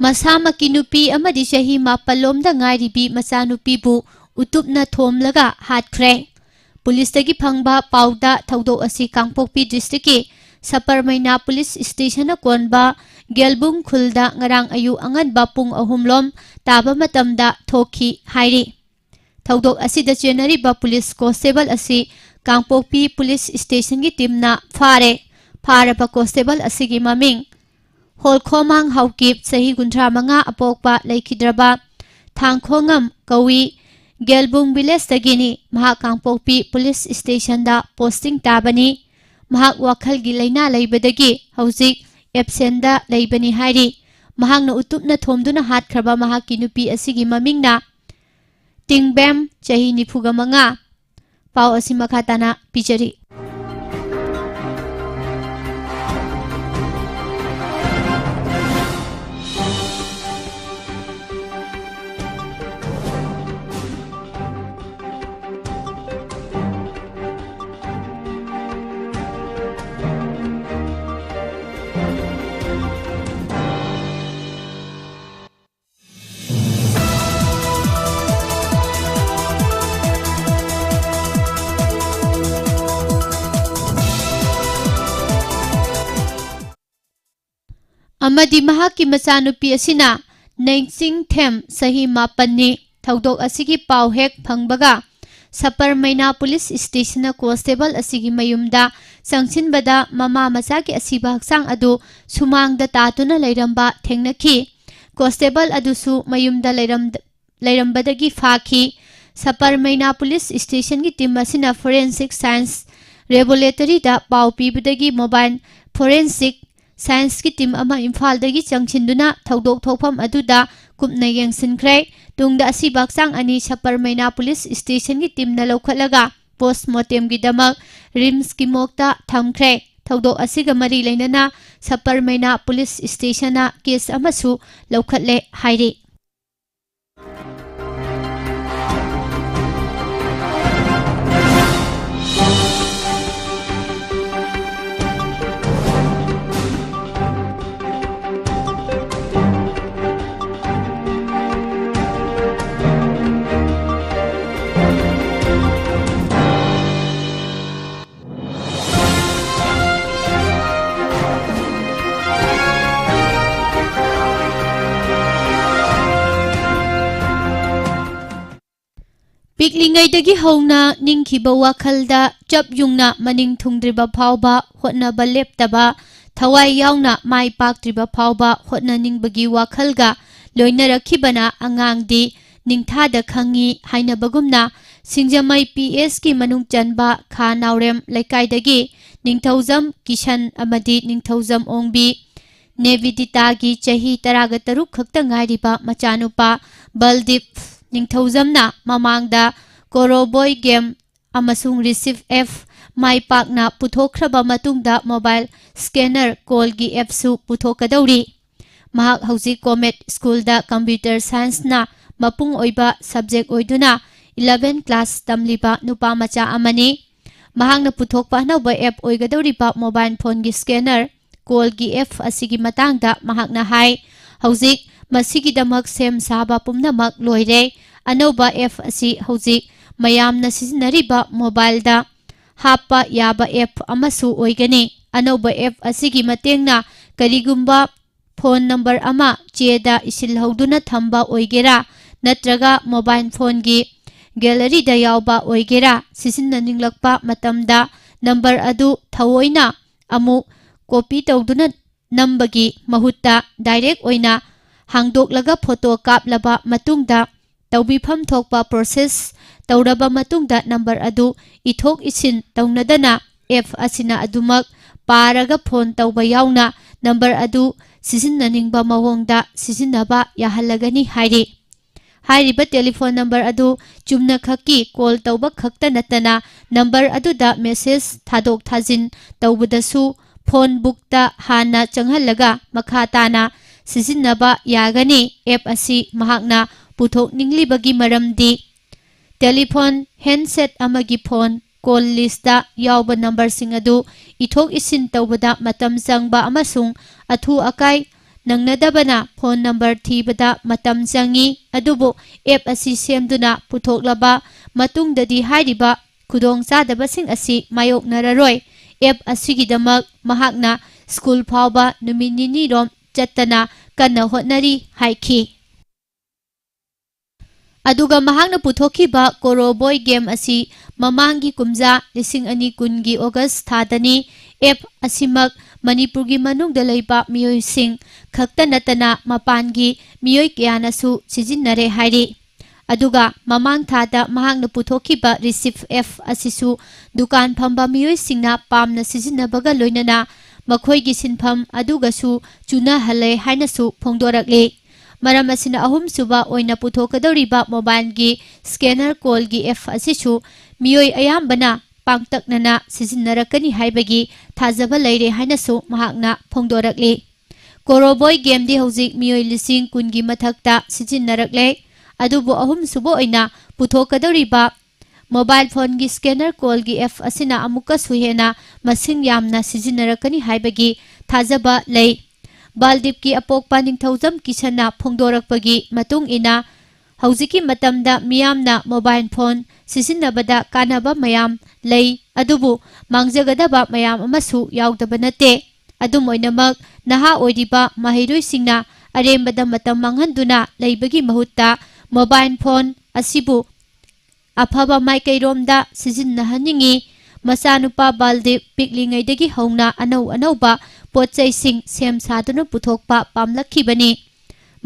ꯃꯁꯥꯃꯛꯀꯤ ꯅꯨꯄꯤ ꯑꯃꯗꯤ ꯆꯍꯤ ꯃꯥꯄꯜ ꯂꯣꯝꯗ ꯉꯥꯏꯔꯤꯕꯤ ꯃꯆꯥꯅꯨꯄꯤꯕꯨ ꯎꯇꯨꯞꯅ ꯊꯣꯝꯂꯒ ꯍꯥꯠꯈ꯭ꯔꯦ꯫ ꯄꯨꯂꯤꯁꯇꯒꯤ ꯐꯪꯕ ꯄꯥꯎꯗ ꯊꯧꯗꯣꯛ ꯑꯁꯤ ꯀꯥꯡꯄꯣꯛꯄꯤ ꯗꯤꯁꯇ꯭ꯔꯤꯛꯀꯤ ꯁꯄꯔꯃꯩꯅꯥ ꯄꯨꯂꯤꯁ ꯁ꯭ꯇꯦꯁꯟꯅ ꯀꯣꯟꯕ ꯒꯦꯜꯕꯨꯡ ꯈꯨꯜꯗ ꯉꯔꯥꯡ ꯑꯌꯨꯛ ꯑꯉꯟꯕ ꯄꯨꯡ ꯑꯍꯨꯝ ꯂꯣꯝ ꯇꯥꯕ ꯃꯇꯝꯗ ꯊꯣꯛꯈꯤ ꯍꯥꯏꯔꯤ꯫ ꯊꯧꯗꯣꯛ ꯑꯁꯤꯗ ꯆꯦꯟꯅꯔꯤꯕ ꯄꯨꯂꯤꯁ ꯀꯣꯟꯁꯇꯦꯕꯜ ꯑꯁꯤ ꯀꯥꯡꯄꯣꯛꯄꯤ ꯄꯨꯂꯤꯁ ꯁ꯭ꯇꯦꯁꯟꯒꯤ ꯇꯤꯝꯅ ꯐꯥꯔꯦ꯫ ꯐꯥꯔꯕ ꯀꯣꯟꯁꯇꯦꯕꯜ ꯑꯁꯤꯒꯤ ꯃꯃꯤꯡ ꯍꯣꯜꯈꯣꯃꯥꯡ ꯍꯥꯎꯀꯤꯞ, ꯆꯍꯤ ꯀꯨꯟꯊ꯭ꯔꯥ ꯃꯉꯥ, ꯑꯄꯣꯛꯄ ꯂꯩꯈꯤꯗ꯭ꯔꯕ ꯊꯥꯡꯈꯣꯉꯝ ꯀꯧꯏ꯫ ꯒꯦꯜꯕꯨꯡ ꯚꯤꯂꯦꯖꯇꯒꯤꯅꯤ꯫ ꯃꯍꯥꯛ ꯀꯥꯡꯄꯣꯛꯄꯤ ꯄꯨꯂꯤꯁ ꯁ꯭ꯇꯦꯁꯟꯗ ꯄꯣꯁꯇꯤꯡ ꯇꯥꯕꯅꯤ꯫ ꯃꯍꯥꯛ ꯋꯥꯈꯜꯒꯤ ꯂꯥꯏꯅꯥ ꯂꯩꯕꯗꯒꯤ ꯍꯧꯖꯤꯛ ꯑꯦꯕꯁꯦꯟꯗ ꯂꯩꯕꯅꯤ ꯍꯥꯏꯔꯤ꯫ ꯃꯍꯥꯛꯅ ꯎꯇꯨꯞꯅ ꯊꯣꯝꯗꯨꯅ ꯍꯥꯠꯈ꯭ꯔꯕ ꯃꯍꯥꯛꯀꯤ ꯅꯨꯄꯤ ꯑꯁꯤꯒꯤ ꯃꯃꯤꯡꯅ ꯇꯤꯡꯕꯦꯝ, ꯆꯍꯤ ꯅꯤꯐꯨꯒ ꯃꯉꯥ꯫ ꯄꯥꯎ ꯑꯁꯤ ꯃꯈꯥ ꯇꯥꯅ ꯄꯤꯖꯔꯤ꯫ ꯑꯃꯗꯤ ꯃꯍꯥꯛꯀꯤ ꯃꯆꯥꯅꯨꯄꯤ ꯑꯁꯤꯅ ꯅꯦꯡꯆꯤꯡ ꯊꯦꯝ, ꯆꯍꯤ ꯃꯥꯄꯟꯅꯤ꯫ ꯊꯧꯗꯣꯛ ꯑꯁꯤꯒꯤ ꯄꯥꯎ ꯍꯦꯛ ꯐꯪꯕꯒ ꯁꯄꯔ ꯃꯩꯅꯥ ꯄꯨꯂꯤꯁ ꯁ꯭ꯇꯦꯁꯟꯅ ꯀꯣꯟꯁꯇꯦꯕꯜ ꯑꯁꯤꯒꯤ ꯃꯌꯨꯝꯗ ꯆꯪꯁꯤꯟꯕꯗ ꯃꯃꯥ ꯃꯆꯥꯒꯤ ꯑꯁꯤꯕ ꯍꯛꯆꯥꯡ ꯑꯗꯨ ꯁꯨꯃꯥꯡꯗ ꯇꯥꯗꯨꯅ ꯂꯩꯔꯝꯕ ꯊꯦꯡꯅꯈꯤ꯫ ꯀꯣꯟꯁꯇꯦꯕꯜ ꯑꯗꯨꯁꯨ ꯃꯌꯨꯝꯗ ꯂꯩꯔꯝ-, ꯂꯩꯔꯝꯕꯗꯒꯤ ꯐꯥꯈꯤ꯫ ꯁꯄꯔ ꯃꯩꯅꯥ ꯄꯨꯂꯤꯁ ꯁ꯭ꯇꯦꯁꯟꯒꯤ ꯇꯤꯝ ꯑꯁꯤꯅ ꯐꯣꯔꯦꯟꯁꯤꯛ ꯁꯥꯏꯟꯁ ꯂꯦꯕꯣꯔꯦꯇꯔꯤꯗ ꯄꯥꯎ ꯄꯤꯕꯗꯒꯤ ꯃꯣꯕꯥꯏꯜ ꯐꯣꯔꯦꯟꯁꯤꯛ ꯁꯥꯏꯟꯁꯀꯤ ꯇꯤꯝ ꯑꯃ ꯏꯝꯐꯥꯜꯗꯒꯤ ꯆꯪꯁꯤꯟꯗꯨꯅ ꯊꯧꯗꯣꯛ ꯊꯣꯛꯐꯝ ꯑꯗꯨꯗ ꯀꯨꯞꯅ ꯌꯦꯡꯁꯤꯟꯈ꯭ꯔꯦ꯫ ꯇꯨꯡꯗ ꯑꯁꯤꯕ ꯍꯛꯆꯥꯡ ꯑꯅꯤ ꯁꯄꯔ ꯃꯩꯅꯥ ꯄꯨꯂꯤꯁ ꯁ꯭ꯇꯦꯁꯟꯒꯤ ꯇꯤꯝꯅ ꯂꯧꯈꯠꯂꯒ ꯄꯣꯁꯃꯣꯔꯇꯦꯝꯒꯤꯗꯃꯛ ꯔꯤꯝꯁꯀꯤ ꯃꯣꯔꯒꯇ ꯊꯝꯈ꯭ꯔꯦ꯫ ꯊꯧꯗꯣꯛ ꯑꯁꯤꯒ ꯃꯔꯤ ꯂꯩꯅꯅ ꯁꯄꯔ ꯃꯩꯅꯥ ꯄꯨꯂꯤꯁ ꯁ꯭ꯇꯦꯁꯟꯅ ꯀꯦꯁ ꯑꯃꯁꯨ ꯂꯧꯈꯠꯂꯦ ꯍꯥꯏꯔꯤ꯫ ꯄꯤꯛꯂꯤꯉꯩꯗꯒꯤ ꯍꯧꯅ ꯅꯤꯡꯈꯤꯕ ꯋꯥꯈꯜꯗ ꯆꯞ ꯌꯨꯡꯅ ꯃꯅꯤꯡ ꯊꯨꯡꯗ꯭ꯔꯤꯕ ꯐꯥꯎꯕ ꯍꯣꯠꯅꯕ ꯂꯦꯞꯇꯕ, ꯊꯋꯥꯏ ꯌꯥꯎꯅ ꯃꯥꯏ ꯄꯥꯛꯇ꯭ꯔꯤꯕ ꯐꯥꯎꯕ ꯍꯣꯠꯅꯅꯤꯡꯕꯒꯤ ꯋꯥꯈꯜꯒ ꯂꯣꯏꯅꯔꯛꯈꯤꯕꯅ ꯑꯉꯥꯡꯗꯤ ꯅꯤꯡꯊꯥꯗ ꯈꯪꯉꯤ ꯍꯥꯏꯅꯕꯒꯨꯝꯅ, ꯁꯤꯡꯖꯃꯩ ꯄꯤ ꯑꯦꯁꯀꯤ ꯃꯅꯨꯡ ꯆꯟꯕ ꯈꯥ ꯅꯥꯎꯔꯦꯝ ꯂꯩꯀꯥꯏꯗꯒꯤ ꯅꯤꯡꯊꯧꯖꯝ ꯀꯤꯁꯟ ꯑꯃꯗꯤ ꯅꯤꯡꯊꯧꯖꯝ ꯑꯣꯡꯕꯤ ꯅꯦꯕꯤꯗꯤꯇꯥꯒꯤ ꯆꯍꯤ ꯇꯔꯥꯒ ꯇꯔꯨꯛ ꯈꯛꯇ ꯉꯥꯏꯔꯤꯕ ꯃꯆꯥꯅꯨꯄꯥ ꯕꯜꯗꯤꯞ ꯅꯤꯡꯊꯧꯖꯝꯅ ꯃꯃꯥꯡꯗ ꯀꯣꯔꯣꯕꯣꯏ ꯒꯦꯝ ꯑꯃꯁꯨꯡ ꯔꯤꯁꯤꯞ ꯑꯦꯞ ꯃꯥꯏ ꯄꯥꯛꯅ ꯄꯨꯊꯣꯛꯈ꯭ꯔꯕ ꯃꯇꯨꯡꯗ ꯃꯣꯕꯥꯏꯜ ꯁ꯭ꯀꯦꯅꯔ ꯀꯣꯜꯒꯤ ꯑꯦꯞꯁꯨ ꯄꯨꯊꯣꯛꯀꯗꯧꯔꯤ꯫ ꯃꯍꯥꯛ ꯍꯧꯖꯤꯛ ꯀꯣꯃꯦꯠ ꯁ꯭ꯀꯨꯜꯗ ꯀꯝꯄ꯭ꯌꯨꯇꯔ ꯁꯥꯏꯟꯁꯅ ꯃꯄꯨꯡ ꯑꯣꯏꯕ ꯁꯕꯖꯦꯛ ꯑꯣꯏꯗꯨꯅ ꯏꯂꯦꯚꯦꯟ ꯀ꯭ꯂꯥꯁ ꯇꯝꯂꯤꯕ ꯅꯨꯄꯥ ꯃꯆꯥ ꯑꯃꯅꯤ꯫ ꯃꯍꯥꯛꯅ ꯄꯨꯊꯣꯛꯄ ꯑꯅꯧꯕ ꯑꯦꯞ ꯑꯣꯏꯒꯗꯧꯔꯤꯕ ꯃꯣꯕꯥꯏꯜ ꯐꯣꯟꯒꯤ ꯁ꯭ꯀꯦꯅꯔ ꯀꯣꯜꯒꯤ ꯑꯦꯞ ꯑꯁꯤꯒꯤ ꯃꯇꯥꯡꯗ ꯃꯍꯥꯛꯅ ꯍꯥꯏ, ꯍꯧꯖꯤꯛ ꯃꯁꯤꯒꯤꯗꯃꯛ ꯁꯦꯝ ꯁꯥꯕ ꯄꯨꯝꯅꯃꯛ ꯂꯣꯏꯔꯦ꯫ ꯑꯅꯧꯕ ꯑꯦꯞ ꯑꯁꯤ ꯍꯧꯖꯤꯛ ꯃꯌꯥꯝꯅ ꯁꯤꯖꯤꯟꯅꯔꯤꯕ ꯃꯣꯕꯥꯏꯜꯗ ꯍꯥꯞꯄ ꯌꯥꯕ ꯑꯦꯞ ꯑꯃꯁꯨ ꯑꯣꯏꯒꯅꯤ꯫ ꯑꯅꯧꯕ ꯑꯦꯞ ꯑꯁꯤꯒꯤ ꯃꯇꯦꯡꯅ ꯀꯔꯤꯒꯨꯝꯕ ꯐꯣꯟ ꯅꯝꯕꯔ ꯑꯃ ꯆꯦꯗ ꯏꯁꯤꯜꯍꯧꯗꯨꯅ ꯊꯝꯕ ꯑꯣꯏꯒꯦꯔꯥ, ꯅꯠꯇ꯭ꯔꯒ ꯃꯣꯕꯥꯏꯜ ꯐꯣꯟꯒꯤ ꯒꯦꯂꯔꯤꯗ ꯌꯥꯎꯕ ꯑꯣꯏꯒꯦꯔꯥ, ꯁꯤꯖꯤꯟꯅꯅꯤꯡꯂꯛꯄ ꯃꯇꯝꯗ ꯅꯝꯕꯔ ꯑꯗꯨ ꯊꯑꯣꯏꯅ ꯑꯃꯨꯛ ꯀꯣꯄꯤ ꯇꯧꯗꯨꯅ ꯅꯝꯕꯒꯤ ꯃꯍꯨꯠꯇ ꯗꯥꯏꯔꯦꯛ ꯑꯣꯏꯅ ꯍꯥꯡꯗꯣꯛꯂꯒ ꯐꯣꯇꯣ ꯀꯥꯞꯂꯕ ꯃꯇꯨꯡꯗ ꯇꯧꯕꯤꯐꯝ ꯊꯣꯛꯄ ꯄ꯭ꯔꯣꯁꯦꯁ ꯇꯧꯔꯕ ꯃꯇꯨꯡꯗ ꯅꯝꯕꯔ ꯑꯗꯨ ꯏꯊꯣꯛ ꯏꯁꯤꯟ ꯇꯧꯅꯗꯅ ꯑꯦꯞ ꯑꯁꯤꯅ ꯑꯗꯨꯃꯛ ꯄꯥꯔꯒ ꯐꯣꯟ ꯇꯧꯕ ꯌꯥꯎꯅ ꯅꯝꯕꯔ ꯑꯗꯨ ꯁꯤꯖꯤꯟꯅꯅꯤꯡꯕ ꯃꯑꯣꯡꯗ ꯁꯤꯖꯤꯟꯅꯕ ꯌꯥꯍꯜꯂꯒꯅꯤ ꯍꯥꯏꯔꯤ꯫ ꯍꯥꯏꯔꯤꯕ ꯇꯦꯂꯤꯐꯣꯟ ꯅꯝꯕꯔ ꯑꯗꯨ ꯆꯨꯝꯅꯈꯛꯀꯤ ꯀꯣꯜ ꯇꯧꯕ ꯈꯛꯇ ꯅꯠꯇꯅ ꯅꯝꯕꯔ ꯑꯗꯨꯗ ꯃꯦꯁꯦꯖ ꯊꯥꯗꯣꯛ ꯊꯥꯖꯤꯟ ꯇꯧꯕꯗꯁꯨ ꯐꯣꯟ ꯕꯨꯛꯇ ꯍꯥꯟꯅ ꯆꯪꯍꯜꯂꯒ ꯃꯈꯥ ꯇꯥꯅ ꯁꯤꯖꯤꯟꯅꯕ ꯌꯥꯒꯅꯤ꯫ ꯑꯦꯞ ꯑꯁꯤ ꯃꯍꯥꯛꯅ ꯄꯨꯊꯣꯛꯅꯤꯡꯂꯤꯕꯒꯤ ꯃꯔꯝꯗꯤ ꯇꯦꯂꯤꯐꯣꯟ ꯍꯦꯟꯁꯦꯠ ꯑꯃꯒꯤ ꯐꯣꯟ ꯀꯣꯜ ꯂꯤꯁꯇ ꯌꯥꯎꯕ ꯅꯝꯕꯔꯁꯤꯡ ꯑꯗꯨ ꯏꯊꯣꯛ ꯏꯁꯤꯟ ꯇꯧꯕꯗ ꯃꯇꯝ ꯆꯪꯕ ꯑꯃꯁꯨꯡ ꯑꯊꯨ ꯑꯀꯥꯏ ꯅꯪꯅꯗꯕꯅ ꯐꯣꯟ ꯅꯝꯕꯔ ꯊꯤꯕꯗ ꯃꯇꯝ ꯆꯪꯏ꯫ ꯑꯗꯨꯕꯨ ꯑꯦꯞ ꯑꯁꯤ ꯁꯦꯝꯗꯨꯅ ꯄꯨꯊꯣꯛꯂꯕ ꯃꯇꯨꯡꯗꯗꯤ ꯍꯥꯏꯔꯤꯕ ꯈꯨꯗꯣꯡꯆꯥꯗꯕꯁꯤꯡ ꯑꯁꯤ ꯃꯥꯌꯣꯛꯅꯔꯔꯣꯏ꯫ ꯑꯦꯞ ꯑꯁꯤꯒꯤꯗꯃꯛ ꯃꯍꯥꯛꯅ ꯁ꯭ꯀꯨꯜ ꯐꯥꯎꯕ ꯅꯨꯃꯤꯠ ꯅꯤꯅꯤꯔꯣꯝ ꯆꯠꯇꯅ ꯀꯟꯅ ꯍꯣꯠꯅꯔꯤ ꯍꯥꯏꯈꯤ꯫ ꯑꯗꯨꯒ ꯃꯍꯥꯛꯅ ꯄꯨꯊꯣꯛꯈꯤꯕ ꯀꯣꯔꯣꯕꯣꯏ ꯒꯦꯝ ꯑꯁꯤ ꯃꯃꯥꯡꯒꯤ ꯀꯨꯝꯖꯥ ꯂꯤꯁꯤꯡ ꯑꯅꯤ ꯀꯨꯟꯒꯤ ꯑꯣꯒꯁ ꯊꯥꯗꯅꯤ꯫ ꯑꯦꯞ ꯑꯁꯤꯃꯛ ꯃꯅꯤꯄꯨꯔꯒꯤ ꯃꯅꯨꯡꯗ ꯂꯩꯕ ꯃꯤꯑꯣꯏꯁꯤꯡ ꯈꯛꯇ ꯅꯠꯇꯅ ꯃꯄꯥꯟꯒꯤ ꯃꯤꯑꯣꯏ ꯀꯌꯥꯅꯁꯨ ꯁꯤꯖꯤꯟꯅꯔꯦ ꯍꯥꯏꯔꯤ꯫ ꯑꯗꯨꯒ ꯃꯃꯥꯡ ꯊꯥꯗ ꯃꯍꯥꯛꯅ ꯄꯨꯊꯣꯛꯈꯤꯕ ꯔꯤꯁꯤꯞ ꯑꯦꯞ ꯑꯁꯤꯁꯨ ꯗꯨꯀꯥꯟ ꯐꯝꯕ ꯃꯤꯑꯣꯏꯁꯤꯡꯅ ꯄꯥꯝꯅ ꯁꯤꯖꯤꯟꯅꯕꯒ ꯂꯣꯏꯅꯅ ꯃꯈꯣꯏꯒꯤ ꯁꯤꯟꯐꯝ ꯑꯗꯨꯒꯁꯨ ꯆꯨꯅꯍꯜꯂꯦ ꯍꯥꯏꯅꯁꯨ ꯐꯣꯡꯗꯣꯔꯛꯂꯤ꯫ ꯃꯔꯝ ꯑꯁꯤꯅ ꯑꯍꯨꯝꯁꯨꯕ ꯑꯣꯏꯅ ꯄꯨꯊꯣꯛꯀꯗꯧꯔꯤꯕ ꯃꯣꯕꯥꯏꯜꯒꯤ ꯁ꯭ꯀꯦꯅꯔ ꯀꯣꯜꯒꯤ ꯑꯦꯞ ꯑꯁꯤꯁꯨ ꯃꯤꯑꯣꯏ ꯑꯌꯥꯝꯕꯅ ꯄꯥꯡꯇꯛꯅꯅ ꯁꯤꯖꯤꯟꯅꯔꯛꯀꯅꯤ ꯍꯥꯏꯕꯒꯤ ꯊꯥꯖꯕ ꯂꯩꯔꯦ ꯍꯥꯏꯅꯁꯨ ꯃꯍꯥꯛꯅ ꯐꯣꯡꯗꯣꯔꯛꯂꯤ꯫ ꯀꯣꯔꯣꯕꯣꯏ ꯒꯦꯝꯗꯤ ꯍꯧꯖꯤꯛ ꯃꯤꯑꯣꯏ ꯂꯤꯁꯤꯡ ꯀꯨꯟꯒꯤ ꯃꯊꯛꯇ ꯁꯤꯖꯤꯟꯅꯔꯛꯂꯦ꯫ ꯑꯗꯨꯕꯨ ꯑꯍꯨꯝꯁꯨꯕ ꯑꯣꯏꯅ ꯄꯨꯊꯣꯛꯀꯗꯧꯔꯤꯕ ꯃꯣꯕꯥꯏꯜ ꯐꯣꯟꯒꯤ ꯁ꯭ꯀꯦꯅꯔ ꯀꯣꯜꯒꯤ ꯑꯦꯞ ꯑꯁꯤꯅ ꯑꯃꯨꯛꯀꯁꯨ ꯍꯦꯟꯅ ꯃꯁꯤꯡ ꯌꯥꯝꯅ ꯁꯤꯖꯤꯟꯅꯔꯛꯀꯅꯤ ꯍꯥꯏꯕꯒꯤ ꯊꯥꯖꯕ ꯂꯩ꯫ ꯕꯥꯜꯗꯤꯞꯀꯤ ꯑꯄꯣꯛꯄ ꯅꯤꯡꯊꯧꯖꯝ ꯀꯤꯁꯟꯅ ꯐꯣꯡꯗꯣꯔꯛꯄꯒꯤ ꯃꯇꯨꯡ ꯏꯟꯅ, ꯍꯧꯖꯤꯛꯀꯤ ꯃꯇꯝꯗ ꯃꯤꯌꯥꯝꯅ ꯃꯣꯕꯥꯏꯜ ꯐꯣꯟ ꯁꯤꯖꯤꯟꯅꯕꯗ ꯀꯥꯟꯅꯕ ꯃꯌꯥꯝ ꯂꯩ, ꯑꯗꯨꯕꯨ ꯃꯥꯡꯖꯒꯗꯕ ꯃꯌꯥꯝ ꯑꯃꯁꯨ ꯌꯥꯎꯗꯕ ꯅꯠꯇꯦ꯫ ꯑꯗꯨꯝ ꯑꯣꯏꯅꯃꯛ, ꯅꯍꯥ ꯑꯣꯏꯔꯤꯕ ꯃꯍꯩꯔꯣꯏꯁꯤꯡꯅ ꯑꯔꯦꯝꯕꯗ ꯃꯇꯝ ꯃꯥꯡꯍꯟꯗꯨꯅ ꯂꯩꯕꯒꯤ ꯃꯍꯨꯠꯇ mobile phone ꯑꯁꯤꯕꯨ ꯑꯐꯕ ꯃꯥꯏꯀꯩꯔꯣꯝꯗ ꯁꯤꯖꯤꯟꯅꯍꯟꯅꯤꯡꯏ꯫ ꯃꯆꯥꯅꯨꯄꯥ ꯕꯥꯜꯗꯤꯞ ꯄꯤꯛꯂꯤꯉꯩꯗꯒꯤ ꯍꯧꯅ ꯑꯅꯧ ꯑꯅꯧꯕ ꯄꯣꯠ ꯆꯩꯁꯤꯡ ꯁꯦꯝ ꯁꯥꯗꯨꯅ ꯄꯨꯊꯣꯛꯄ ꯄꯥꯝꯂꯛꯈꯤꯕꯅꯤ꯫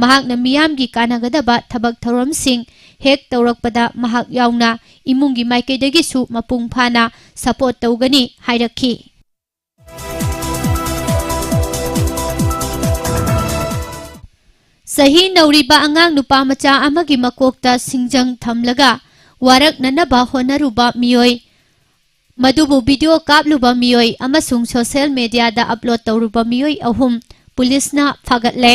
ꯃꯍꯥꯛꯅ ꯃꯤꯌꯥꯝꯒꯤ ꯀꯥꯟꯅꯒꯗꯕ ꯊꯕꯛ ꯊꯧꯔꯝꯁꯤꯡ ꯍꯦꯛ ꯇꯧꯔꯛꯄꯗ ꯃꯍꯥꯛ ꯌꯥꯎꯅ ꯏꯃꯨꯡꯒꯤ ꯃꯥꯏꯀꯩꯗꯒꯤꯁꯨ ꯃꯄꯨꯡ ꯐꯥꯅ support ꯇꯧꯒꯅꯤ ꯍꯥꯏꯔꯛꯈꯤ꯫ ꯆꯍꯤ ꯅꯧꯔꯤꯕ ꯑꯉꯥꯡ ꯅꯨꯄꯥ ꯃꯆꯥ ꯑꯃꯒꯤ ꯃꯀꯣꯛꯇ ꯁꯤꯡꯖꯪ ꯊꯝꯂꯒ ꯋꯥꯔꯛꯅꯅꯕ ꯍꯣꯠꯅꯔꯨꯕ ꯃꯤꯑꯣꯏ, ꯃꯗꯨꯕꯨ video ꯀꯥꯞꯂꯨꯕ ꯃꯤꯑꯣꯏ ꯑꯃꯁꯨꯡ social media ꯗ upload ꯇꯧꯔꯨꯕ ꯃꯤꯑꯣꯏ ꯑꯍꯨꯝ ꯄꯨꯂꯤꯁꯅ ꯐꯥꯒꯠꯂꯦ꯫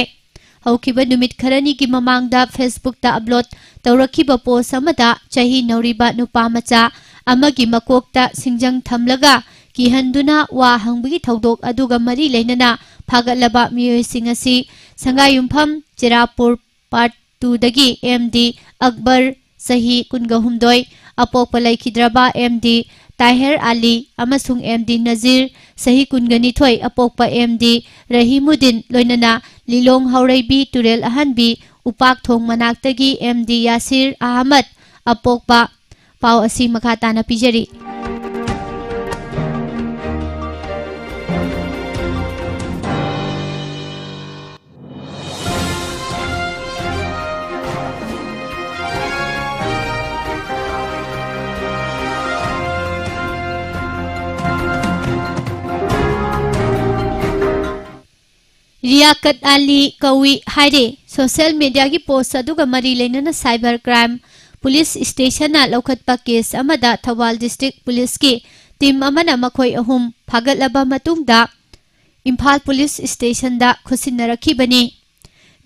ꯍꯧꯈꯤꯕ ꯅꯨꯃꯤꯠ ꯈꯔꯅꯤꯒꯤ ꯃꯃꯥꯡꯗ Facebook ꯇ upload ꯇꯧꯔꯛꯈꯤꯕ post ꯑꯃꯗ ꯆꯍꯤ ꯅꯧꯔꯤꯕ ꯅꯨꯄꯥ ꯃꯆꯥ ꯑꯃꯒꯤ ꯃꯀꯣꯛꯇ ꯁꯤꯡꯖꯪ ꯊꯝꯂꯒ ꯀꯤꯍꯟꯗꯨꯅ ꯋꯥ ꯍꯪꯕꯒꯤ ꯊꯧꯗꯣꯛ ꯑꯗꯨꯒ ꯃꯔꯤ ꯂꯩꯅꯅ ꯐꯥꯒꯠꯂꯕ ꯃꯤꯑꯣꯏꯁꯤꯡ ꯑꯁꯤ ꯁꯉꯥꯏꯌꯨꯝꯐꯝ ꯆꯦꯔꯥꯄꯨꯔ Part two ꯗꯒꯤ M D ꯑꯛꯕꯔ, ꯆꯍꯤ ꯀꯨꯟꯒ ꯍꯨꯝꯗꯣꯏ, ꯑꯄꯣꯛꯄ ꯂꯩꯈꯤꯗ꯭ꯔꯕ M D ꯇꯥꯍꯤꯔ ꯑꯂꯤ ꯑꯃꯁꯨꯡ M D ꯅꯖꯤꯔ, ꯆꯍꯤ ꯀꯨꯟꯒ ꯅꯤꯊꯣꯏ, ꯑꯄꯣꯛꯄ M D ꯔꯍꯤꯃꯨꯗꯤꯟ, ꯂꯣꯏꯅꯅ ꯂꯤꯂꯣꯡ ꯍꯥꯎꯔꯩꯕꯤ ꯇꯨꯔꯦꯜ ꯑꯍꯟꯕꯤ ꯎꯄꯥꯛ ꯊꯣꯡ ꯃꯅꯥꯛꯇꯒꯤ M D ꯌꯥꯁꯤꯔ ꯑꯍꯃꯗ, ꯑꯄꯣꯛꯄ꯫ ꯄꯥꯎ ꯑꯁꯤ ꯃꯈꯥ ꯇꯥꯅ ꯄꯤꯖꯔꯤ꯫ ꯔꯤꯌꯥꯀꯠ ꯑꯂꯤ ꯀꯧꯏ ꯍꯥꯏꯔꯦ꯫ Social media ꯒꯤ post ꯑꯗꯨꯒ ꯃꯔꯤ ꯂꯩꯅꯅ cyber crime police station ꯅ ꯂꯧꯈꯠꯄ case ꯑꯃꯗ ꯊꯧꯕꯥꯜ district police ꯀꯤ team ꯑꯃꯅ ꯃꯈꯣꯏ ꯑꯍꯨꯝ ꯐꯥꯒꯠꯂꯕ ꯃꯇꯨꯡꯗ ꯏꯝꯐꯥꯜ police station ꯗ ꯈꯨꯠꯁꯤꯟꯅꯔꯛꯈꯤꯕꯅꯤ꯫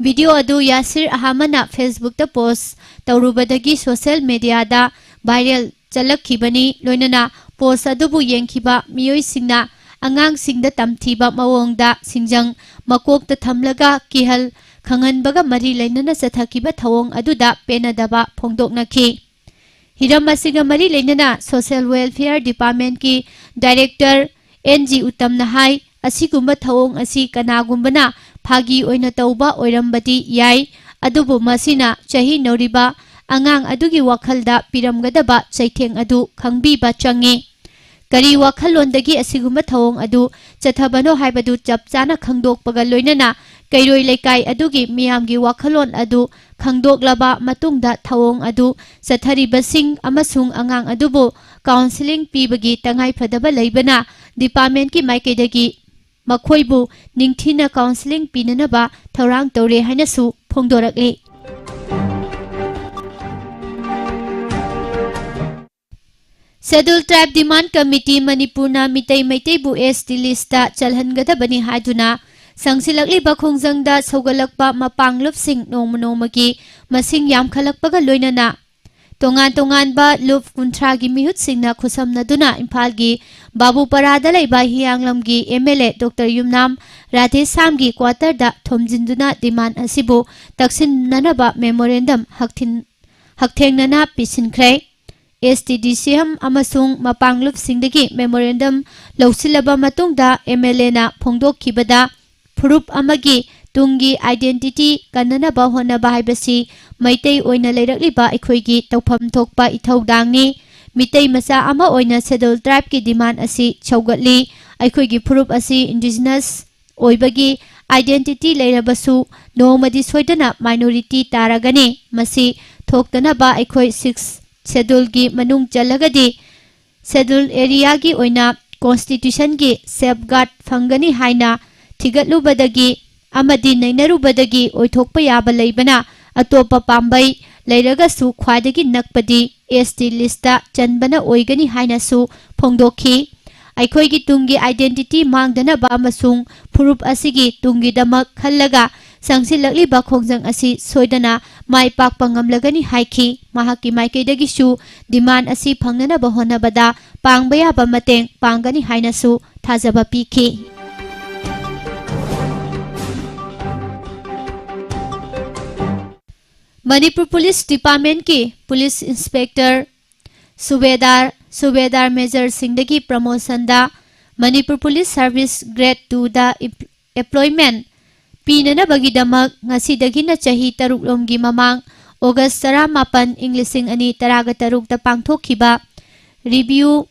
Video ꯑꯗꯨ ꯌꯥꯁꯤꯔ ꯑꯍꯃꯗꯅ Facebook ꯇ post ꯇꯧꯔꯨꯕꯗꯒꯤ social media ꯗ viral ꯆꯠꯂꯛꯈꯤꯕꯅꯤ꯫ ꯂꯣꯏꯅꯅ post ꯑꯗꯨꯕꯨ ꯌꯦꯡꯈꯤꯕ ꯃꯤꯑꯣꯏꯁꯤꯡꯅ ꯑꯉꯥꯡꯁꯤꯡꯗ ꯇꯝꯊꯤꯕ ꯃꯑꯣꯡꯗ ꯁꯤꯡꯖꯪ ꯃꯀꯣꯛꯇ ꯊꯝꯂꯒ ꯀꯤꯍꯜ ꯈꯪꯍꯟꯕꯒ ꯃꯔꯤ ꯂꯩꯅꯅ ꯆꯠꯊꯈꯤꯕ ꯊꯧꯑꯣꯡ ꯑꯗꯨꯗ ꯄꯦꯟꯅꯗꯕ ꯐꯣꯡꯗꯣꯛꯅꯈꯤ꯫ ꯍꯤꯔꯝ ꯑꯁꯤꯒ ꯃꯔꯤ ꯂꯩꯅꯅ Social Welfare Department ꯀꯤ Director N G ꯎꯠꯇꯝꯅ ꯍꯥꯏ, ꯑꯁꯤꯒꯨꯝꯕ ꯊꯧꯑꯣꯡ ꯑꯁꯤ ꯀꯅꯥꯒꯨꯝꯕꯅ ꯐꯥꯒꯤ ꯑꯣꯏꯅ ꯇꯧꯕ ꯑꯣꯏꯔꯝꯕꯗꯤ ꯌꯥꯏ, ꯑꯗꯨꯕꯨ ꯃꯁꯤꯅ ꯆꯍꯤ ꯅꯧꯔꯤꯕ ꯑꯉꯥꯡ ꯑꯗꯨꯒꯤ ꯋꯥꯈꯜꯗ ꯄꯤꯔꯝꯒꯗꯕ ꯆꯩꯊꯦꯡ ꯑꯗꯨ ꯈꯪꯕꯤꯕ ꯆꯪꯏ꯫ ꯀꯔꯤ ꯋꯥꯈꯜꯂꯣꯟꯗꯒꯤ ꯑꯁꯤꯒꯨꯝꯕ ꯊꯧꯑꯣꯡ ꯑꯗꯨ ꯆꯠꯊꯕꯅꯣ ꯍꯥꯏꯕꯗꯨ ꯆꯞ ꯆꯥꯅ ꯈꯪꯗꯣꯛꯄꯒ ꯂꯣꯏꯅꯅ ꯀꯩꯔꯣꯏ ꯂꯩꯀꯥꯏ ꯑꯗꯨꯒꯤ ꯃꯤꯌꯥꯝꯒꯤ ꯋꯥꯈꯜꯂꯣꯟ ꯑꯗꯨ ꯈꯪꯗꯣꯛꯂꯕ ꯃꯇꯨꯡꯗ ꯊꯧꯑꯣꯡ ꯑꯗꯨ ꯆꯠꯊꯔꯤꯕꯁꯤꯡ ꯑꯃꯁꯨꯡ ꯑꯉꯥꯡ ꯑꯗꯨꯕꯨ counselling ꯄꯤꯕꯒꯤ ꯇꯉꯥꯏꯐꯗꯕ ꯂꯩꯕꯅ departmentꯀꯤ ꯃꯥꯏꯀꯩꯗꯒꯤ ꯃꯈꯣꯏꯕꯨ ꯅꯤꯡꯊꯤꯅ counselling ꯄꯤꯅꯅꯕ ꯊꯧꯔꯥꯡ ꯇꯧꯔꯦ ꯍꯥꯏꯅꯁꯨ ꯐꯣꯡꯗꯣꯔꯛꯂꯤ꯫ Scheduled Tribe Demand Committee ꯃꯅꯤꯄꯨꯔꯅ ꯃꯤꯇꯩ ꯃꯩꯇꯩꯕꯨ S T listꯇ ꯆꯜꯍꯟꯒꯗꯕꯅꯤ ꯍꯥꯏꯗꯨꯅ ꯁꯪꯁꯤꯜꯂꯛꯂꯤꯕ ꯈꯣꯡꯖꯪꯗ ꯁꯧꯒꯠꯂꯛꯄ ꯃꯄꯥꯡꯂꯨꯞꯁꯤꯡ ꯅꯣꯡꯃ ꯅꯣꯡꯃꯒꯤ ꯃꯁꯤꯡ ꯌꯥꯝꯈꯠꯂꯛꯄꯒ ꯂꯣꯏꯅꯅ ꯇꯣꯉꯥꯟ ꯇꯣꯉꯥꯟꯕ ꯂꯨꯞ ꯀꯨꯟꯊ꯭ꯔꯥꯒꯤ ꯃꯤꯍꯨꯠꯁꯤꯡꯅ ꯈꯨꯠꯁꯝꯅꯗꯨꯅ ꯏꯝꯐꯥꯜꯒꯤ ꯕꯥꯕꯨꯄꯥꯔꯥꯗ ꯂꯩꯕ ꯍꯤꯌꯥꯡꯂꯝꯒꯤ M L A Doctor Yumnam ꯔꯥꯙꯦꯁ꯭ꯌꯥꯝꯒꯤ quarterꯗ ꯊꯣꯝꯖꯤꯟꯗꯨꯅ demand ꯑꯁꯤꯕꯨ ꯇꯛꯁꯤꯟꯅꯅꯕ memorandum ꯍꯛꯊꯤꯟ-, ꯍꯛꯊꯦꯡꯅꯅ ꯄꯤꯁꯤꯟꯈ꯭ꯔꯦ꯫ S T D C M ꯑꯃꯁꯨꯡ ꯃꯄꯥꯡꯂꯨꯞꯁꯤꯡꯗꯒꯤ memorandum ꯂꯧꯁꯤꯜꯂꯕ ꯃꯇꯨꯡꯗ M L Aꯅ ꯐꯣꯡꯗꯣꯛꯈꯤꯕꯗ, ꯐꯨꯔꯨꯞ ꯑꯃꯒꯤ ꯇꯨꯡꯒꯤ identity ꯀꯟꯅꯅꯕ ꯍꯣꯠꯅꯕ ꯍꯥꯏꯕꯁꯤ ꯃꯩꯇꯩ ꯑꯣꯏꯅ ꯂꯩꯔꯛꯂꯤꯕ ꯑꯩꯈꯣꯏꯒꯤ ꯇꯧꯐꯝ ꯊꯣꯛꯄ ꯏꯊꯧꯗꯥꯡꯅꯤ꯫ ꯃꯤꯇꯩ ꯃꯆꯥ ꯑꯃ ꯑꯣꯏꯅ Scheduled Tribeꯀꯤ demand ꯑꯁꯤ ꯁꯧꯒꯠꯂꯤ꯫ ꯑꯩꯈꯣꯏꯒꯤ ꯐꯨꯔꯨꯞ ꯑꯁꯤ indigenous ꯑꯣꯏꯕꯒꯤ identity ꯂꯩꯔꯕꯁꯨ ꯅꯣꯡꯃꯗꯤ ꯁꯣꯏꯗꯅ minority ꯇꯥꯔꯒꯅꯤ꯫ ꯃꯁꯤ ꯊꯣꯛꯇꯅꯕ ꯑꯩꯈꯣꯏ Sixth Scheduleꯒꯤ ꯃꯅꯨꯡ ꯆꯜꯂꯒꯗꯤ Scheduled Areaꯒꯤ ꯑꯣꯏꯅ Constitutionꯒꯤ safeguard ꯐꯪꯒꯅꯤ ꯍꯥꯏꯅ ꯊꯤꯒꯠꯂꯨꯕꯗꯒꯤ ꯑꯃꯗꯤ ꯅꯩꯅꯔꯨꯕꯗꯒꯤ ꯑꯣꯏꯊꯣꯛꯄ ꯌꯥꯕ ꯂꯩꯕꯅ ꯑꯇꯣꯞꯄ ꯄꯥꯝꯕꯩ ꯂꯩꯔꯒꯁꯨ ꯈ꯭ꯋꯥꯏꯗꯒꯤ ꯅꯛꯄꯗꯤ S T listꯇ ꯆꯟꯕꯅ ꯑꯣꯏꯒꯅꯤ ꯍꯥꯏꯅꯁꯨ ꯐꯣꯡꯗꯣꯛꯈꯤ꯫ ꯑꯩꯈꯣꯏꯒꯤ ꯇꯨꯡꯒꯤ identity ꯃꯥꯡꯗꯅꯕ ꯑꯃꯁꯨꯡ ꯐꯨꯔꯨꯞ ꯑꯁꯤꯒꯤ ꯇꯨꯡꯒꯤꯗꯃꯛ ꯈꯜꯂꯒ ꯆꯪꯁꯤꯜꯂꯛꯂꯤꯕ ꯈꯣꯡꯖꯪ ꯑꯁꯤ ꯁꯣꯏꯗꯅ ꯃꯥꯏ ꯄꯥꯛꯄ ꯉꯝꯂꯒꯅꯤ ꯍꯥꯏꯈꯤ꯫ ꯃꯍꯥꯛꯀꯤ ꯃꯥꯏꯀꯩꯗꯒꯤꯁꯨ demand ꯑꯁꯤ ꯐꯪꯅꯅꯕ ꯍꯣꯠꯅꯕꯗ ꯄꯥꯡꯕ ꯌꯥꯕ ꯃꯇꯦꯡ ꯄꯥꯡꯒꯅꯤ ꯍꯥꯏꯅꯁꯨ ꯊꯥꯖꯕ ꯄꯤꯈꯤ꯫ ꯃꯅꯤꯄꯨꯔ ꯄꯨꯂꯤꯁ ꯗꯤꯄꯥꯔꯠꯃꯦꯟꯠꯀꯤ ꯄꯨꯂꯤꯁ ꯏꯟꯁꯄꯦꯛꯇꯔ, ꯁꯨꯕꯦꯗꯥꯔ, ꯁꯨꯕꯦꯗꯥꯔ ꯃꯦꯖꯔꯁꯤꯡꯗꯒꯤ ꯄ꯭ꯔꯃꯣꯁꯟꯗ Manipur Police Service Grade two ꯗ employment ꯄꯤꯅꯅꯕꯒꯤꯗꯃꯛ ꯉꯁꯤꯗꯒꯤꯅ ꯆꯍꯤ ꯇꯔꯨꯛ ꯂꯣꯝꯒꯤ ꯃꯃꯥꯡ August ꯇꯔꯥꯃꯥꯄꯟ, ꯏꯪ ꯂꯤꯁꯤꯡ ꯑꯅꯤ ꯇꯔꯥꯒ ꯇꯔꯨꯛꯇ ꯄꯥꯡꯊꯣꯛꯈꯤꯕ Review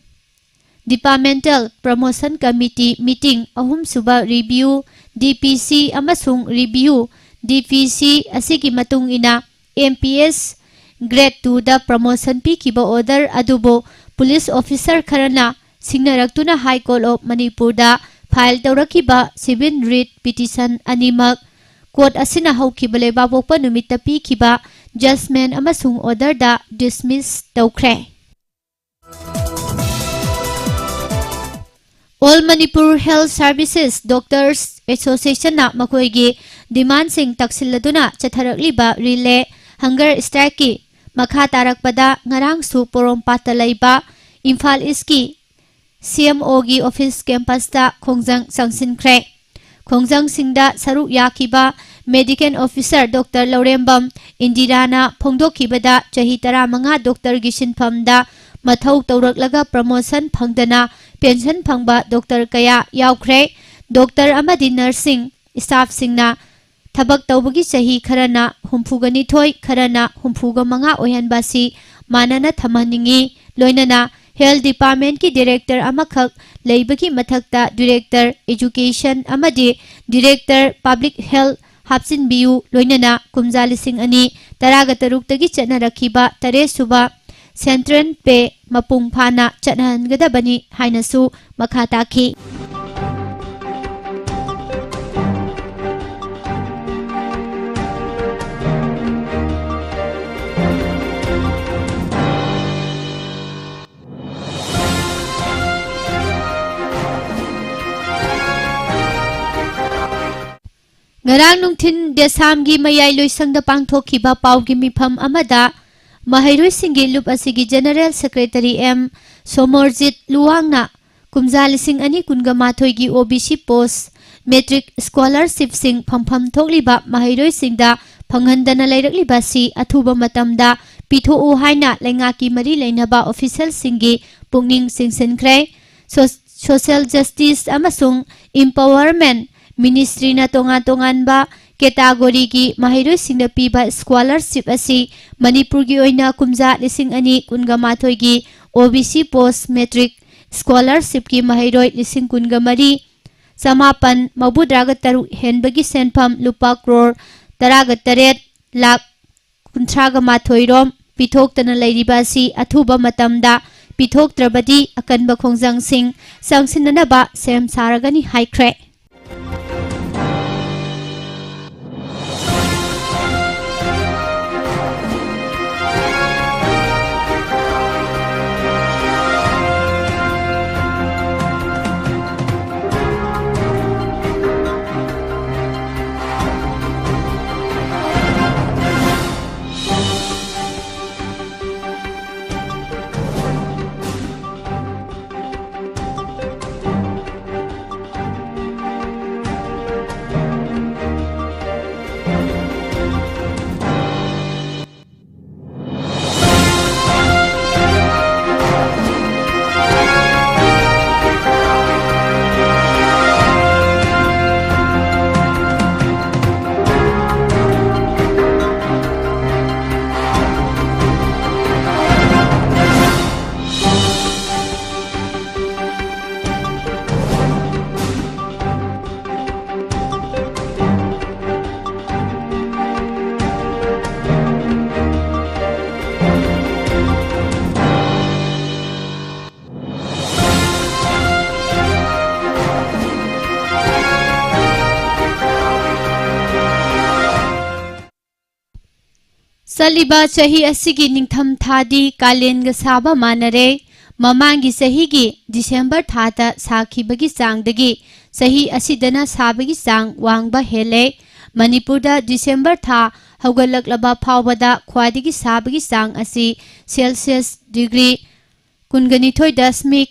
Departmental Promotion Committee meeting, ꯑꯍꯨꯝꯁꯨꯕ Review D P C ꯑꯃꯁꯨꯡ Review D P C ꯑꯁꯤꯒꯤ ꯃꯇꯨꯡ ꯏꯟꯅ M P S Grade two ꯗ promotion ꯄꯤꯈꯤꯕ order ꯑꯗꯨꯕꯨ police officer ꯈꯔꯅ ꯁꯤꯡꯅꯔꯛꯇꯨꯅ High Court of ꯃꯅꯤꯄꯨꯔꯗ file ꯇꯧꯔꯛꯈꯤꯕ civil writ petition ꯑꯅꯤꯃꯛ court ꯑꯁꯤꯅ ꯍꯧꯈꯤꯕ ꯂꯩꯕꯥꯛꯄꯣꯛꯄ ꯅꯨꯃꯤꯠꯇ ꯄꯤꯈꯤꯕ judgment ꯑꯃꯁꯨꯡ order ꯗ dismiss ꯇꯧꯈ꯭ꯔꯦ꯫ All Manipur Health Services Doctors Association ꯅ ꯃꯈꯣꯏꯒꯤ demand ꯁꯤꯡ ꯇꯛꯁꯤꯜꯂꯗꯨꯅ ꯆꯠꯊꯔꯛꯂꯤꯕ relay hunger strike ꯀꯤ ꯃꯈꯥ ꯇꯥꯔꯛꯄꯗ ꯉꯔꯥꯡꯁꯨ ꯄꯣꯔꯣꯝꯄꯥꯠꯇ ꯂꯩꯕ ꯏꯝꯐꯥꯜ ꯏꯁꯀꯤ C M O ꯒꯤ office campus ꯇ ꯈꯣꯡꯖꯪ ꯆꯪꯁꯤꯟꯈ꯭ꯔꯦ꯫ ꯈꯣꯡꯖꯪꯁꯤꯡꯗ ꯁꯔꯨꯛ ꯌꯥꯈꯤꯕ medical officer Doctor ꯂꯧꯔꯦꯝꯕꯝ ꯏꯟꯗꯤꯔꯥꯅ ꯐꯣꯡꯗꯣꯛꯈꯤꯕꯗ, ꯆꯍꯤ ꯇꯔꯥꯃꯉꯥ doctor ꯒꯤ ꯁꯤꯟꯐꯝꯗ ꯃꯊꯧ ꯇꯧꯔꯛꯂꯒ promotion ꯐꯪꯗꯅ pension ꯐꯪꯕ doctor ꯀꯌꯥ ꯌꯥꯎꯈ꯭ꯔꯦ꯫ Doctor ꯑꯃꯗꯤ nurse ꯁꯤꯡ, staff ꯁꯤꯡꯅ ꯊꯕꯛ ꯇꯧꯕꯒꯤ ꯆꯍꯤ ꯈꯔꯅ ꯍꯨꯝꯐꯨꯒ ꯅꯤꯊꯣꯏ, ꯈꯔꯅ ꯍꯨꯝꯐꯨꯒ ꯃꯉꯥ ꯑꯣꯏꯍꯟꯕ ꯑꯁꯤ ꯃꯥꯟꯅꯅ ꯊꯝꯍꯟꯅꯤꯡꯏ꯫ ꯂꯣꯏꯅꯅ health department ꯀꯤ director ꯑꯃꯈꯛ ꯂꯩꯕꯒꯤ ꯃꯊꯛꯇ director education ꯑꯃꯗꯤ director public health ꯍꯥꯞꯆꯤꯟꯕꯤꯌꯨ꯫ ꯂꯣꯏꯅꯅ ꯀꯨꯝꯖꯥ ꯂꯤꯁꯤꯡ ꯑꯅꯤ ꯇꯔꯥꯒ ꯇꯔꯨꯛꯇꯒꯤ ꯆꯠꯅꯔꯛꯈꯤꯕ ꯇꯔꯦꯠꯁꯨꯕ central pay ꯃꯄꯨꯡ ꯐꯥꯅ ꯆꯠꯅꯍꯟꯒꯗꯕꯅꯤ ꯍꯥꯏꯅꯁꯨ ꯃꯈꯥ ꯇꯥꯈꯤ꯫ ꯉꯔꯥꯡ ꯅꯨꯡꯊꯤꯟ ꯗꯦꯁꯥꯝꯒꯤ ꯃꯌꯥꯏ ꯂꯣꯏꯁꯪꯗ ꯄꯥꯡꯊꯣꯛꯈꯤꯕ ꯄꯥꯎꯒꯤ ꯃꯤꯐꯝ ꯑꯃꯗ ꯃꯍꯩꯔꯣꯏꯁꯤꯡꯒꯤ ꯂꯨꯞ ꯑꯁꯤꯒꯤ General Secretary M ꯁꯣꯃꯣꯔꯖꯤꯠ ꯂꯨꯋꯥꯡꯅ ꯀꯨꯝꯖꯥ ꯂꯤꯁꯤꯡ ꯑꯅꯤ ꯀꯨꯟꯒ ꯃꯥꯊꯣꯏꯒꯤ O B C post matric scholarship ꯁꯤꯡ ꯐꯪꯐꯝ ꯊꯣꯛꯂꯤꯕ ꯃꯍꯩꯔꯣꯏꯁꯤꯡꯗ ꯐꯪꯍꯟꯗꯅ ꯂꯩꯔꯛꯂꯤꯕ ꯑꯁꯤ ꯑꯊꯨꯕ ꯃꯇꯝꯗ ꯄꯤꯊꯣꯛꯎ ꯍꯥꯏꯅ ꯂꯩꯉꯥꯛꯀꯤ ꯃꯔꯤ ꯂꯩꯅꯕ official ꯁꯤꯡꯒꯤ ꯄꯨꯛꯅꯤꯡ ꯆꯤꯡꯁꯤꯟꯈ꯭ꯔꯦ꯫ ꯁꯣ-, Social Justice ꯑꯃꯁꯨꯡ Empowerment Ministryꯅ ꯇꯣꯉꯥꯟ ꯇꯣꯉꯥꯟꯕ categoryꯒꯤ ꯃꯍꯩꯔꯣꯏꯁꯤꯡꯗ ꯄꯤꯕ scholarship ꯑꯁꯤ ꯃꯅꯤꯄꯨꯔꯒꯤ ꯑꯣꯏꯅ ꯀꯨꯝꯖꯥ ꯂꯤꯁꯤꯡ ꯑꯅꯤ ꯀꯨꯟꯒ ꯃꯥꯊꯣꯏꯒꯤ OBC Post Matric Scholarshipꯀꯤ ꯃꯍꯩꯔꯣꯏ ꯂꯤꯁꯤꯡ ꯀꯨꯟꯒ ꯃꯔꯤ ꯆꯃꯥꯄꯟ ꯃꯧꯗ꯭ꯔꯥꯒ ꯇꯔꯨꯛ ꯍꯦꯟꯕꯒꯤ ꯁꯦꯟꯐꯝ ꯂꯨꯄꯥ ꯀ꯭ꯔꯣꯔ ꯇꯔꯥꯒ ꯇꯔꯦꯠ ꯂꯥꯈ ꯀꯨꯟꯊ꯭ꯔꯥꯒ ꯃꯥꯊꯣꯏ ꯔꯣꯝ ꯄꯤꯊꯣꯛꯇꯅ ꯂꯩꯔꯤꯕ ꯑꯁꯤ ꯑꯊꯨꯕ ꯃꯇꯝꯗ ꯄꯤꯊꯣꯛꯇ꯭ꯔꯕꯗꯤ ꯑꯀꯟꯕ ꯈꯣꯡꯖꯪꯁꯤꯡ ꯆꯪꯁꯤꯟꯅꯅꯕ ꯁꯦꯝ ꯁꯥꯔꯒꯅꯤ ꯍꯥꯏꯈ꯭ꯔꯦ꯫ ꯆꯠꯂꯤꯕ ꯆꯍꯤ ꯑꯁꯤꯒꯤ ꯅꯤꯡꯊꯝ ꯊꯥꯗꯤ ꯀꯥꯂꯦꯟꯒ ꯁꯥꯕ ꯃꯥꯟꯅꯔꯦ꯫ ꯃꯃꯥꯡꯒꯤ ꯆꯍꯤꯒꯤ ꯗꯤꯁꯦꯝꯕꯔ ꯊꯥꯗ ꯁꯥꯈꯤꯕꯒꯤ ꯆꯥꯡꯗꯒꯤ ꯆꯍꯤ ꯑꯁꯤꯗꯅ ꯁꯥꯕꯒꯤ ꯆꯥꯡ ꯋꯥꯡꯕ ꯍꯦꯜꯂꯦ꯫ ꯃꯅꯤꯄꯨꯔꯗ ꯗꯤꯁꯦꯝꯕꯔ ꯊꯥ ꯍꯧꯒꯠꯂꯛꯂꯕ ꯐꯥꯎꯕꯗ ꯈ꯭ꯋꯥꯏꯗꯒꯤ ꯁꯥꯕꯒꯤ ꯆꯥꯡ ꯑꯁꯤ ꯁꯦꯜꯁꯤꯌꯁ ꯗꯤꯒ꯭ꯔꯤ ꯀꯨꯟꯒ ꯅꯤꯊꯣꯏ ꯗꯁꯃꯤꯛ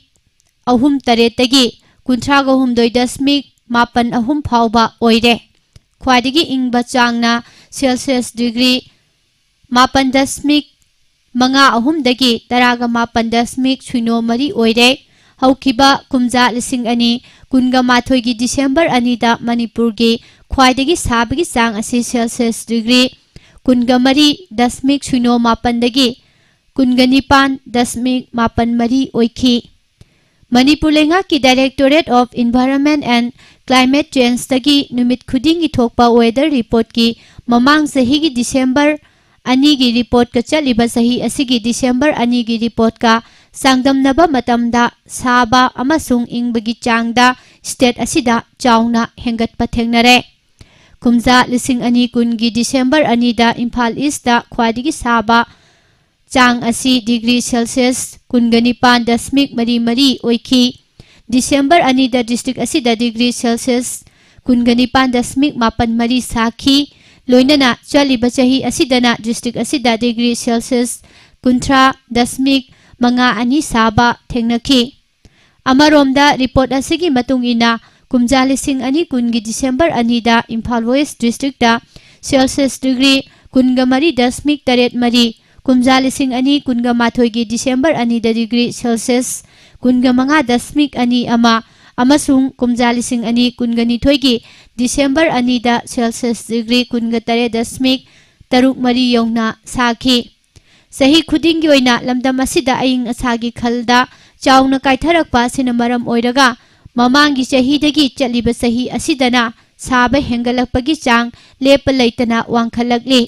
ꯑꯍꯨꯝ ꯇꯔꯦꯠꯇꯒꯤ ꯀꯨꯟꯊ꯭ꯔꯥꯒ ꯍꯨꯝꯗꯣꯏ ꯗꯁꯃꯤꯛ ꯃꯥꯄꯟ ꯑꯍꯨꯝ ꯐꯥꯎꯕ ꯑꯣꯏꯔꯦ꯫ ꯈ꯭ꯋꯥꯏꯗꯒꯤ ꯏꯪꯕ ꯆꯥꯡꯅ ꯁꯦꯜꯁꯤꯌꯁ ꯗꯤꯒ꯭ꯔꯤ ꯃꯥꯄꯟ ꯗꯁꯃꯤꯛ ꯃꯉꯥ ꯑꯍꯨꯝꯗꯒꯤ ꯇꯔꯥꯒ ꯃꯥꯄꯟ ꯗꯁꯃꯤꯛ ꯁꯤꯅꯣ ꯃꯔꯤ ꯑꯣꯏꯔꯦ꯫ ꯍꯧꯈꯤꯕ ꯀꯨꯝꯖꯥ ꯂꯤꯁꯤꯡ ꯑꯅꯤ ꯀꯨꯟꯒ ꯃꯥꯊꯣꯏꯒꯤ ꯗꯤꯁꯦꯝꯕꯔ ꯑꯅꯤꯗ ꯃꯅꯤꯄꯨꯔꯒꯤ ꯈ꯭ꯋꯥꯏꯗꯒꯤ ꯁꯥꯕꯒꯤ ꯆꯥꯡ ꯑꯁꯤ ꯁꯦꯜꯁꯤꯌꯁ ꯗꯤꯒ꯭ꯔꯤ ꯀꯨꯟꯒ ꯃꯔꯤ ꯗꯁꯃꯤꯛ ꯁꯤꯅꯣ ꯃꯥꯄꯟꯗꯒꯤ ꯀꯨꯟꯒ ꯅꯤꯄꯥꯟ ꯗꯁꯃꯤꯛ ꯃꯥꯄꯟ ꯃꯔꯤ ꯑꯣꯏꯈꯤ꯫ ꯃꯅꯤꯄꯨꯔ ꯂꯩꯉꯥꯛꯀꯤ Directorate of Environment and Climate Changeꯇꯒꯤ ꯅꯨꯃꯤꯠ ꯈꯨꯗꯤꯡꯒꯤ ꯊꯣꯛꯄ weather reportꯀꯤ ꯃꯃꯥꯡ ꯆꯍꯤꯒꯤ ꯗꯤꯁꯦꯝꯕꯔ ꯑꯅꯤꯒꯤ reportꯀ ꯆꯠꯂꯤꯕ ꯆꯍꯤ ꯑꯁꯤꯒꯤ ꯗꯤꯁꯦꯝꯕꯔ ꯑꯅꯤꯒꯤ reportꯀ ꯆꯥꯡꯗꯝꯅꯕ ꯃꯇꯝꯗ ꯁꯥꯕ ꯑꯃꯁꯨꯡ ꯏꯪꯕꯒꯤ ꯆꯥꯡꯗ state ꯑꯁꯤꯗ ꯆꯥꯎꯅ ꯍꯦꯟꯒꯠꯄ ꯊꯦꯡꯅꯔꯦ꯫ ꯀꯨꯝꯖꯥ ꯂꯤꯁꯤꯡ ꯑꯅꯤ ꯀꯨꯟꯒꯤ ꯗꯤꯁꯦꯝꯕꯔ ꯑꯅꯤꯗ ꯏꯝꯐꯥꯜ Eastꯇ ꯈ꯭ꯋꯥꯏꯗꯒꯤ ꯁꯥꯕ ꯆꯥꯡ ꯑꯁꯤ ꯗꯤꯒ꯭ꯔꯤ ꯁꯦꯜꯁꯤꯌꯁ ꯀꯨꯟꯒ ꯅꯤꯄꯥꯟ ꯗꯁꯃꯤꯛ ꯃꯔꯤ ꯃꯔꯤ ꯑꯣꯏꯈꯤ꯫ ꯗꯤꯁꯦꯝꯕꯔ ꯑꯅꯤꯗ district ꯑꯁꯤꯗ ꯗꯤꯒ꯭ꯔꯤ ꯁꯦꯜꯁꯤꯌꯁ ꯀꯨꯟꯒ ꯅꯤꯄꯥꯟ ꯗꯁꯃꯤꯛ ꯃꯥꯄꯟ ꯃꯔꯤ ꯁꯥꯈꯤ꯫ ꯂꯣꯏꯅꯅ ꯆꯠꯂꯤꯕ ꯆꯍꯤ ꯑꯁꯤꯗꯅ district ꯑꯁꯤꯗ ꯗꯤꯒ꯭ꯔꯤ ꯁꯦꯜꯁꯤꯌꯁ ꯀꯨꯟꯊ꯭ꯔꯥ ꯗꯁꯃꯤꯛ ꯃꯉꯥ ꯑꯅꯤ ꯁꯥꯕ ꯊꯦꯡꯅꯈꯤ꯫ ꯑꯃꯔꯣꯝꯗ, report ꯑꯁꯤꯒꯤ ꯃꯇꯨꯡ ꯏꯟꯅ, ꯀꯨꯝꯖꯥ ꯂꯤꯁꯤꯡ ꯑꯅꯤ ꯀꯨꯟꯒꯤ ꯗꯤꯁꯦꯝꯕꯔ ꯑꯅꯤꯗ ꯏꯝꯐꯥꯜ West districtꯇ ꯁꯦꯜꯁꯤꯌꯁ ꯗꯤꯒ꯭ꯔꯤ ꯀꯨꯟꯒ ꯃꯔꯤ ꯗꯁꯃꯤꯛ ꯇꯔꯦꯠ ꯃꯔꯤ, ꯀꯨꯝꯖꯥ ꯂꯤꯁꯤꯡ ꯑꯅꯤ ꯀꯨꯟꯒ ꯃꯥꯊꯣꯏꯒꯤ ꯗꯤꯁꯦꯝꯕꯔ ꯑꯅꯤꯗ ꯗꯤꯒ꯭ꯔꯤ ꯁꯦꯜꯁꯤꯌꯁ ꯀꯨꯟꯒ ꯃꯉꯥ ꯗꯁꯃꯤꯛ ꯑꯅꯤ ꯑꯃ ꯑꯃꯁꯨꯡ ꯀꯨꯝꯖꯥ ꯂꯤꯁꯤꯡ ꯑꯅꯤ ꯀꯨꯟꯒ ꯅꯤꯊꯣꯏꯒꯤ ꯗꯤꯁꯦꯝꯕꯔ ꯑꯅꯤꯗ ꯁꯦꯜꯁꯤꯌꯁ ꯗꯤꯒ꯭ꯔꯤ ꯀꯨꯟꯒ ꯇꯔꯦꯠ ꯗꯁꯃꯤꯛ ꯇꯔꯨꯛ ꯃꯔꯤ ꯌꯧꯅ ꯁꯥꯈꯤ꯫ ꯆꯍꯤ ꯈꯨꯗꯤꯡꯒꯤ ꯑꯣꯏꯅ ꯂꯝꯗꯝ ꯑꯁꯤꯗ ꯑꯏꯪ ꯑꯁꯥꯒꯤ ꯈꯜꯗ ꯆꯥꯎꯅ ꯀꯥꯏꯊꯔꯛꯄ ꯑꯁꯤꯅ ꯃꯔꯝ ꯑꯣꯏꯔꯒ, ꯃꯃꯥꯡꯒꯤ ꯆꯍꯤꯗꯒꯤ ꯆꯠꯂꯤꯕ ꯆꯍꯤ ꯑꯁꯤꯗꯅ ꯁꯥꯕ ꯍꯦꯟꯒꯠꯂꯛꯄꯒꯤ ꯆꯥꯡ ꯂꯦꯞꯄ ꯂꯩꯇꯅ ꯋꯥꯡꯈꯠꯂꯛꯂꯤ꯫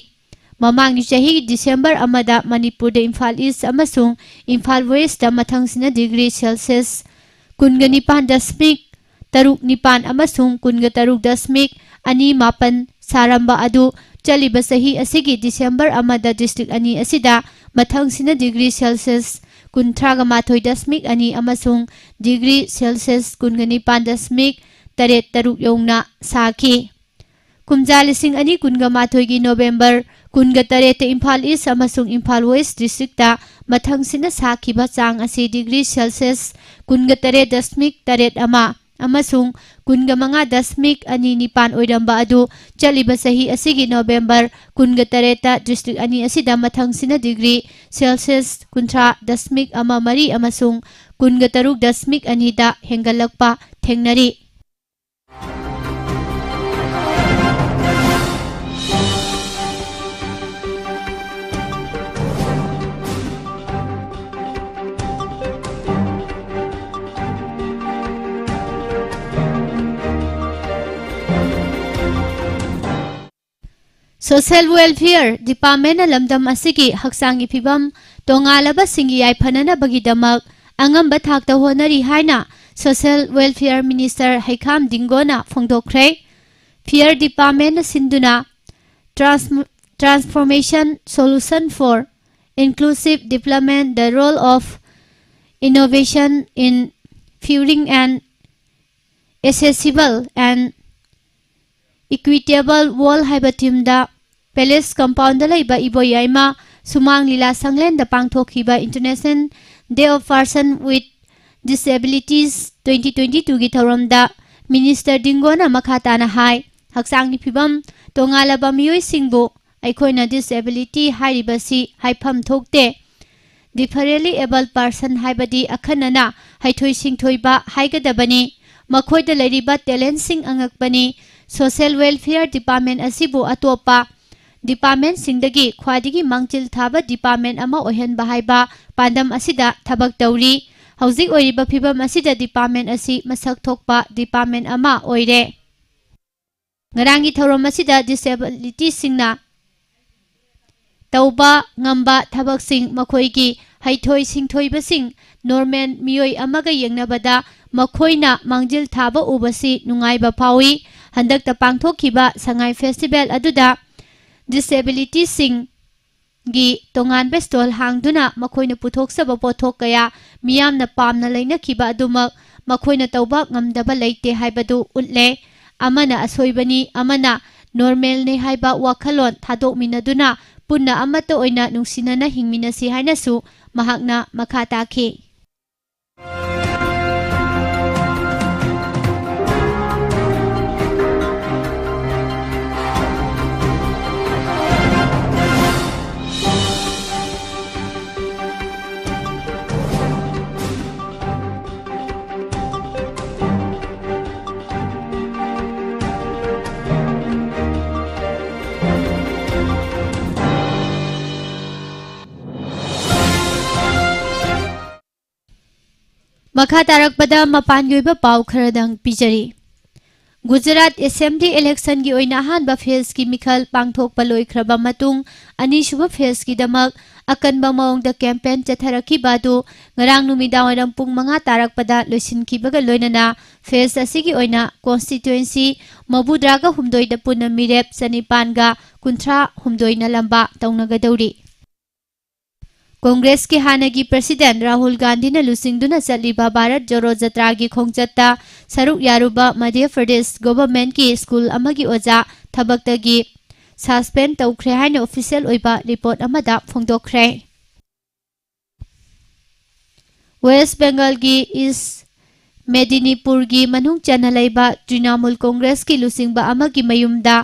ꯃꯃꯥꯡꯒꯤ ꯆꯍꯤ ꯗꯤꯁꯦꯝꯕꯔ ꯑꯃꯗ ꯃꯅꯤꯄꯨꯔꯗ ꯏꯝꯐꯥꯜ East ꯑꯃꯁꯨꯡ ꯏꯝꯐꯥꯜ Westꯇ ꯃꯊꯪꯁꯤꯅ ꯗꯤꯒ꯭ꯔꯤ ꯁꯦꯜꯁꯤꯌꯁ ꯀꯨꯟꯒ ꯅꯤꯄꯥꯟ ꯗꯁꯃꯤꯛ ꯇꯔꯨꯛ ꯅꯤꯄꯥꯟ ꯑꯃꯁꯨꯡ ꯀꯨꯟꯒ ꯇꯔꯨꯛ ꯗꯁꯃꯤꯛ ꯑꯅꯤ ꯃꯥꯄꯟ ꯁꯥꯔꯝꯕ ꯑꯗꯨ ꯆꯠꯂꯤꯕ ꯆꯍꯤ ꯑꯁꯤꯒꯤ ꯗꯤꯁꯦꯝꯕꯔ ꯑꯃꯗ district ꯑꯅꯤ ꯑꯁꯤꯗ ꯃꯊꯪꯁꯤꯅ ꯗꯤꯒ꯭ꯔꯤ ꯁꯦꯜꯁꯤꯌꯁ ꯀꯨꯟꯊ꯭ꯔꯥꯒ ꯃꯥꯊꯣꯏ ꯗꯁꯃꯤꯛ ꯑꯅꯤ ꯑꯃꯁꯨꯡ ꯗꯤꯒ꯭ꯔꯤ ꯁꯦꯜꯁꯤꯌꯁ ꯀꯨꯟꯒ ꯅꯤꯄꯥꯟ ꯗꯁꯃꯤꯛ ꯇꯔꯦꯠ ꯇꯔꯨꯛ ꯌꯧꯅ ꯁꯥꯈꯤ꯫ ꯀꯨꯝꯖꯥ ꯂꯤꯁꯤꯡ ꯑꯅꯤ ꯀꯨꯟꯒ ꯃꯥꯊꯣꯏꯒꯤ ꯅꯣꯕꯦꯝꯕꯔ ꯀꯨꯟꯒ ꯇꯔꯦꯠꯇ ꯏꯝꯐꯥꯜ East ꯑꯃꯁꯨꯡ ꯏꯝꯐꯥꯜ West districtꯇ ꯃꯊꯪꯁꯤꯅ ꯁꯥꯈꯤꯕ ꯆꯥꯡ ꯑꯁꯤ ꯗꯤꯒ꯭ꯔꯤ ꯁꯦꯜꯁꯤꯌꯁ ꯀꯨꯟꯒ ꯇꯔꯦꯠ ꯗꯁꯃꯤꯛ ꯇꯔꯦꯠ ꯑꯃ ꯑꯃꯁꯨꯡ ꯀꯨꯟꯒ ꯃꯉꯥ ꯗꯁꯃꯤꯛ ꯑꯅꯤ ꯅꯤꯄꯥꯟ ꯑꯣꯏꯔꯝꯕ ꯑꯗꯨ ꯆꯠꯂꯤꯕ ꯆꯍꯤ ꯑꯁꯤꯒꯤ ꯅꯣꯕꯦꯝꯕꯔ ꯀꯨꯟꯒ ꯇꯔꯦꯠꯇ district ꯑꯅꯤ ꯑꯁꯤꯗ ꯃꯊꯪꯁꯤꯅ ꯗꯤꯒ꯭ꯔꯤ ꯁꯦꯜꯁꯤꯌꯁ ꯀꯨꯟꯊ꯭ꯔꯥ ꯗꯁꯃꯤꯛ ꯑꯃ ꯃꯔꯤ ꯑꯃꯁꯨꯡ ꯀꯨꯟꯒ ꯇꯔꯨꯛ ꯗꯁꯃꯤꯛ ꯑꯅꯤꯗ ꯍꯦꯟꯒꯠꯂꯛꯄ ꯊꯦꯡꯅꯔꯤ꯫ Social Welfare Departmentꯅ ꯂꯝꯗꯝ ꯑꯁꯤꯒꯤ ꯍꯛꯆꯥꯡꯒꯤ ꯐꯤꯕꯝ ꯇꯣꯉꯥꯜꯂꯕꯁꯤꯡꯒꯤ ꯌꯥꯏꯐꯅꯅꯕꯒꯤꯗꯃꯛ ꯑꯉꯝꯕ ꯊꯥꯛꯇ ꯍꯣꯠꯅꯔꯤ ꯍꯥꯏꯅ Social Welfare Minister ꯍꯩꯈꯥꯝ ꯗꯤꯡꯒꯣꯅ ꯐꯣꯡꯗꯣꯛꯈ꯭ꯔꯦ꯫ Fair Departmentꯅ ꯁꯤꯟꯗꯨꯅ Trans-, Transformation Solution for Inclusive Development, the Role of Innovation in Fueling and Accessible and Equitable World ꯍꯥꯏꯕ ꯊꯤꯝꯗ Palace Compoundꯗ ꯂꯩꯕ ꯏꯕꯣꯌꯥꯏꯃ ꯁꯨꯃꯥꯡ ꯂꯤꯂꯥ ꯁꯪꯂꯦꯟꯗ ꯄꯥꯡꯊꯣꯛꯈꯤꯕ International Day of Person with Disabilities twenty twenty-twoꯒꯤ ꯊꯧꯔꯝꯗ Minister ꯗꯤꯡꯒꯣꯅ ꯃꯈꯥ ꯇꯥꯅ ꯍꯥꯏ, ꯍꯛꯆꯥꯡꯒꯤ ꯐꯤꯕꯝ ꯇꯣꯉꯥꯜꯂꯕ ꯃꯤꯑꯣꯏꯁꯤꯡꯕꯨ ꯑꯩꯈꯣꯏꯅ disability ꯍꯥꯏꯔꯤꯕꯁꯤ ꯍꯥꯏꯐꯝ ꯊꯣꯛꯇꯦ꯫ Differently abled person ꯍꯥꯏꯕꯗꯤ ꯑꯈꯟꯅꯅ ꯍꯩꯊꯣꯏ ꯁꯤꯡꯊꯣꯏꯕ ꯍꯥꯏꯒꯗꯕꯅꯤ꯫ ꯃꯈꯣꯏꯗ ꯂꯩꯔꯤꯕ talentꯁꯤꯡ ꯑꯉꯛꯄꯅꯤ꯫ Social Welfare Department ꯑꯁꯤꯕꯨ ꯑꯇꯣꯞꯄ departmentꯁꯤꯡꯗꯒꯤ ꯈ꯭ꯋꯥꯏꯗꯒꯤ ꯃꯥꯡꯖꯤꯜ ꯊꯥꯕ department ꯑꯃ ꯑꯣꯏꯍꯟꯕ ꯍꯥꯏꯕ ꯄꯥꯟꯗꯝ ꯑꯁꯤꯗ ꯊꯕꯛ ꯇꯧꯔꯤ꯫ ꯍꯧꯖꯤꯛ ꯑꯣꯏꯔꯤꯕ ꯐꯤꯕꯝ ꯑꯁꯤꯗ department ꯑꯁꯤ ꯃꯁꯛ ꯊꯣꯛꯄ department ꯑꯃ ꯑꯣꯏꯔꯦ꯫ ꯉꯔꯥꯡꯒꯤ ꯊꯧꯔꯝ ꯑꯁꯤꯗ disabilityꯁꯤꯡꯅ ꯇꯧꯕ ꯉꯝꯕ ꯊꯕꯛꯁꯤꯡ, ꯃꯈꯣꯏꯒꯤ ꯍꯩꯊꯣꯏ ꯁꯤꯡꯊꯣꯏꯕꯁꯤꯡ normal ꯃꯤꯑꯣꯏ ꯑꯃꯒ ꯌꯦꯡꯅꯕꯗ ꯃꯈꯣꯏꯅ ꯃꯥꯡꯖꯤꯜ ꯊꯥꯕ ꯎꯕꯁꯤ ꯅꯨꯡꯉꯥꯏꯕ ꯐꯥꯎꯏ꯫ ꯍꯟꯗꯛꯇ ꯄꯥꯡꯊꯣꯛꯈꯤꯕ ꯁꯉꯥꯏ festival ꯑꯗꯨꯗ disabilityꯁꯤꯡ ꯒꯤ ꯇꯣꯉꯥꯟꯕ stall ꯍꯥꯡꯗꯨꯅ ꯃꯈꯣꯏꯅ ꯄꯨꯊꯣꯛꯆꯕ ꯄꯣꯠꯊꯣꯛ ꯀꯌꯥ ꯃꯤꯌꯥꯝꯅ ꯄꯥꯝꯅ ꯂꯩꯅꯈꯤꯕ ꯑꯗꯨꯃꯛ ꯃꯈꯣꯏꯅ ꯇꯧꯕ ꯉꯝꯗꯕ ꯂꯩꯇꯦ ꯍꯥꯏꯕꯗꯨ ꯎꯠꯂꯦ꯫ ꯑꯃꯅ ꯑꯁꯣꯏꯕꯅꯤ, ꯑꯃꯅ normalꯅꯤ ꯍꯥꯏꯕ ꯋꯥꯈꯜꯂꯣꯟ ꯊꯥꯗꯣꯛꯃꯤꯟꯅꯗꯨꯅ ꯄꯨꯟꯅ ꯑꯃꯠꯇ ꯑꯣꯏꯅ ꯅꯨꯡꯁꯤꯅꯅ ꯍꯤꯡꯃꯤꯟꯅꯁꯤ ꯍꯥꯏꯅꯁꯨ ꯃꯍꯥꯛꯅ ꯃꯈꯥ ꯇꯥꯈꯤ꯫ ꯃꯈꯥ ꯇꯥꯔꯛꯄꯗ ꯃꯄꯥꯟꯒꯤ ꯑꯣꯏꯕ ꯄꯥꯎ ꯈꯔꯗꯪ ꯄꯤꯖꯔꯤ꯫ ꯒꯨꯖꯔꯥꯠ ꯑꯦꯁꯦꯝꯕ꯭ꯂꯤ ꯏꯂꯦꯛꯁꯟꯒꯤ ꯑꯣꯏꯅ ꯑꯍꯥꯟꯕ ꯐꯦꯖꯀꯤ ꯃꯤꯈꯜ ꯄꯥꯡꯊꯣꯛꯄ ꯂꯣꯏꯈ꯭ꯔꯕ ꯃꯇꯨꯡ, ꯑꯅꯤꯁꯨꯕ ꯐꯦꯖꯀꯤꯗꯃꯛ ꯑꯀꯟꯕ ꯃꯑꯣꯡꯗ ꯀꯦꯝꯄꯦꯟ ꯆꯠꯊꯔꯛꯈꯤꯕ ꯑꯗꯨ ꯉꯔꯥꯡ ꯅꯨꯃꯤꯗꯥꯡꯋꯥꯏꯔꯝ ꯄꯨꯡ ꯃꯉꯥ ꯇꯥꯔꯛꯄꯗ ꯂꯣꯏꯁꯤꯟꯈꯤꯕꯒ ꯂꯣꯏꯅꯅ ꯐꯦꯖ ꯑꯁꯤꯒꯤ ꯑꯣꯏꯅ ꯀꯣꯟꯁꯇꯤꯇ꯭ꯋꯦꯟꯁꯤ ꯃꯧꯕꯨꯗ꯭ꯔꯥꯒ ꯍꯨꯝꯗꯣꯏꯗ ꯄꯨꯟꯅ ꯃꯤꯔꯦꯞ ꯆꯅꯤꯄꯥꯟꯒ ꯀꯨꯟꯊ꯭ꯔꯥ ꯍꯨꯝꯗꯣꯏꯅ ꯂꯝꯕꯥ ꯇꯧꯅꯒꯗꯧꯔꯤ꯫ ꯀꯣꯡꯒ꯭ꯔꯦꯁꯀꯤ ꯍꯥꯟꯅꯒꯤ ꯄ꯭ꯔꯁꯤꯗꯦꯟꯠ ꯔꯥꯍꯨꯜ ꯒꯥꯟꯙꯤꯅ ꯂꯨꯆꯤꯡꯗꯨꯅ ꯆꯠꯂꯤꯕ ꯚꯥꯔꯠ ꯖꯣꯔꯣ ꯖꯇ꯭ꯔꯥꯒꯤ ꯈꯣꯡꯆꯠꯇ ꯁꯔꯨꯛ ꯌꯥꯔꯨꯕ ꯃꯙ꯭ꯌ ꯄ꯭ꯔꯗꯦꯁ ꯒꯣꯚꯔꯟꯃꯦꯟꯠꯀꯤ ꯁ꯭ꯀꯨꯜ ꯑꯃꯒꯤ ꯑꯣꯖꯥ ꯊꯕꯛꯇꯒꯤ ꯁꯁꯄꯦꯟ ꯇꯧꯈ꯭ꯔꯦ ꯍꯥꯏꯅ ꯑꯣꯐꯤꯁꯤꯌꯦꯜ ꯑꯣꯏꯕ ꯔꯤꯄꯣꯔꯠ ꯑꯃꯗ ꯐꯣꯡꯗꯣꯛꯈ꯭ꯔꯦ꯫ ꯋꯦꯁ꯭ꯠ ꯕꯦꯡꯒꯜꯒꯤ ꯏꯁ꯭ꯠ ꯃꯦꯗꯤꯅꯤꯄꯨꯔꯒꯤ ꯃꯅꯨꯡ ꯆꯟꯅ ꯂꯩꯕ ꯇ꯭ꯔꯤꯅꯥꯃꯨꯜ ꯀꯣꯡꯒ꯭ꯔꯦꯁꯀꯤ ꯂꯨꯆꯤꯡꯕ ꯑꯃꯒꯤ ꯃꯌꯨꯝꯗ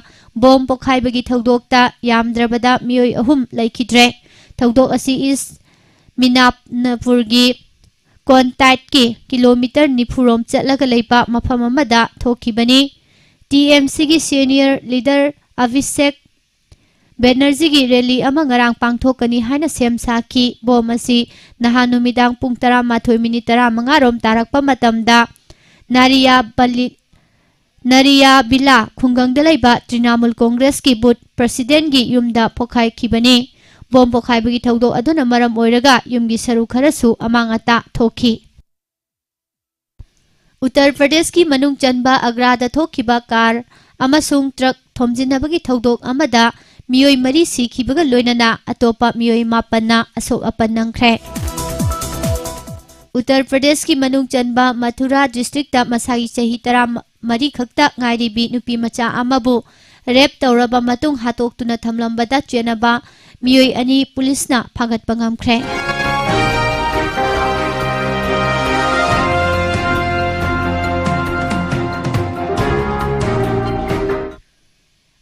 ꯕꯣꯝ ꯄꯣꯈꯥꯏꯕꯒꯤ ꯊꯧꯗꯣꯛꯇ ꯌꯥꯝꯗ꯭ꯔꯕꯗ ꯃꯤꯑꯣꯏ ꯑꯍꯨꯝ ꯂꯩꯈꯤꯗ꯭ꯔꯦ꯫ ꯊꯧꯗꯣꯛ ꯑꯁꯤ ꯏꯁ꯭ꯠ ꯃꯤꯅꯥꯞꯅꯄꯨꯔꯒꯤ ꯀꯣꯟꯇꯥꯏꯠꯀꯤ ꯀꯤꯂꯣꯃꯤꯇꯔ ꯅꯤꯐꯨ ꯔꯣꯝ ꯆꯠꯂꯒ ꯂꯩꯕ ꯃꯐꯝ ꯑꯃꯗ ꯊꯣꯛꯈꯤꯕꯅꯤ꯫ ꯇꯤ ꯑꯦꯝ ꯁꯤꯒꯤ ꯁꯦꯅꯤꯌꯔ ꯂꯤꯗꯔ ꯑꯚꯤꯁꯦꯛ ꯕꯦꯅꯔꯖꯤꯒꯤ ꯔꯦꯂꯤ ꯑꯃ ꯉꯔꯥꯡ ꯄꯥꯡꯊꯣꯛꯀꯅꯤ ꯍꯥꯏꯅ ꯁꯦꯝ ꯁꯥꯈꯤ꯫ ꯕꯣꯝ ꯑꯁꯤ ꯅꯍꯥꯟ ꯅꯨꯃꯤꯗꯥꯡ ꯄꯨꯡ ꯇꯔꯥꯃꯥꯊꯣꯏ ꯃꯤꯅꯤꯠ ꯇꯔꯥꯃꯉꯥ ꯔꯣꯝ ꯇꯥꯔꯛꯄ ꯃꯇꯝꯗ ꯅꯥꯔꯤꯌꯥ ꯕꯂꯤ-, ꯅꯥꯔꯤꯌꯥ ꯕꯤꯂꯥ ꯈꯨꯡꯒꯪꯗ ꯂꯩꯕ ꯇ꯭ꯔꯤꯅꯥꯃꯨꯜ ꯀꯣꯡꯒ꯭ꯔꯦꯁꯀꯤ ꯕꯨꯊ ꯄ꯭ꯔꯁꯤꯗꯦꯟꯠꯀꯤ ꯌꯨꯝꯗ ꯄꯣꯈꯥꯏꯈꯤꯕꯅꯤ꯫ ꯕꯣꯝ ꯄꯣꯈꯥꯏꯕꯒꯤ ꯊꯧꯗꯣꯛ ꯑꯗꯨꯅ ꯃꯔꯝ ꯑꯣꯏꯔꯒ ꯌꯨꯝꯒꯤ ꯁꯔꯨꯛ ꯈꯔꯁꯨ ꯑꯃꯥꯡ ꯑꯇꯥ ꯊꯣꯛꯈꯤ꯫ ꯎꯠꯇꯔ ꯄ꯭ꯔꯗꯦꯁꯀꯤ ꯃꯅꯨꯡ ꯆꯟꯕ ꯑꯒ꯭ꯔꯥꯗ ꯊꯣꯛꯈꯤꯕ ꯀꯥꯔ ꯑꯃꯁꯨꯡ ꯇ꯭ꯔꯛ ꯊꯣꯝꯖꯤꯟꯅꯕꯒꯤ ꯊꯧꯗꯣꯛ ꯑꯃꯗ ꯃꯤꯑꯣꯏ ꯃꯔꯤ ꯁꯤꯈꯤꯕꯒ ꯂꯣꯏꯅꯅ ꯑꯇꯣꯞꯄ ꯃꯤꯑꯣꯏ ꯃꯥꯄꯟꯅ ꯑꯁꯣꯛ ꯑꯄꯟ ꯅꯪꯈ꯭ꯔꯦ꯫ ꯎꯠꯇꯔ ꯄ꯭ꯔꯗꯦꯁꯀꯤ ꯃꯅꯨꯡ ꯆꯟꯕ ꯃꯊꯨꯔꯥ ꯗꯤꯁꯇ꯭ꯔꯤꯛꯇ ꯃꯁꯥꯒꯤ ꯆꯍꯤ ꯇꯔꯥꯃꯔꯤ ꯈꯛꯇ ꯉꯥꯏꯔꯤꯕꯤ ꯅꯨꯄꯤ ꯃꯆꯥ ꯑꯃꯕꯨ ꯔꯦꯞ ꯇꯧꯔꯕ ꯃꯇꯨꯡ ꯍꯥꯠꯇꯣꯛꯇꯨꯅ ꯊꯝꯂꯝꯕꯗ ꯆꯦꯟꯅꯕ ꯃꯤꯑꯣꯏ ꯑꯅꯤ ꯄꯨꯂꯤꯁꯅ ꯐꯥꯒꯠꯄ ꯉꯝꯈ꯭ꯔꯦ꯫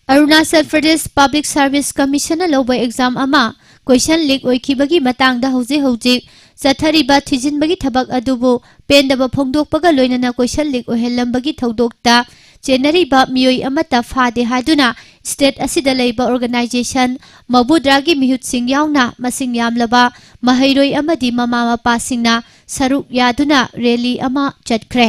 ꯑꯔꯨꯅꯥꯆꯜ ꯄ꯭ꯔꯗꯦꯁ ꯄꯕ꯭ꯂꯤꯛ ꯁꯔꯚꯤꯁ ꯀꯃꯤꯁꯟꯅ ꯂꯧꯕ ꯑꯦꯛꯖꯥꯝ ꯑꯃ ꯀꯣꯏꯁꯟ ꯂꯤꯛ ꯑꯣꯏꯈꯤꯕꯒꯤ ꯃꯇꯥꯡꯗ ꯍꯧꯖꯤꯛ ꯍꯧꯖꯤꯛ ꯆꯠꯊꯔꯤꯕ ꯊꯤꯖꯤꯟꯕꯒꯤ ꯊꯕꯛ ꯑꯗꯨꯕꯨ ꯄꯦꯟꯗꯕ ꯐꯣꯡꯗꯣꯛꯄꯒ ꯂꯣꯏꯅꯅ ꯀꯣꯏꯁꯟ ꯂꯤꯛ ꯑꯣꯏꯍꯜꯂꯝꯕꯒꯤ ꯊꯧꯗꯣꯛꯇ ꯆꯦꯟꯅꯔꯤꯕ ꯃꯤꯑꯣꯏ ꯑꯃꯠꯇ ꯐꯥꯗꯦ ꯍꯥꯏꯗꯨꯅ ꯁ꯭ꯇꯦꯠ ꯑꯁꯤꯗ ꯂꯩꯕ ꯑꯣꯔꯒꯅꯥꯏꯖꯦꯁꯟ ꯃꯧꯕꯨꯗ꯭ꯔꯥꯒꯤ ꯃꯤꯍꯨꯠꯁꯤꯡ ꯌꯥꯎꯅ ꯃꯁꯤꯡ ꯌꯥꯝꯂꯕ ꯃꯍꯩꯔꯣꯏ ꯑꯃꯗꯤ ꯃꯃꯥ ꯃꯄꯥꯁꯤꯡꯅ ꯁꯔꯨꯛ ꯌꯥꯗꯨꯅ ꯔꯦꯂꯤ ꯑꯃ ꯆꯠꯈ꯭ꯔꯦ꯫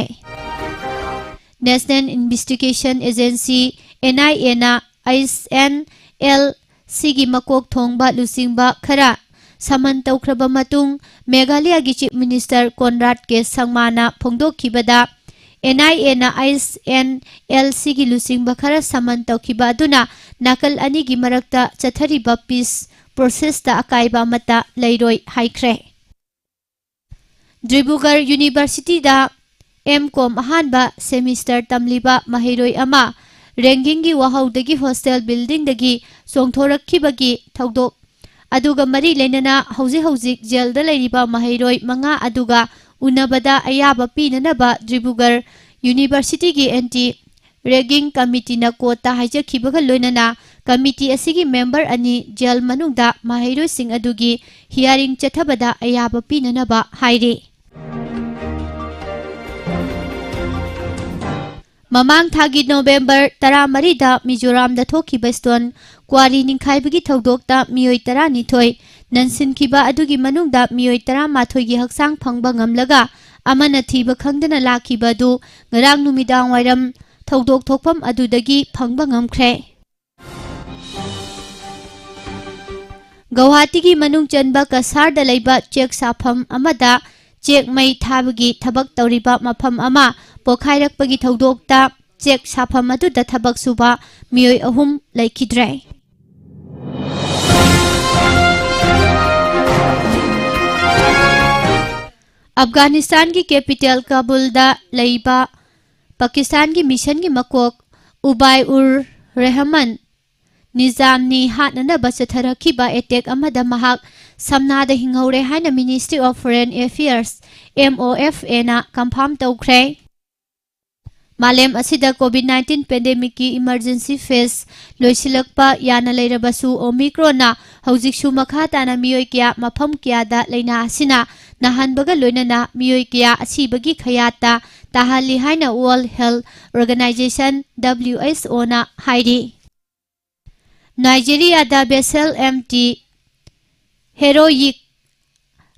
National Investigation Agency, NIAꯅ ISNL ꯁꯤꯒꯤ ꯃꯀꯣꯛ ꯊꯣꯡꯕ ꯂꯨꯆꯤꯡꯕ ꯈꯔ ꯁꯃꯟ ꯇꯧꯈ꯭ꯔꯕ ꯃꯇꯨꯡ, ꯃꯦꯘꯥꯂꯌꯒꯤ Chief Minister Conrad K ꯁꯪꯃꯥꯅ ꯐꯣꯡꯗꯣꯛꯈꯤꯕꯗ, NIAꯅ ISNL ꯁꯤꯒꯤ ꯂꯨꯆꯤꯡꯕ ꯈꯔ ꯁꯃꯟ ꯇꯧꯈꯤꯕ ꯑꯗꯨꯅ ꯅꯥꯀꯜ ꯑꯅꯤꯒꯤ ꯃꯔꯛꯇ ꯆꯠꯊꯔꯤꯕ peace processꯇ ꯑꯀꯥꯏꯕ ꯑꯃꯠꯇ ꯂꯩꯔꯣꯏ ꯍꯥꯏꯈ꯭ꯔꯦ꯫ ꯗꯤꯕ꯭ꯔꯨꯒꯔ Universityꯗ M.Com ꯑꯍꯥꯟꯕ semester ꯇꯝꯂꯤꯕ ꯃꯍꯩꯔꯣꯏ ꯑꯃ raggingꯒꯤ ꯋꯥꯍꯧꯗꯒꯤ hostel buildingꯗꯒꯤ ꯆꯣꯡꯊꯣꯔꯛꯈꯤꯕꯒꯤ ꯊꯧꯗꯣꯛ ꯑꯗꯨꯒ ꯃꯔꯤ ꯂꯩꯅꯅ ꯍꯧꯖꯤꯛ ꯍꯧꯖꯤꯛ jailꯗ ꯂꯩꯔꯤꯕ ꯃꯍꯩꯔꯣꯏ ꯃꯉꯥ ꯑꯗꯨꯒ ꯎꯅꯕꯗ ꯑꯌꯥꯕ ꯄꯤꯅꯅꯕ ꯗꯤꯕ꯭ꯔꯨꯒꯔ Universityꯒꯤ anti ragging committeeꯅ courtꯇ ꯍꯥꯏꯖꯈꯤꯕꯒ ꯂꯣꯏꯅꯅ committee ꯑꯁꯤꯒꯤ member ꯑꯅꯤ jail ꯃꯅꯨꯡꯗ ꯃꯍꯩꯔꯣꯏꯁꯤꯡ ꯑꯗꯨꯒꯤ hearing ꯆꯠꯊꯕꯗ ꯑꯌꯥꯕ ꯄꯤꯅꯅꯕ ꯍꯥꯏꯔꯤ꯫ ꯃꯃꯥꯡ ꯊꯥꯒꯤ November ꯇꯔꯥꯃꯔꯤꯗ ꯃꯤꯖꯣꯔꯥꯝꯗ ꯊꯣꯛꯈꯤꯕ stone quarry ꯅꯤꯡꯈꯥꯏꯕꯒꯤ ꯊꯧꯗꯣꯛꯇ ꯃꯤꯑꯣꯏ ꯇꯔꯥꯅꯤꯊꯣꯏ ꯅꯟꯁꯤꯟꯈꯤꯕ ꯑꯗꯨꯒꯤ ꯃꯅꯨꯡꯗ ꯃꯤꯑꯣꯏ ꯇꯔꯥꯃꯥꯊꯣꯏꯒꯤ ꯍꯛꯆꯥꯡ ꯐꯪꯕ ꯉꯝꯂꯒ ꯑꯃꯅ ꯊꯤꯕ ꯈꯪꯗꯅ ꯂꯥꯛꯈꯤꯕ ꯑꯗꯨ ꯉꯔꯥꯡ ꯅꯨꯃꯤꯗꯥꯡ ꯋꯥꯏꯔꯝ ꯊꯧꯗꯣꯛ ꯊꯣꯛꯐꯝ ꯑꯗꯨꯗꯒꯤ ꯐꯪꯕ ꯉꯝꯈ꯭ꯔꯦ꯫ ꯒꯧꯍꯥꯇꯤꯒꯤ ꯃꯅꯨꯡ ꯆꯟꯕ ꯀꯁꯥꯔꯗ ꯂꯩꯕ ꯆꯦꯛ ꯁꯥꯐꯝ ꯑꯃꯗ ꯆꯦꯛ ꯃꯩ ꯊꯥꯕꯒꯤ ꯊꯕꯛ ꯇꯧꯔꯤꯕ ꯃꯐꯝ ꯑꯃ ꯄꯣꯈꯥꯏꯔꯛꯄꯒꯤ ꯊꯧꯗꯣꯛꯇ ꯆꯦꯛ ꯁꯥꯐꯝ ꯑꯗꯨꯗ ꯊꯕꯛ ꯁꯨꯕ ꯃꯤꯑꯣꯏ ꯑꯍꯨꯝ ꯂꯩꯈꯤꯗ꯭ꯔꯦ꯫ ꯑꯐꯒꯥꯅꯤꯁꯇꯥꯟꯒꯤ capital ꯀꯥꯕꯨꯜꯗ ꯂꯩꯕ ꯄꯥꯀꯤꯁꯇꯥꯟꯒꯤ ꯃꯤꯁꯟꯒꯤ ꯃꯀꯣꯛ ꯎꯕꯥꯏ ꯎꯔ ꯔꯦꯍꯃꯟ ꯅꯤꯖꯥꯝꯅꯤ ꯍꯥꯠꯅꯅꯕ ꯆꯠꯊꯔꯛꯈꯤꯕ attack ꯑꯃꯗ ꯃꯍꯥꯛ ꯁꯝꯅꯥꯗ ꯍꯤꯡꯍꯧꯔꯦ ꯍꯥꯏꯅ Ministry of Foreign Affairs, MOFAꯅ confirm ꯇꯧꯈ꯭ꯔꯦ꯫ ꯃꯥꯂꯦꯝ ꯑꯁꯤꯗ COVID nineteen pandemicꯀꯤ emergency phase ꯂꯣꯏꯁꯤꯜꯂꯛꯄ ꯌꯥꯅ ꯂꯩꯔꯕꯁꯨ, Omicronꯅ ꯍꯧꯖꯤꯛꯁꯨ ꯃꯈꯥ ꯇꯥꯅ ꯃꯤꯑꯣꯏ ꯀꯌꯥ ꯃꯐꯝ ꯀꯌꯥꯗ ꯂꯥꯏꯅꯥ ꯑꯁꯤꯅ ꯅꯥꯍꯟꯕꯒ ꯂꯣꯏꯅꯅ ꯃꯤꯑꯣꯏ ꯀꯌꯥ ꯑꯁꯤꯕꯒꯤ ꯈꯌꯥꯠꯇ ꯇꯥꯍꯜꯂꯤ ꯍꯥꯏꯅ World Health Organization, WHOꯅ ꯍꯥꯏꯔꯤ꯫ ꯅꯥꯏꯖꯦꯔꯤꯌꯥꯗ Bessel M T heroic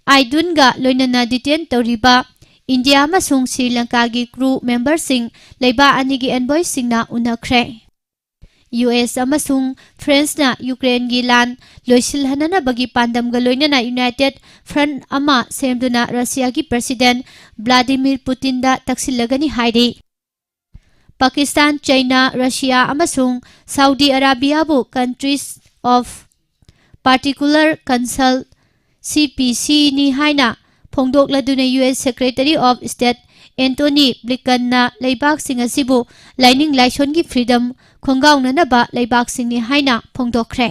ꯑꯥꯏꯗꯨꯟꯒ ꯂꯣꯏꯅꯅ detain ꯇꯧꯔꯤꯕ ꯏꯟꯗꯤꯌꯥ ꯑꯃꯁꯨꯡ ꯁ꯭ꯔꯤ ꯂꯪꯀꯥꯒꯤ crew memberꯁꯤꯡ ꯂꯩꯕꯥꯛ ꯑꯅꯤꯒꯤ envoyꯁꯤꯡꯅ ꯎꯅꯈ꯭ꯔꯦ꯫ ꯌꯨ ꯑꯦꯁ ꯑꯃꯁꯨꯡ ꯐ꯭ꯔꯦꯟꯁꯅ ꯌꯨꯀ꯭ꯔꯦꯟꯒꯤ ꯂꯥꯟ ꯂꯣꯏꯁꯤꯜꯍꯟꯅꯅꯕꯒꯤ ꯄꯥꯟꯗꯝꯒ ꯂꯣꯏꯅꯅ united front ꯑꯃ ꯁꯦꯝꯗꯨꯅ ꯔꯁꯤꯌꯥꯒꯤ president ꯕ꯭ꯂꯥꯗꯤꯃꯤꯔ ꯄꯨꯇꯤꯟꯗ ꯇꯛꯁꯤꯜꯂꯒꯅꯤ ꯍꯥꯏꯔꯤ꯫ ꯄꯥꯀꯤꯁꯇꯥꯟ, ꯆꯩꯅꯥ, ꯔꯁꯤꯌꯥ ꯑꯃꯁꯨꯡ ꯁꯥꯎꯗꯤ ꯑꯔꯥꯕꯤꯌꯥꯕꯨ countries of particular concern, C P ꯁꯤꯅꯤ ꯍꯥꯏꯅ ꯐꯣꯡꯗꯣꯛꯂꯗꯨꯅ U S Secretary of State Antony ꯕ꯭ꯂꯤꯀꯟꯅ ꯂꯩꯕꯥꯛꯁꯤꯡ ꯑꯁꯤꯕꯨ ꯂꯥꯏꯅꯤꯡ ꯂꯥꯏꯁꯣꯟꯒꯤ freedom ꯈꯣꯡꯒꯥꯎꯅꯅꯕ ꯂꯩꯕꯥꯛꯁꯤꯡꯅꯤ ꯍꯥꯏꯅ ꯐꯣꯡꯗꯣꯛꯈ꯭ꯔꯦ꯫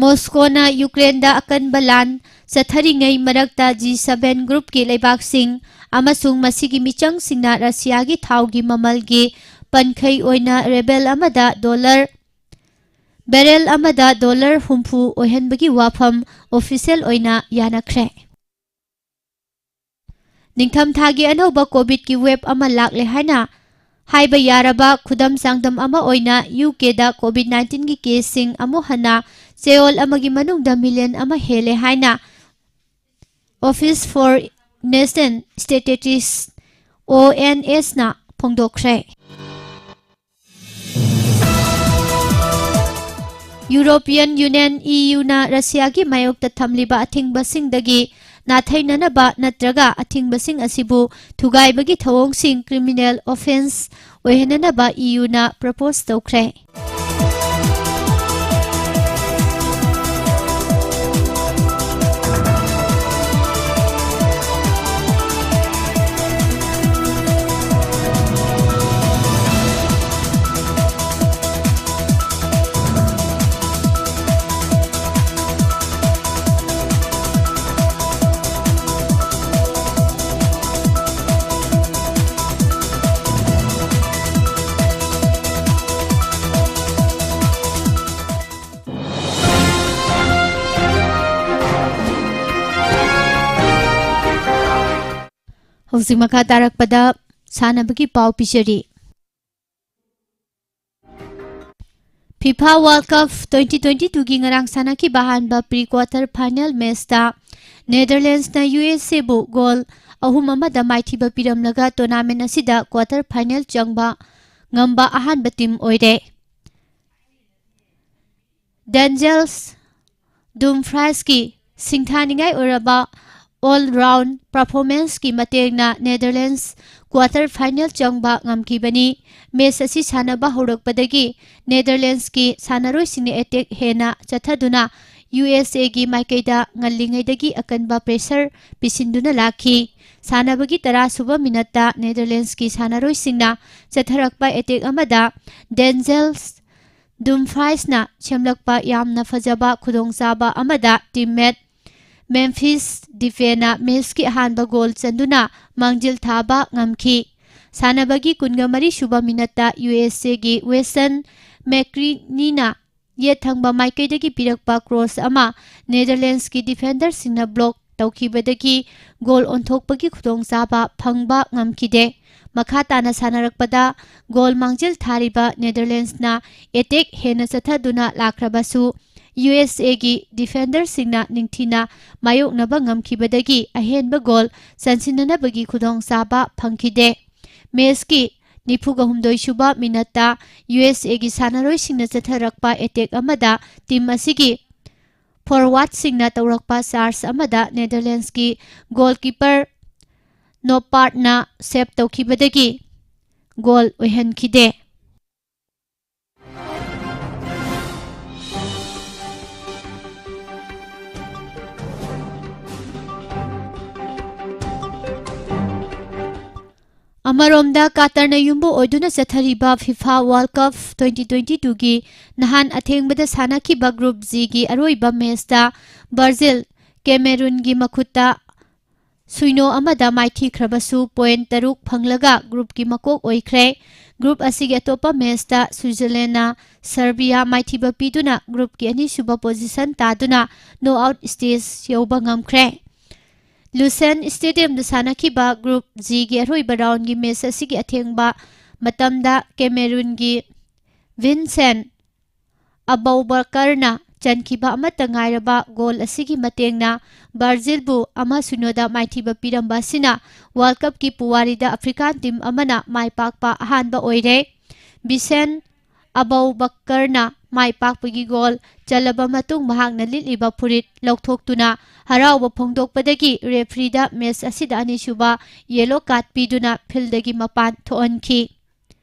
ꯃꯣꯁꯀꯣꯅ ꯌꯨꯀ꯭ꯔꯦꯟꯗ ꯑꯀꯟꯕ ꯂꯥꯟ ꯆꯠꯊꯔꯤꯉꯩ ꯃꯔꯛꯇ G seven groupꯀꯤ ꯂꯩꯕꯥꯛꯁꯤꯡ ꯑꯃꯁꯨꯡ ꯃꯁꯤꯒꯤ ꯃꯤꯆꯪꯁꯤꯡꯅ ꯔꯁꯤꯌꯥꯒꯤ ꯊꯥꯎꯒꯤ ꯃꯃꯜꯒꯤ ꯄꯟꯈꯩ ꯑꯣꯏꯅ ꯔꯦꯕꯦꯜ ꯑꯃꯗ dollar, barrel ꯑꯃꯗ dollar ꯍꯨꯝꯐꯨ ꯑꯣꯏꯍꯟꯕꯒꯤ ꯋꯥꯐꯝ official ꯑꯣꯏꯅ ꯌꯥꯅꯈ꯭ꯔꯦ꯫ ꯅꯤꯡꯊꯝꯊꯥꯒꯤ ꯑꯅꯧꯕ COVIDꯀꯤ wave ꯑꯃ ꯂꯥꯛꯂꯦ ꯍꯥꯏꯅ ꯍꯥꯏꯕ ꯌꯥꯔꯕ ꯈꯨꯗꯝ ꯆꯥꯡꯗꯝ ꯑꯃ ꯑꯣꯏꯅ ꯌꯨ ꯀꯦꯗ COVID nineteenꯒꯤ caseꯁꯤꯡ ꯑꯃꯨꯛ ꯍꯟꯅ ꯆꯌꯣꯜ ꯑꯃꯒꯤ ꯃꯅꯨꯡꯗ million ꯑꯃ ꯍꯦꯜꯂꯦ ꯍꯥꯏꯅ Office for National Statistics, ONSꯅ ꯐꯣꯡꯗꯣꯛꯈ꯭ꯔꯦ꯫ European Union, EUꯅ ꯔꯁꯤꯌꯥꯒꯤ ꯃꯥꯌꯣꯛꯇ ꯊꯝꯂꯤꯕ ꯑꯊꯤꯡꯕꯁꯤꯡꯗꯒꯤ ꯅꯥꯊꯩꯅꯅꯕ ꯅꯠꯇ꯭ꯔꯒ ꯑꯊꯤꯡꯕꯁꯤꯡ ꯑꯁꯤꯕꯨ ꯊꯨꯒꯥꯏꯕꯒꯤ ꯊꯧꯑꯣꯡꯁꯤꯡ criminal offence ꯑꯣꯏꯍꯟꯅꯅꯕ EUꯅ propose ꯇꯧꯈ꯭ꯔꯦ꯫ ꯍꯧꯖꯤꯛ ꯃꯈꯥ ꯇꯥꯔꯛꯄꯗ ꯁꯥꯟꯅꯕꯒꯤ ꯄꯥꯎ ꯄꯤꯖꯔꯤ꯫ FIFA World Cup twenty twenty-twoꯒꯤ ꯉꯔꯥꯡ ꯁꯥꯟꯅꯈꯤꯕ ꯑꯍꯥꯟꯕ pre quarter final matchꯇ Netherlandsꯅ USAꯕꯨ goal ꯑꯍꯨꯝ ꯑꯃꯗ ꯃꯥꯏꯊꯤꯕ ꯄꯤꯔꯝꯂꯒ tournament ꯑꯁꯤꯗ quarter final ꯆꯪꯕ ꯉꯝꯕ ꯑꯍꯥꯟꯕ team ꯑꯣꯏꯔꯦ꯫ Denzel Dumfriesꯀꯤ ꯁꯤꯡꯊꯥꯅꯤꯡꯉꯥꯏ ꯑꯣꯏꯔꯕ all round performanceꯀꯤ ꯃꯇꯦꯡꯅ Netherlands quarter final ꯆꯪꯕ ꯉꯝꯈꯤꯕꯅꯤ꯫ Match ꯑꯁꯤ ꯁꯥꯟꯅꯕ ꯍꯧꯔꯛꯄꯗꯒꯤ Netherlandsꯀꯤ ꯁꯥꯟꯅꯔꯣꯏꯁꯤꯡꯅ attack ꯍꯦꯟꯅ ꯆꯠꯊꯗꯨꯅ USAꯒꯤ ꯃꯥꯏꯀꯩꯗ ꯉꯜꯂꯤꯉꯩꯗꯒꯤ ꯑꯀꯟꯕ pressure ꯄꯤꯁꯤꯟꯗꯨꯅ ꯂꯥꯛꯈꯤ꯫ ꯁꯥꯟꯅꯕꯒꯤ ꯇꯔꯥ ꯁꯨꯕ minuteꯇ Netherlandsꯀꯤ ꯁꯥꯟꯅꯔꯣꯏꯁꯤꯡꯅ ꯆꯠꯊꯔꯛꯄ attack ꯑꯃꯗ Denzel Dumfriesꯅ ꯁꯦꯝꯂꯛꯄ ꯌꯥꯝꯅ ꯐꯖꯕ ꯈꯨꯗꯣꯡꯆꯥꯕ ꯑꯃꯗ teammate Memphis Depayꯅ matchꯀꯤ ꯑꯍꯥꯟꯕ goal ꯆꯟꯗꯨꯅ ꯃꯥꯡꯖꯤꯜ ꯊꯥꯕ ꯉꯝꯈꯤ꯫ ꯁꯥꯟꯅꯕꯒꯤ ꯀꯨꯟꯃꯔꯤ ꯁꯨꯕ minuteꯇ USAꯒꯤ Weston McKennieꯅ ꯌꯦꯠ ꯊꯪꯕ ꯃꯥꯏꯀꯩꯗꯒꯤ ꯄꯤꯔꯛꯄ cross ꯑꯃ Netherlandsꯀꯤ defenderꯁꯤꯡꯅ block ꯇꯧꯈꯤꯕꯗꯒꯤ goal ꯑꯣꯟꯊꯣꯛꯄꯒꯤ ꯈꯨꯗꯣꯡꯆꯥꯕ ꯐꯪꯕ ꯉꯝꯈꯤꯗꯦ꯫ ꯃꯈꯥ ꯇꯥꯅ ꯁꯥꯟꯅꯔꯛꯄꯗ goal ꯃꯥꯡꯖꯤꯜ ꯊꯥꯔꯤꯕ Netherlandsꯅ attack ꯍꯦꯟꯅ ꯆꯠꯊꯗꯨꯅ ꯂꯥꯛꯈ꯭ꯔꯕꯁꯨ USAꯒꯤ defenderꯁꯤꯡꯅ ꯅꯤꯡꯊꯤꯅ ꯃꯥꯌꯣꯛꯅꯕ ꯉꯝꯈꯤꯕꯗꯒꯤ ꯑꯍꯦꯟꯕ goal ꯆꯟꯁꯤꯟꯅꯅꯕꯒꯤ ꯈꯨꯗꯣꯡꯆꯥꯕ ꯐꯪꯈꯤꯗꯦ꯫ Matchꯀꯤ ꯅꯤꯐꯨꯒ ꯍꯨꯝꯗꯣꯏ ꯁꯨꯕ minuteꯇ USAꯒꯤ ꯁꯥꯟꯅꯔꯣꯏꯁꯤꯡꯅ ꯆꯠꯊꯔꯛꯄ attack ꯑꯃꯗ team ꯑꯁꯤꯒꯤ forwardꯁꯤꯡꯅ ꯇꯧꯔꯛꯄ charge ꯑꯃꯗ Netherlandsꯀꯤ goalkeeper Noppardꯅ save ꯇꯧꯈꯤꯕꯗꯒꯤ goal ꯑꯣꯏꯍꯟꯈꯤꯗꯦ꯫ ꯑꯃꯔꯣꯝꯗ, ꯀꯥꯇꯔꯅ ꯌꯨꯝꯕꯨ ꯑꯣꯏꯗꯨꯅ ꯆꯠꯊꯔꯤꯕ FIFA World Cup twenty twenty-twoꯒꯤ ꯅꯍꯥꯟ ꯑꯊꯦꯡꯕꯗ ꯁꯥꯟꯅꯈꯤꯕ Group Gꯒꯤ ꯑꯔꯣꯏꯕ matchꯇ Brazil Cameroonꯒꯤ ꯃꯈꯨꯠꯇ ꯁꯨꯏꯅꯣ ꯑꯃꯗ ꯃꯥꯏꯊꯤꯈ꯭ꯔꯕꯁꯨ point ꯇꯔꯨꯛ ꯐꯪꯂꯒ groupꯀꯤ ꯃꯀꯣꯛ ꯑꯣꯏꯈ꯭ꯔꯦ꯫ Group ꯑꯁꯤꯒꯤ ꯑꯇꯣꯞꯄ matchꯇ Switzerlandꯅ Serbia ꯃꯥꯏꯊꯤꯕ ꯄꯤꯗꯨꯅ groupꯀꯤ ꯑꯅꯤꯁꯨꯕ position ꯇꯥꯗꯨꯅ knockout stage ꯌꯧꯕ ꯉꯝꯈ꯭ꯔꯦ꯫ Lucerne Stadiumꯗ ꯁꯥꯟꯅꯈꯤꯕ Group Gꯒꯤ ꯑꯔꯣꯏꯕ roundꯒꯤ match ꯑꯁꯤꯒꯤ ꯑꯊꯦꯡꯕ ꯃꯇꯝꯗ Cameroonꯒꯤ Vincent ꯑꯕꯧꯕꯀꯔꯅ ꯆꯟꯈꯤꯕ ꯑꯃꯠꯇ ꯉꯥꯏꯔꯕ ꯒꯣꯜ ꯑꯁꯤꯒꯤ ꯃꯇꯦꯡꯅ ꯕ꯭ꯔꯥꯖꯤꯜꯕꯨ ꯑꯃ ꯁꯤꯅꯣꯗ ꯃꯥꯏꯊꯤꯕ ꯄꯤꯔꯝꯕ ꯑꯁꯤꯅ World Cupꯀꯤ ꯄꯨꯋꯥꯔꯤꯗ African team ꯑꯃꯅ ꯃꯥꯏ ꯄꯥꯛꯄ ꯑꯍꯥꯟꯕ ꯑꯣꯏꯔꯦ꯫ ꯕꯤꯁꯦꯟ ꯑꯕꯧꯕꯀꯔꯅ ꯃꯥꯏ ꯄꯥꯛꯄꯒꯤ ꯒꯣꯜ ꯆꯜꯂꯕ ꯃꯇꯨꯡ ꯃꯍꯥꯛꯅ ꯂꯤꯠꯂꯤꯕ ꯐꯨꯔꯤꯠ ꯂꯧꯊꯣꯛꯇꯨꯅ ꯍꯔꯥꯎꯕ ꯐꯣꯡꯗꯣꯛꯄꯗꯒꯤ refereeꯗ match ꯑꯁꯤꯗ ꯑꯅꯤꯁꯨꯕ yellow card ꯄꯤꯗꯨꯅ fieldꯗꯒꯤ ꯃꯄꯥꯟ ꯊꯣꯛꯍꯟꯈꯤ꯫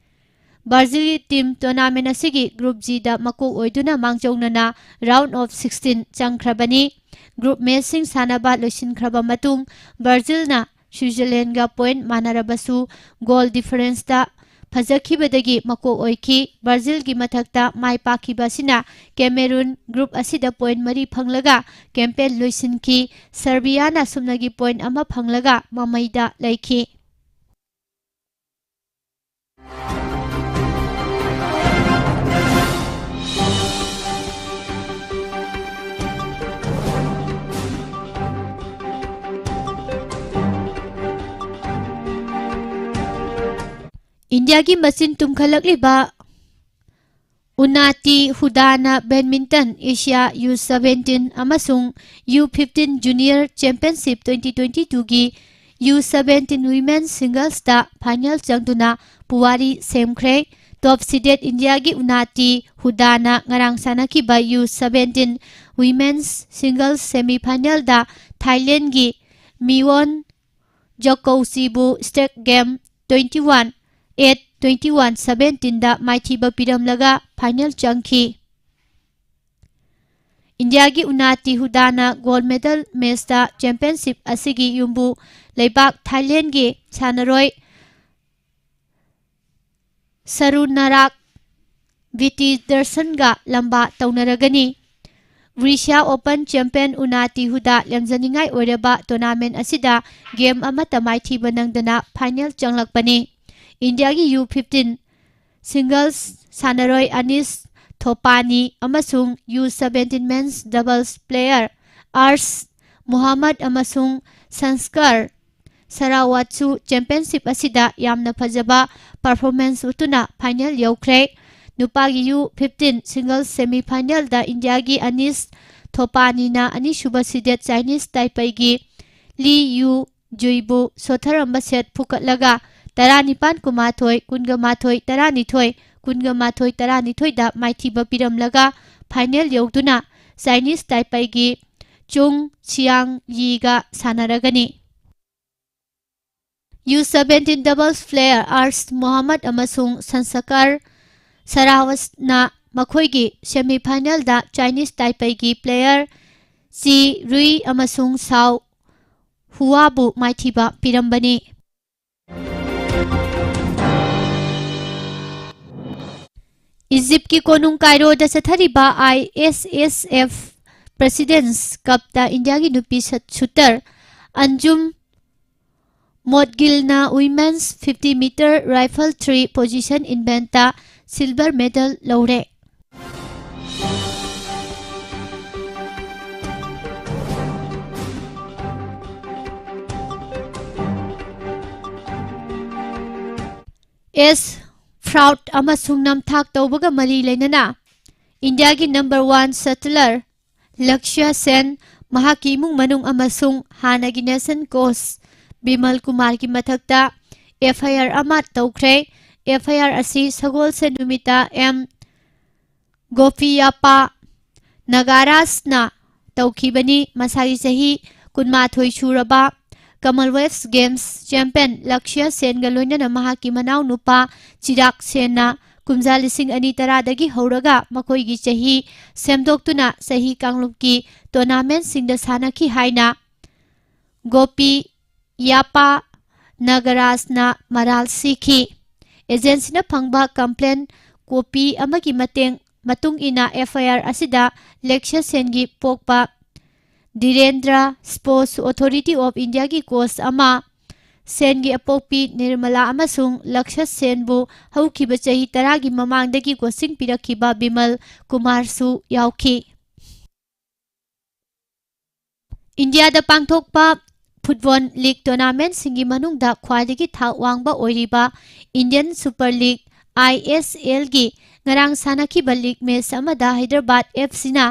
ꯕ꯭ꯔꯥꯖꯤꯜꯒꯤ team tournament ꯑꯁꯤꯒꯤ Group Gꯗ ꯃꯀꯣꯛ ꯑꯣꯏꯗꯨꯅ ꯃꯥꯡꯖꯧꯅꯅ round of sixteen ꯆꯪꯈ꯭ꯔꯕꯅꯤ꯫ Group matchꯁꯤꯡ ꯁꯥꯟꯅꯕ ꯂꯣꯏꯁꯤꯟꯈ꯭ꯔꯕ ꯃꯇꯨꯡ ꯕ꯭ꯔꯥꯖꯤꯜꯅ ꯁ꯭ꯋꯤꯖꯔꯂꯦꯟꯒ point ꯃꯥꯟꯅꯔꯕꯁꯨ goal differenceꯇ ꯐꯖꯈꯤꯕꯗꯒꯤ ꯃꯀꯣꯛ ꯑꯣꯏꯈꯤ꯫ ꯕ꯭ꯔꯥꯖꯤꯜꯒꯤ ꯃꯊꯛꯇ ꯃꯥꯏ ꯄꯥꯛꯈꯤꯕ ꯑꯁꯤꯅ ꯀꯦꯃꯦꯔꯨꯟ group ꯑꯁꯤꯗ point ꯃꯔꯤ ꯐꯪꯂꯒ campaign ꯂꯣꯏꯁꯤꯟꯈꯤ꯫ ꯁꯔꯕꯤꯌꯥꯅ ꯁꯨꯞꯅꯒꯤ point ꯑꯃ ꯐꯪꯂꯒ ꯃꯃꯩꯗ ꯂꯩꯈꯤ꯫ ꯏꯟꯗꯤꯌꯥꯒꯤ ꯃꯆꯤꯟ ꯇꯨꯝꯈꯠꯂꯛꯂꯤꯕ ꯎꯅꯥꯇꯤ ꯍꯨꯗꯥꯅ badminton Asia U seventeen ꯑꯃꯁꯨꯡ U fifteen Junior Championship twenty twenty-twoꯒꯤ U seventeen Women's Singlesꯇ final ꯆꯪꯗꯨꯅ ꯄꯨꯋꯥꯔꯤ ꯁꯦꯝꯈ꯭ꯔꯦ꯫ Top seeded ꯏꯟꯗꯤꯌꯥꯒꯤ ꯎꯅꯥꯇꯤ ꯍꯨꯗꯥꯅ ꯉꯔꯥꯡ ꯁꯥꯟꯅꯈꯤꯕ U seventeen Women's Singles semifinalꯗ ꯊꯥꯏꯂꯦꯟꯒꯤ ꯃꯤꯋꯣꯟ ꯖꯣꯀꯣꯁꯤꯕꯨ straight game twenty-one eight, twenty-one seventeenꯗ ꯃꯥꯏꯊꯤꯕ ꯄꯤꯔꯝꯂꯒ final ꯆꯪꯈꯤ꯫ ꯏꯟꯗꯤꯌꯥꯒꯤ ꯎꯅꯥꯇꯤ ꯍꯨꯗꯥꯅ gold medal matchꯇ championship ꯑꯁꯤꯒꯤ ꯌꯨꯝꯕꯨ ꯂꯩꯕꯥꯛ ꯊꯥꯏꯂꯦꯟꯒꯤ ꯁꯥꯟꯅꯔꯣꯏ ꯁꯔꯨꯅꯥꯔꯥꯛ ꯕꯤꯇꯤꯗꯔꯁꯟꯒ ꯂꯝꯕꯥ ꯇꯧꯅꯔꯒꯅꯤ꯫ Russia Open champion ꯎꯅꯥꯇꯤ ꯍꯨꯗꯥ ꯂꯦꯝꯖꯅꯤꯡꯉꯥꯏ ꯑꯣꯏꯔꯕ tournament ꯑꯁꯤꯗ game ꯑꯃꯠꯇ ꯃꯥꯏꯊꯤꯕ ꯅꯪꯗꯅ final ꯆꯪꯂꯛꯄꯅꯤ꯫ ꯏꯟꯗꯤꯌꯥꯒꯤ U fifteen singles ꯁꯥꯟꯅꯔꯣꯏ ꯑꯅꯤꯁ ꯊꯣꯄꯥꯅꯤ ꯑꯃꯁꯨꯡ U seventeen men's doubles player Arsh Mohammad ꯑꯃꯁꯨꯡ ꯁꯟꯁꯀꯔ ꯁꯔꯥꯋꯠꯁꯨ championship ꯑꯁꯤꯗ ꯌꯥꯝꯅ ꯐꯖꯕ performance ꯎꯠꯇꯨꯅ final ꯌꯧꯈ꯭ꯔꯦ꯫ ꯅꯨꯄꯥꯒꯤ ꯌꯨ ꯐꯤꯐꯇꯤꯟ ꯁꯤꯡꯒꯜꯁ ꯁꯦꯃꯤꯐꯥꯏꯅꯦꯜꯗ ꯏꯟꯗꯤꯌꯥꯒꯤ ꯑꯅꯤꯁ ꯊꯣꯄꯥꯅꯤꯅ ꯑꯅꯤꯁꯨꯕ ꯁꯤꯗꯦꯠ ꯆꯥꯏꯅꯤꯁ ꯇꯥꯏꯄꯩꯒꯤ ꯂꯤ ꯌꯨ ꯖꯨꯏꯕꯨ ꯁꯣꯠꯊꯔꯝꯕ ꯁꯦꯠ ꯐꯨꯀꯠꯂꯒ ꯇꯔꯥꯅꯤꯄꯥꯟ ꯀꯨꯟꯃꯥꯊꯣꯏ, ꯀꯨꯟꯒ ꯃꯥꯊꯣꯏ, ꯇꯔꯥꯅꯤꯊꯣꯏ, ꯀꯨꯟꯒ ꯃꯥꯊꯣꯏ, ꯇꯔꯥꯅꯤꯊꯣꯏꯗ ꯃꯥꯏꯊꯤꯕ ꯄꯤꯔꯝꯂꯒ ꯐꯥꯏꯅꯦꯜ ꯌꯧꯗꯨꯅ ꯆꯥꯏꯅꯤꯁ ꯇꯥꯏꯄꯩꯒꯤ ꯆꯨꯡ ꯁꯤꯌꯥꯡ ꯌꯤꯒ ꯁꯥꯟꯅꯔꯒꯅꯤ꯫ U seventeen doubles player Arsh Mohammad ꯑꯃꯁꯨꯡ ꯁꯟꯁꯀꯔ ꯁꯔꯥꯋꯁꯅ ꯃꯈꯣꯏꯒꯤ ꯁꯦꯃꯤꯐꯥꯏꯅꯦꯜꯗ ꯆꯥꯏꯅꯤꯁ ꯇꯥꯏꯄꯩꯒꯤ ꯄ꯭ꯂꯦꯌꯔ ꯆꯤ ꯔꯨꯏ ꯑꯃꯁꯨꯡ ꯁꯥꯎ ꯍꯨꯋꯥꯕꯨ ꯃꯥꯏꯊꯤꯕ ꯄꯤꯔꯝꯕꯅꯤ꯫ ꯏꯖꯤꯞꯀꯤ ꯀꯣꯅꯨꯡ ꯀꯥꯏꯔꯣꯗ ꯆꯠꯊꯔꯤꯕ ꯑꯥꯏ ꯑꯦꯁ ꯑꯦꯁ ꯑꯦꯐ ꯄ꯭ꯔꯦꯁꯤꯗꯦꯟꯁ ꯀꯞꯇ ꯏꯟꯗꯤꯌꯥꯒꯤ ꯅꯨꯄꯤ ꯁꯠ-, ꯁꯨꯇꯔ ꯑꯟꯖꯨꯝ ꯃꯣꯗꯒꯤꯜꯅ women's fifty metre rifle three position ꯏꯚꯦꯟꯠꯇ ꯁꯤꯜꯚꯔ ꯃꯦꯗꯜ ꯂꯧꯔꯦ꯫ ꯑꯦꯁ ꯐ꯭ꯔꯥꯎꯗ ꯑꯃꯁꯨꯡ ꯅꯝꯊꯥꯛ ꯇꯧꯕꯒ ꯃꯔꯤ ꯂꯩꯅꯅ ꯏꯟꯗꯤꯌꯥꯒꯤ ꯅꯝꯕꯔ ꯋꯥꯟ ꯁꯇꯂꯔ ꯂꯛꯁ꯭ꯌ ꯁꯦꯟ, ꯃꯍꯥꯛꯀꯤ ꯏꯃꯨꯡ ꯃꯅꯨꯡ ꯑꯃꯁꯨꯡ ꯍꯥꯟꯅꯒꯤ ꯅꯦꯁꯟ ꯀꯣꯆ ꯕꯤꯃꯜ ꯀꯨꯃꯥꯔꯒꯤ ꯃꯊꯛꯇ ꯑꯦꯐ ꯑꯥꯏ ꯑꯥꯔ ꯑꯃ ꯇꯧꯈ꯭ꯔꯦ꯫ ꯑꯦꯐ ꯑꯥꯏ ꯑꯥꯔ ꯑꯁꯤ ꯁꯒꯣꯜꯁꯦꯟ ꯅꯨꯃꯤꯠꯇ ꯑꯦꯝ ꯒꯣꯄꯤꯌꯥꯄꯥ ꯅꯥꯒꯥꯔꯥꯖꯅ ꯇꯧꯈꯤꯕꯅꯤ꯫ ꯃꯁꯥꯒꯤ ꯆꯍꯤ ꯀꯨꯟꯃꯥꯊꯣꯏ ꯁꯨꯔꯕ ꯀꯃꯟꯋꯦꯜꯊ ꯒꯦꯝꯁ ꯆꯦꯝꯄꯤꯌꯟ ꯂꯛꯁ꯭ꯌ ꯁꯦꯟꯒ ꯂꯣꯏꯅꯅ ꯃꯍꯥꯛꯀꯤ ꯃꯅꯥꯎꯅꯨꯄꯥ ꯆꯤꯔꯥꯛ ꯁꯦꯟꯅ ꯀꯨꯝꯖꯥ ꯂꯤꯁꯤꯡ ꯑꯅꯤ ꯇꯔꯥꯗꯒꯤ ꯍꯧꯔꯒ ꯃꯈꯣꯏꯒꯤ ꯆꯍꯤ ꯁꯦꯝꯗꯣꯛꯇꯨꯅ ꯆꯍꯤ ꯀꯥꯡꯂꯨꯞꯀꯤ ꯇꯣꯔꯅꯥꯃꯦꯟꯠꯁꯤꯡꯗ ꯁꯥꯟꯅꯈꯤ ꯍꯥꯏꯅ ꯒꯣꯄꯤ ꯌꯥꯄꯥ ꯅꯥꯒꯔꯥꯖꯅ ꯃꯔꯥꯜ ꯁꯤꯈꯤ꯫ ꯑꯦꯖꯦꯟꯁꯤꯅ ꯐꯪꯕ ꯀꯝꯄ꯭ꯂꯦꯟ ꯀꯣꯄꯤ ꯑꯃꯒꯤ ꯃꯇꯦꯡ, ꯃꯇꯨꯡ ꯏꯟꯅ ꯑꯦꯐ ꯑꯥꯏ ꯑꯥꯔ ꯑꯁꯤꯗ ꯂꯦꯛꯁ꯭ꯌ ꯁꯦꯟꯒꯤ ꯄꯣꯛꯄ ꯙꯤꯔꯦꯟꯗ꯭ꯔ, ꯁ꯭ꯄꯣꯔꯠꯁ ꯑꯣꯊꯣꯔꯤꯇꯤ ꯑꯣꯐ ꯏꯟꯗꯤꯌꯥꯒꯤ ꯀꯣꯆ ꯑꯃ, ꯁꯦꯟꯒꯤ ꯑꯄꯣꯛꯄꯤ ꯅꯤꯔꯃꯂꯥ ꯑꯃꯁꯨꯡ ꯂꯛꯁ꯭ꯌ ꯁꯦꯟꯕꯨ ꯍꯧꯈꯤꯕ ꯆꯍꯤ ꯇꯔꯥꯒꯤ ꯃꯃꯥꯡꯗꯒꯤ ꯀꯣꯆꯤꯡ ꯄꯤꯔꯛꯈꯤꯕ ꯕꯤꯃꯜ ꯀꯨꯃꯥꯔꯁꯨ ꯌꯥꯎꯈꯤ꯫ ꯏꯟꯗꯤꯌꯥꯗ ꯄꯥꯡꯊꯣꯛꯄ ꯐꯨꯠꯕꯣꯜ ꯂꯤꯒ ꯇꯣꯔꯅꯥꯃꯦꯟꯠꯁꯤꯡꯒꯤ ꯃꯅꯨꯡꯗ ꯈ꯭ꯋꯥꯏꯗꯒꯤ ꯊꯥꯛ ꯋꯥꯡꯕ ꯑꯣꯏꯔꯤꯕ ꯏꯟꯗꯤꯌꯟ ꯁꯨꯄꯔ ꯂꯤꯒ, ꯑꯥꯏ ꯑꯦꯁ ꯑꯦꯜꯒꯤ ꯉꯔꯥꯡ ꯁꯥꯟꯅꯈꯤꯕ ꯂꯤꯒ ꯃꯦꯆ ꯑꯃꯗ ꯍꯥꯏꯗ꯭ꯔꯕꯥꯗ ꯑꯦꯐ ꯁꯤꯅ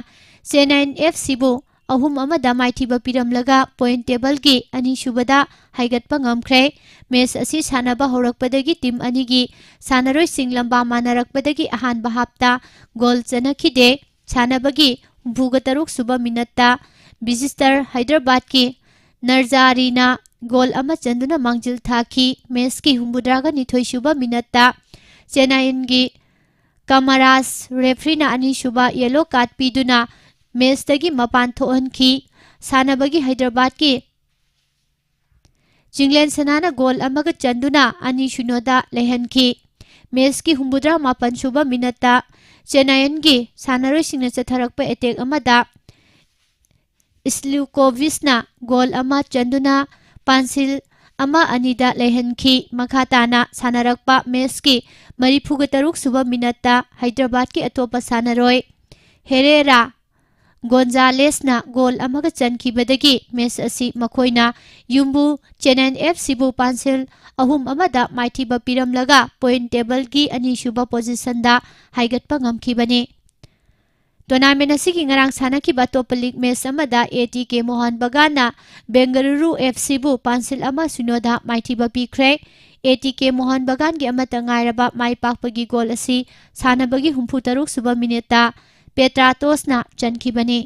ꯆꯦꯟꯅꯥꯏꯟ ꯑꯦꯐ ꯁꯤꯕꯨ ꯑꯍꯨꯝ ꯑꯃꯗ ꯃꯥꯏꯊꯤꯕ ꯄꯤꯔꯝꯂꯒ ꯄꯣꯏꯟ ꯇꯦꯕꯜꯒꯤ ꯑꯅꯤꯁꯨꯕꯗ ꯍꯥꯏꯒꯠꯄ ꯉꯝꯈ꯭ꯔꯦ꯫ ꯃꯦꯆ ꯑꯁꯤ ꯁꯥꯟꯅꯕ ꯍꯧꯔꯛꯄꯗꯒꯤ ꯇꯤꯝ ꯑꯅꯤꯒꯤ ꯁꯥꯟꯅꯔꯣꯏꯁꯤꯡ ꯂꯝꯕꯥ ꯃꯥꯟꯅꯔꯛꯄꯗꯒꯤ ꯑꯍꯥꯟꯕ ꯍꯥꯞꯇ ꯒꯣꯜ ꯆꯟꯅꯈꯤꯗꯦ꯫ ꯁꯥꯟꯅꯕꯒꯤ ꯍꯨꯝꯐꯨꯒ ꯇꯔꯨꯛ ꯁꯨꯕ ꯃꯤꯅꯠꯇ ꯕꯤꯖꯤꯁꯇꯔ ꯍꯥꯏꯗ꯭ꯔꯕꯥꯗꯀꯤ ꯅꯔꯖꯥꯔꯤꯅ ꯒꯣꯜ ꯑꯃ ꯆꯟꯗꯨꯅ ꯃꯥꯡꯖꯤꯜ ꯊꯥꯈꯤ꯫ ꯃꯦꯆꯀꯤ ꯍꯨꯝꯐꯨꯇꯔꯥꯒ ꯅꯤꯊꯣꯏ ꯁꯨꯕ ꯃꯤꯅꯠꯇ ꯆꯦꯟꯅꯥꯏꯟꯒꯤ ꯀꯃꯔꯥꯁ ꯔꯦꯐ꯭ꯔꯤꯅ ꯑꯅꯤꯁꯨꯕ ꯌꯦꯂꯣ ꯀꯥꯔꯗ ꯄꯤꯗꯨꯅ ꯃꯦꯆꯇꯒꯤ ꯃꯄꯥꯟ ꯊꯣꯛꯍꯟꯈꯤ꯫ ꯁꯥꯟꯅꯕꯒꯤ ꯍꯥꯏꯗ꯭ꯔꯕꯥꯗꯀꯤ ꯆꯤꯡꯂꯦꯟ ꯁꯅꯥꯅ ꯒꯣꯜ ꯑꯃꯒ ꯆꯟꯗꯨꯅ ꯑꯅꯤ ꯁꯤꯅꯣꯗ ꯂꯩꯍꯟꯈꯤ꯫ ꯃꯦꯆꯀꯤ ꯍꯨꯝꯐꯨꯇꯔꯥ ꯃꯥꯄꯟ ꯁꯨꯕ ꯃꯤꯅꯠꯇ ꯆꯦꯟꯅꯥꯏꯟꯒꯤ ꯁꯥꯟꯅꯔꯣꯏꯁꯤꯡꯅ ꯆꯠꯊꯔꯛꯄ ꯑꯦꯇꯦꯛ ꯑꯃꯗ ꯏꯁꯂꯨꯀꯣꯚꯤꯁꯅ ꯒꯣꯜ ꯑꯃ ꯆꯟꯗꯨꯅ ꯄꯥꯟꯁꯤꯜ ꯑꯃ ꯑꯅꯤꯗ ꯂꯩꯍꯟꯈꯤ꯫ ꯃꯈꯥ ꯇꯥꯅ ꯁꯥꯟꯅꯔꯛꯄ ꯃꯦꯆꯀꯤ ꯃꯔꯤꯐꯨꯒ ꯇꯔꯨꯛ ꯁꯨꯕ ꯃꯤꯅꯠꯇ ꯍꯥꯏꯗ꯭ꯔꯕꯥꯗꯀꯤ ꯑꯇꯣꯞꯄ ꯁꯥꯟꯅꯔꯣꯏ ꯍꯦꯔꯦꯔꯥ ꯒꯣꯟꯖꯥꯂꯦꯁꯅ ꯒꯣꯜ ꯑꯃꯒ ꯆꯟꯈꯤꯕꯗꯒꯤ ꯃꯦꯆ ꯑꯁꯤ ꯃꯈꯣꯏꯅ ꯌꯨꯝꯕꯨ ꯆꯦꯟꯅꯥꯏꯟ ꯑꯦꯐ ꯁꯤꯕꯨ ꯄꯥꯟꯁꯤꯜ ꯑꯍꯨꯝ ꯑꯃꯗ ꯃꯥꯏꯊꯤꯕ ꯄꯤꯔꯝꯂꯒ ꯄꯣꯏꯟ ꯇꯦꯕꯜꯒꯤ ꯑꯅꯤꯁꯨꯕ ꯄꯣꯖꯤꯁꯟꯗ ꯍꯥꯏꯒꯠꯄ ꯉꯝꯈꯤꯕꯅꯤ꯫ ꯇꯣꯔꯅꯥꯃꯦꯟ ꯑꯁꯤꯒꯤ ꯉꯔꯥꯡ ꯁꯥꯟꯅꯈꯤꯕ ꯑꯇꯣꯞꯄ ꯂꯤꯒ ꯃꯦꯆ ꯑꯃꯗ ꯑꯦ ꯇꯤ ꯀꯦ ꯃꯣꯍꯟ ꯕꯒꯥꯟꯅ ꯕꯦꯡꯒꯂꯨꯔꯨ ꯑꯦꯐ ꯁꯤꯕꯨ ꯄꯥꯟꯁꯤꯜ ꯑꯃ ꯁꯤꯅꯣꯗ ꯃꯥꯏꯊꯤꯕ ꯄꯤꯈ꯭ꯔꯦ꯫ ꯑꯦ ꯇꯤ ꯀꯦ ꯃꯣꯍꯟ ꯕꯒꯥꯟꯒꯤ ꯑꯃꯠꯇ ꯉꯥꯏꯔꯕ ꯃꯥꯏ ꯄꯥꯛꯄꯒꯤ ꯒꯣꯜ ꯑꯁꯤ ꯁꯥꯟꯅꯕꯒꯤ ꯍꯨꯝꯐꯨꯇꯔꯨꯛ ꯁꯨꯕ ꯃꯤꯅꯤꯠꯇ ꯄꯦꯇ꯭ꯔꯥꯇꯣꯁꯅ ꯆꯟꯈꯤꯕꯅꯤ꯫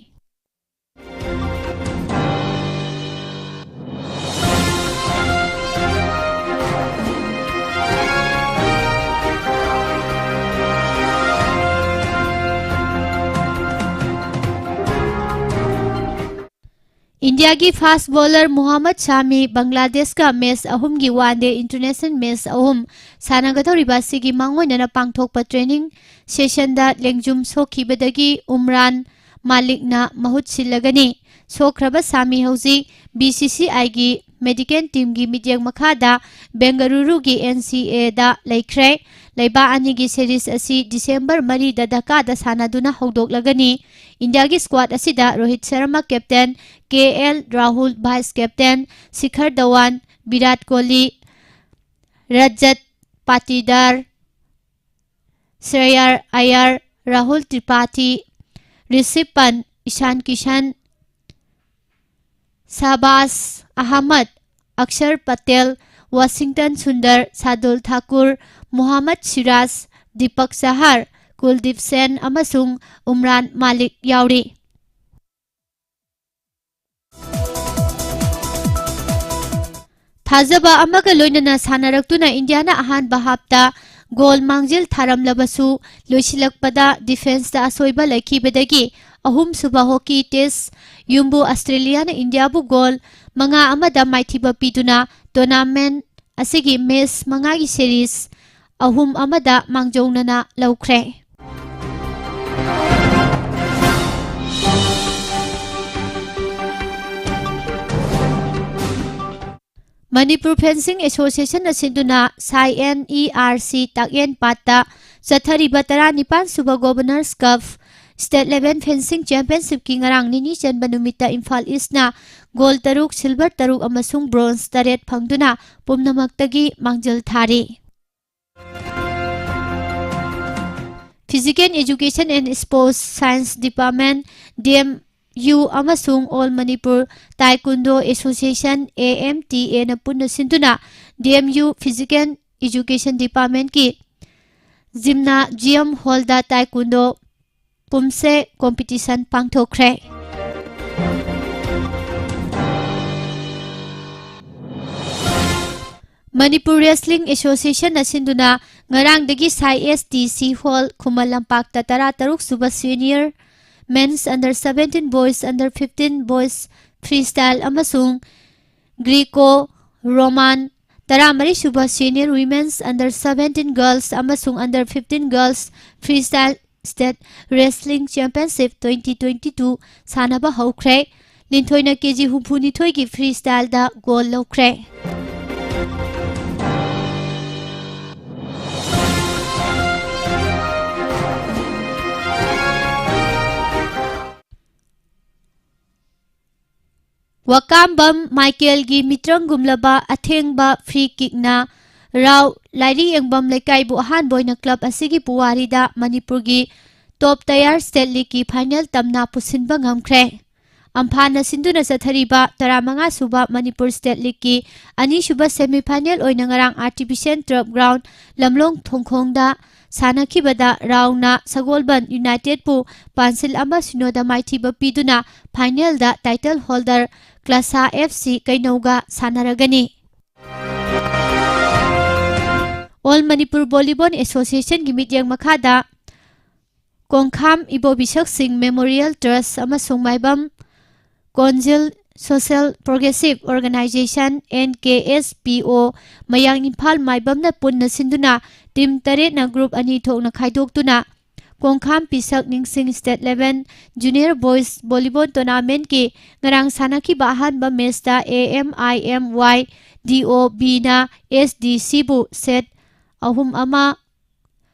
ꯏꯟꯗꯤꯌꯥꯒꯤ ꯐꯥꯁ ꯕꯣꯂꯔ ꯃꯨꯍꯝꯃꯗ ꯁꯥꯃꯤ ꯕꯪꯒ꯭ꯂꯥꯗꯦꯁꯀ ꯃꯦꯆ ꯑꯍꯨꯝꯒꯤ ꯋꯥꯟ ꯗꯦ ꯏꯟꯇꯔꯅꯦꯁꯅꯦꯜ ꯃꯦꯆ ꯑꯍꯨꯝ ꯁꯥꯟꯅꯒꯗꯧꯔꯤꯕ ꯑꯁꯤꯒꯤ ꯃꯥꯡꯑꯣꯏꯅꯅ ꯄꯥꯡꯊꯣꯛꯄ ꯇ꯭ꯔꯦꯅꯤꯡ ꯁꯦꯁꯟꯗ ꯂꯦꯡꯖꯨꯝ ꯁꯣꯛꯈꯤꯕꯗꯒꯤ ꯎꯝꯔꯥꯟ ꯃꯥꯂꯤꯛꯅ ꯃꯍꯨꯠ ꯁꯤꯜꯂꯒꯅꯤ꯫ ꯁꯣꯛꯈ꯭ꯔꯕ ꯁꯥꯃꯤ ꯍꯧꯖꯤꯛ ꯕꯤ ꯁꯤ ꯁꯤ ꯑꯥꯏꯒꯤ ꯃꯦꯗꯤꯀꯦꯜ ꯇꯤꯝꯒꯤ ꯃꯤꯠꯌꯦꯡ ꯃꯈꯥꯗ ꯕꯦꯡꯒꯂꯨꯔꯨꯒꯤ ꯑꯦꯟ ꯁꯤ ꯑꯦꯗ ꯂꯩꯈ꯭ꯔꯦ꯫ ꯂꯩꯕꯥꯛ ꯑꯅꯤꯒꯤ ꯁꯦꯔꯤꯁ ꯑꯁꯤ ꯗꯤꯁꯦꯝꯕꯔ ꯃꯔꯤꯗ ꯙꯥꯀꯥꯗ ꯁꯥꯟꯅꯗꯨꯅ ꯍꯧꯗꯣꯛꯂꯒꯅꯤ꯫ ꯏꯟꯗꯤꯌꯥꯒꯤ ꯁ꯭ꯀ꯭ꯋꯥꯗ ꯑꯁꯤꯗ Rohit Sharma captain, K L Rahul vice captain, Shikhar Dhawan, Virat Kohli, Rajat Patidar, Shreyas Iyer, Rahul Tripathi, Rishabh Pant, Ishan Kishan, Shahbaz Ahmed, Axar Patel, Washington Sundar, Shardul Thakur, Mohammed Siraj, Deepak Chahar, Kuldeep Sen ꯑꯃꯁꯨꯡ ꯎꯝꯔꯥꯟ ꯃꯥꯂꯤꯛ ꯌꯥꯎꯔꯤ꯫ ꯊꯥꯖꯕ ꯑꯃꯒ ꯂꯣꯏꯅꯅ ꯁꯥꯟꯅꯔꯛꯇꯨꯅ ꯏꯟꯗꯤꯌꯥꯅ ꯑꯍꯥꯟꯕ ꯍꯥꯞꯇ ꯒꯣꯜ ꯃꯥꯡꯖꯤꯜ ꯊꯥꯔꯝꯂꯕꯁꯨ, ꯂꯣꯏꯁꯤꯜꯂꯛꯄꯗ ꯗꯤꯐꯦꯟꯁꯇ ꯑꯁꯣꯏꯕ ꯂꯩꯈꯤꯕꯗꯒꯤ ꯑꯍꯨꯝꯁꯨꯕ ꯍꯣꯀꯤ ꯇꯦꯁ ꯌꯨꯝꯕꯨ ꯑꯁꯇ꯭ꯔꯦꯂꯤꯌꯥꯅ ꯏꯟꯗꯤꯌꯥꯕꯨ ꯒꯣꯜ ꯃꯉꯥ ꯑꯃꯗ ꯃꯥꯏꯊꯤꯕ ꯄꯤꯗꯨꯅ ꯇꯣꯔꯅꯥꯃꯦꯟ ꯑꯁꯤꯒꯤ ꯃꯦꯆ ꯃꯉꯥꯒꯤ ꯁꯦꯔꯤꯁ ꯑꯍꯨꯝ ꯑꯃꯗ ꯃꯥꯡꯖꯧꯅꯅ ꯂꯧꯈ꯭ꯔꯦ꯫ ꯃꯅꯤꯄꯨꯔ ꯐꯦꯟꯁꯤꯡ ꯑꯦꯁꯣꯁꯤꯌꯦꯁꯟꯅ ꯁꯤꯟꯗꯨꯅ ꯁꯥꯏ ꯑꯦꯟ ꯏ ꯑꯥꯔ ꯁꯤ ꯇꯥꯛꯌꯦꯟ ꯄꯥꯠꯇ ꯆꯠꯊꯔꯤꯕ ꯇꯔꯥꯅꯤꯄꯥꯟ ꯁꯨꯕ ꯒꯣꯚꯔꯅꯔꯁ ꯀꯞ ꯁ꯭ꯇꯦꯠ ꯂꯦꯚꯦꯜ ꯐꯦꯟꯁꯤꯡ ꯆꯦꯝꯄꯤꯌꯟꯁꯤꯞꯀꯤ ꯉꯔꯥꯡ ꯅꯤꯅꯤ ꯆꯟꯕ ꯅꯨꯃꯤꯠꯇ ꯏꯝꯐꯥꯜ ꯏꯁꯅ ꯒꯣꯜ ꯇꯔꯨꯛ, ꯁꯤꯜꯚꯔ ꯇꯔꯨꯛ ꯑꯃꯁꯨꯡ ꯕ꯭ꯔꯣꯟꯖ ꯇꯔꯦꯠ ꯐꯪꯗꯨꯅ ꯄꯨꯝꯅꯃꯛꯇꯒꯤ ꯃꯥꯡꯖꯤꯜ ꯊꯥꯔꯤ꯫ Physical Education and Sports Science Department, D M U ꯑꯃꯁꯨꯡ All Manipur Taekwondo Association, A M T ꯑꯦꯅ ꯄꯨꯟꯅ ꯁꯤꯟꯗꯨꯅ D M U Physical Education Departmentꯀꯤ ꯖꯤꯝꯅꯥꯖꯤꯌꯝ ꯍꯣꯜꯗ ꯇꯥꯏꯀꯨꯟꯗꯣ ꯄꯨꯝꯁꯦ ꯀꯣꯝꯄꯤꯇꯤꯁꯟ ꯄꯥꯡꯊꯣꯛꯈ꯭ꯔꯦ꯫ ꯃꯅꯤꯄꯨꯔ ꯔꯦꯁꯂꯤꯡ ꯑꯦꯁꯣꯁꯤꯌꯦꯁꯟꯅ ꯁꯤꯟꯗꯨꯅ ꯉꯔꯥꯡꯗꯒꯤ ꯁꯥꯏ ꯑꯦꯁ ꯇꯤ ꯁꯤ ꯍꯣꯜ ꯈꯨꯃꯟ ꯂꯝꯄꯥꯛꯇ ꯇꯔꯥꯇꯔꯨꯛ ꯁꯨꯕ senior men's under seventeen, boys under fifteen, boys freestyle ꯑꯃꯁꯨꯡ ꯒ꯭ꯔꯤꯀꯣ ꯔꯣꯃꯥꯟ ꯇꯔꯥꯃꯔꯤ ꯁꯨꯕ senior women's under seventeen girls ꯑꯃꯁꯨꯡ under fifteen girls freestyle state wrestling championship twenty twenty two ꯁꯥꯟꯅꯕ ꯍꯧꯈ꯭ꯔꯦ꯫ ꯂꯤꯟꯊꯣꯏꯅ ꯀꯦ ꯖꯤ ꯍꯨꯝꯐꯨꯅꯤꯊꯣꯏꯒꯤ ꯐ꯭ꯔꯤꯁ꯭ꯇꯥꯏꯜꯗ ꯒꯣꯜ ꯂꯧꯈ꯭ꯔꯦ꯫ ꯋꯥꯀꯥꯝꯕꯝ ꯃꯥꯏꯀꯦꯜꯒꯤ ꯃꯤꯇ꯭ꯔꯪꯒꯨꯝꯂꯕ ꯑꯊꯦꯡꯕ ꯐ꯭ꯔꯤ ꯀꯤꯛꯅ ꯔꯥꯎ ꯂꯥꯏꯔꯤ ꯌꯦꯡꯕꯝ ꯂꯩꯀꯥꯏꯕꯨ ꯑꯍꯥꯟꯕ ꯑꯣꯏꯅ ꯀ꯭ꯂꯕ ꯑꯁꯤꯒꯤ ꯄꯨꯋꯥꯔꯤꯗ ꯃꯅꯤꯄꯨꯔꯒꯤ ꯇꯣꯞ ꯇꯌꯥꯔ ꯁ꯭ꯇꯦꯠ ꯂꯤꯒꯀꯤ ꯐꯥꯏꯅꯦꯜ ꯇꯝꯅ ꯄꯨꯁꯤꯟꯕ ꯉꯝꯈ꯭ꯔꯦ꯫ ꯑꯝꯐꯥꯟꯅ ꯁꯤꯟꯗꯨꯅ ꯆꯠꯊꯔꯤꯕ ꯇꯔꯥꯃꯉꯥ ꯁꯨꯕ ꯃꯅꯤꯄꯨꯔ ꯁ꯭ꯇꯦꯠ ꯂꯤꯒꯀꯤ ꯑꯅꯤꯁꯨꯕ ꯁꯦꯃꯤꯐꯥꯏꯅꯦꯜ ꯑꯣꯏꯅ ꯉꯔꯥꯡ ꯑꯥꯔ ꯇꯤ ꯄꯤ ꯁꯦꯟ ꯇꯔꯐ ꯒ꯭ꯔꯥꯎꯟ ꯂꯝꯂꯣꯡ ꯊꯣꯡꯈꯣꯡꯗ ꯁꯥꯟꯅꯈꯤꯕꯗ ꯔꯥꯎꯅ ꯁꯒꯣꯜꯕꯟ ꯌꯨꯅꯥꯏꯇꯦꯗꯄꯨ ꯄꯥꯟꯁꯤꯜ ꯑꯃ ꯁꯤꯅꯣꯗ ꯃꯥꯏꯊꯤꯕ ꯄꯤꯗꯨꯅ ꯐꯥꯏꯅꯦꯜꯗ ꯇꯥꯏꯇꯜ ꯍꯣꯜꯗꯔ ꯀ꯭ꯂꯥꯁꯥ ꯑꯦꯐ ꯁꯤ ꯀꯩꯅꯧꯒ ꯁꯥꯟꯅꯔꯒꯅꯤ꯫ ꯑꯣꯜ ꯃꯅꯤꯄꯨꯔ ꯚꯣꯂꯤꯕꯣꯜ ꯑꯦꯁꯣꯁꯤꯌꯦꯁꯟꯒꯤ ꯃꯤꯠꯌꯦꯡ ꯃꯈꯥꯗ ꯀꯣꯡꯈꯥꯝ ꯏꯕꯣꯕꯤꯁꯛ ꯁꯤꯡ ꯃꯦꯃꯣꯔꯤꯌꯦꯜ ꯇ꯭ꯔꯁ ꯑꯃꯁꯨꯡ Maibam Konjil social progressive organization, N K S P O, Mayang Imphal ꯃꯥꯏꯕꯝꯅ ꯄꯨꯟꯅ ꯁꯤꯟꯗꯨꯅ ꯇꯤꯝ ꯇꯔꯦꯠꯅ ꯒ꯭ꯔꯨꯞ ꯑꯅꯤ ꯊꯣꯛꯅ ꯈꯥꯏꯗꯣꯛꯇꯨꯅ ꯀꯣꯡꯈꯥꯝ ꯄꯤꯁꯛ ꯅꯤꯡꯁꯤꯡ state level junior boys volleyball ꯇꯣꯔꯅꯥꯃꯦꯟꯠꯀꯤ ꯉꯔꯥꯡ ꯁꯥꯟꯅꯈꯤꯕ ꯑꯍꯥꯟꯕ ꯃꯦꯆꯇ ꯑꯦ ꯑꯦꯝ ꯑꯥꯏ ꯑꯦꯝ ꯋꯥꯏ ꯗꯤ ꯑꯣ ꯕꯤꯅ ꯑꯦꯁ ꯗꯤ ꯁꯤꯕꯨ ꯁꯦꯠ ꯑꯍꯨꯝ ꯑꯃ,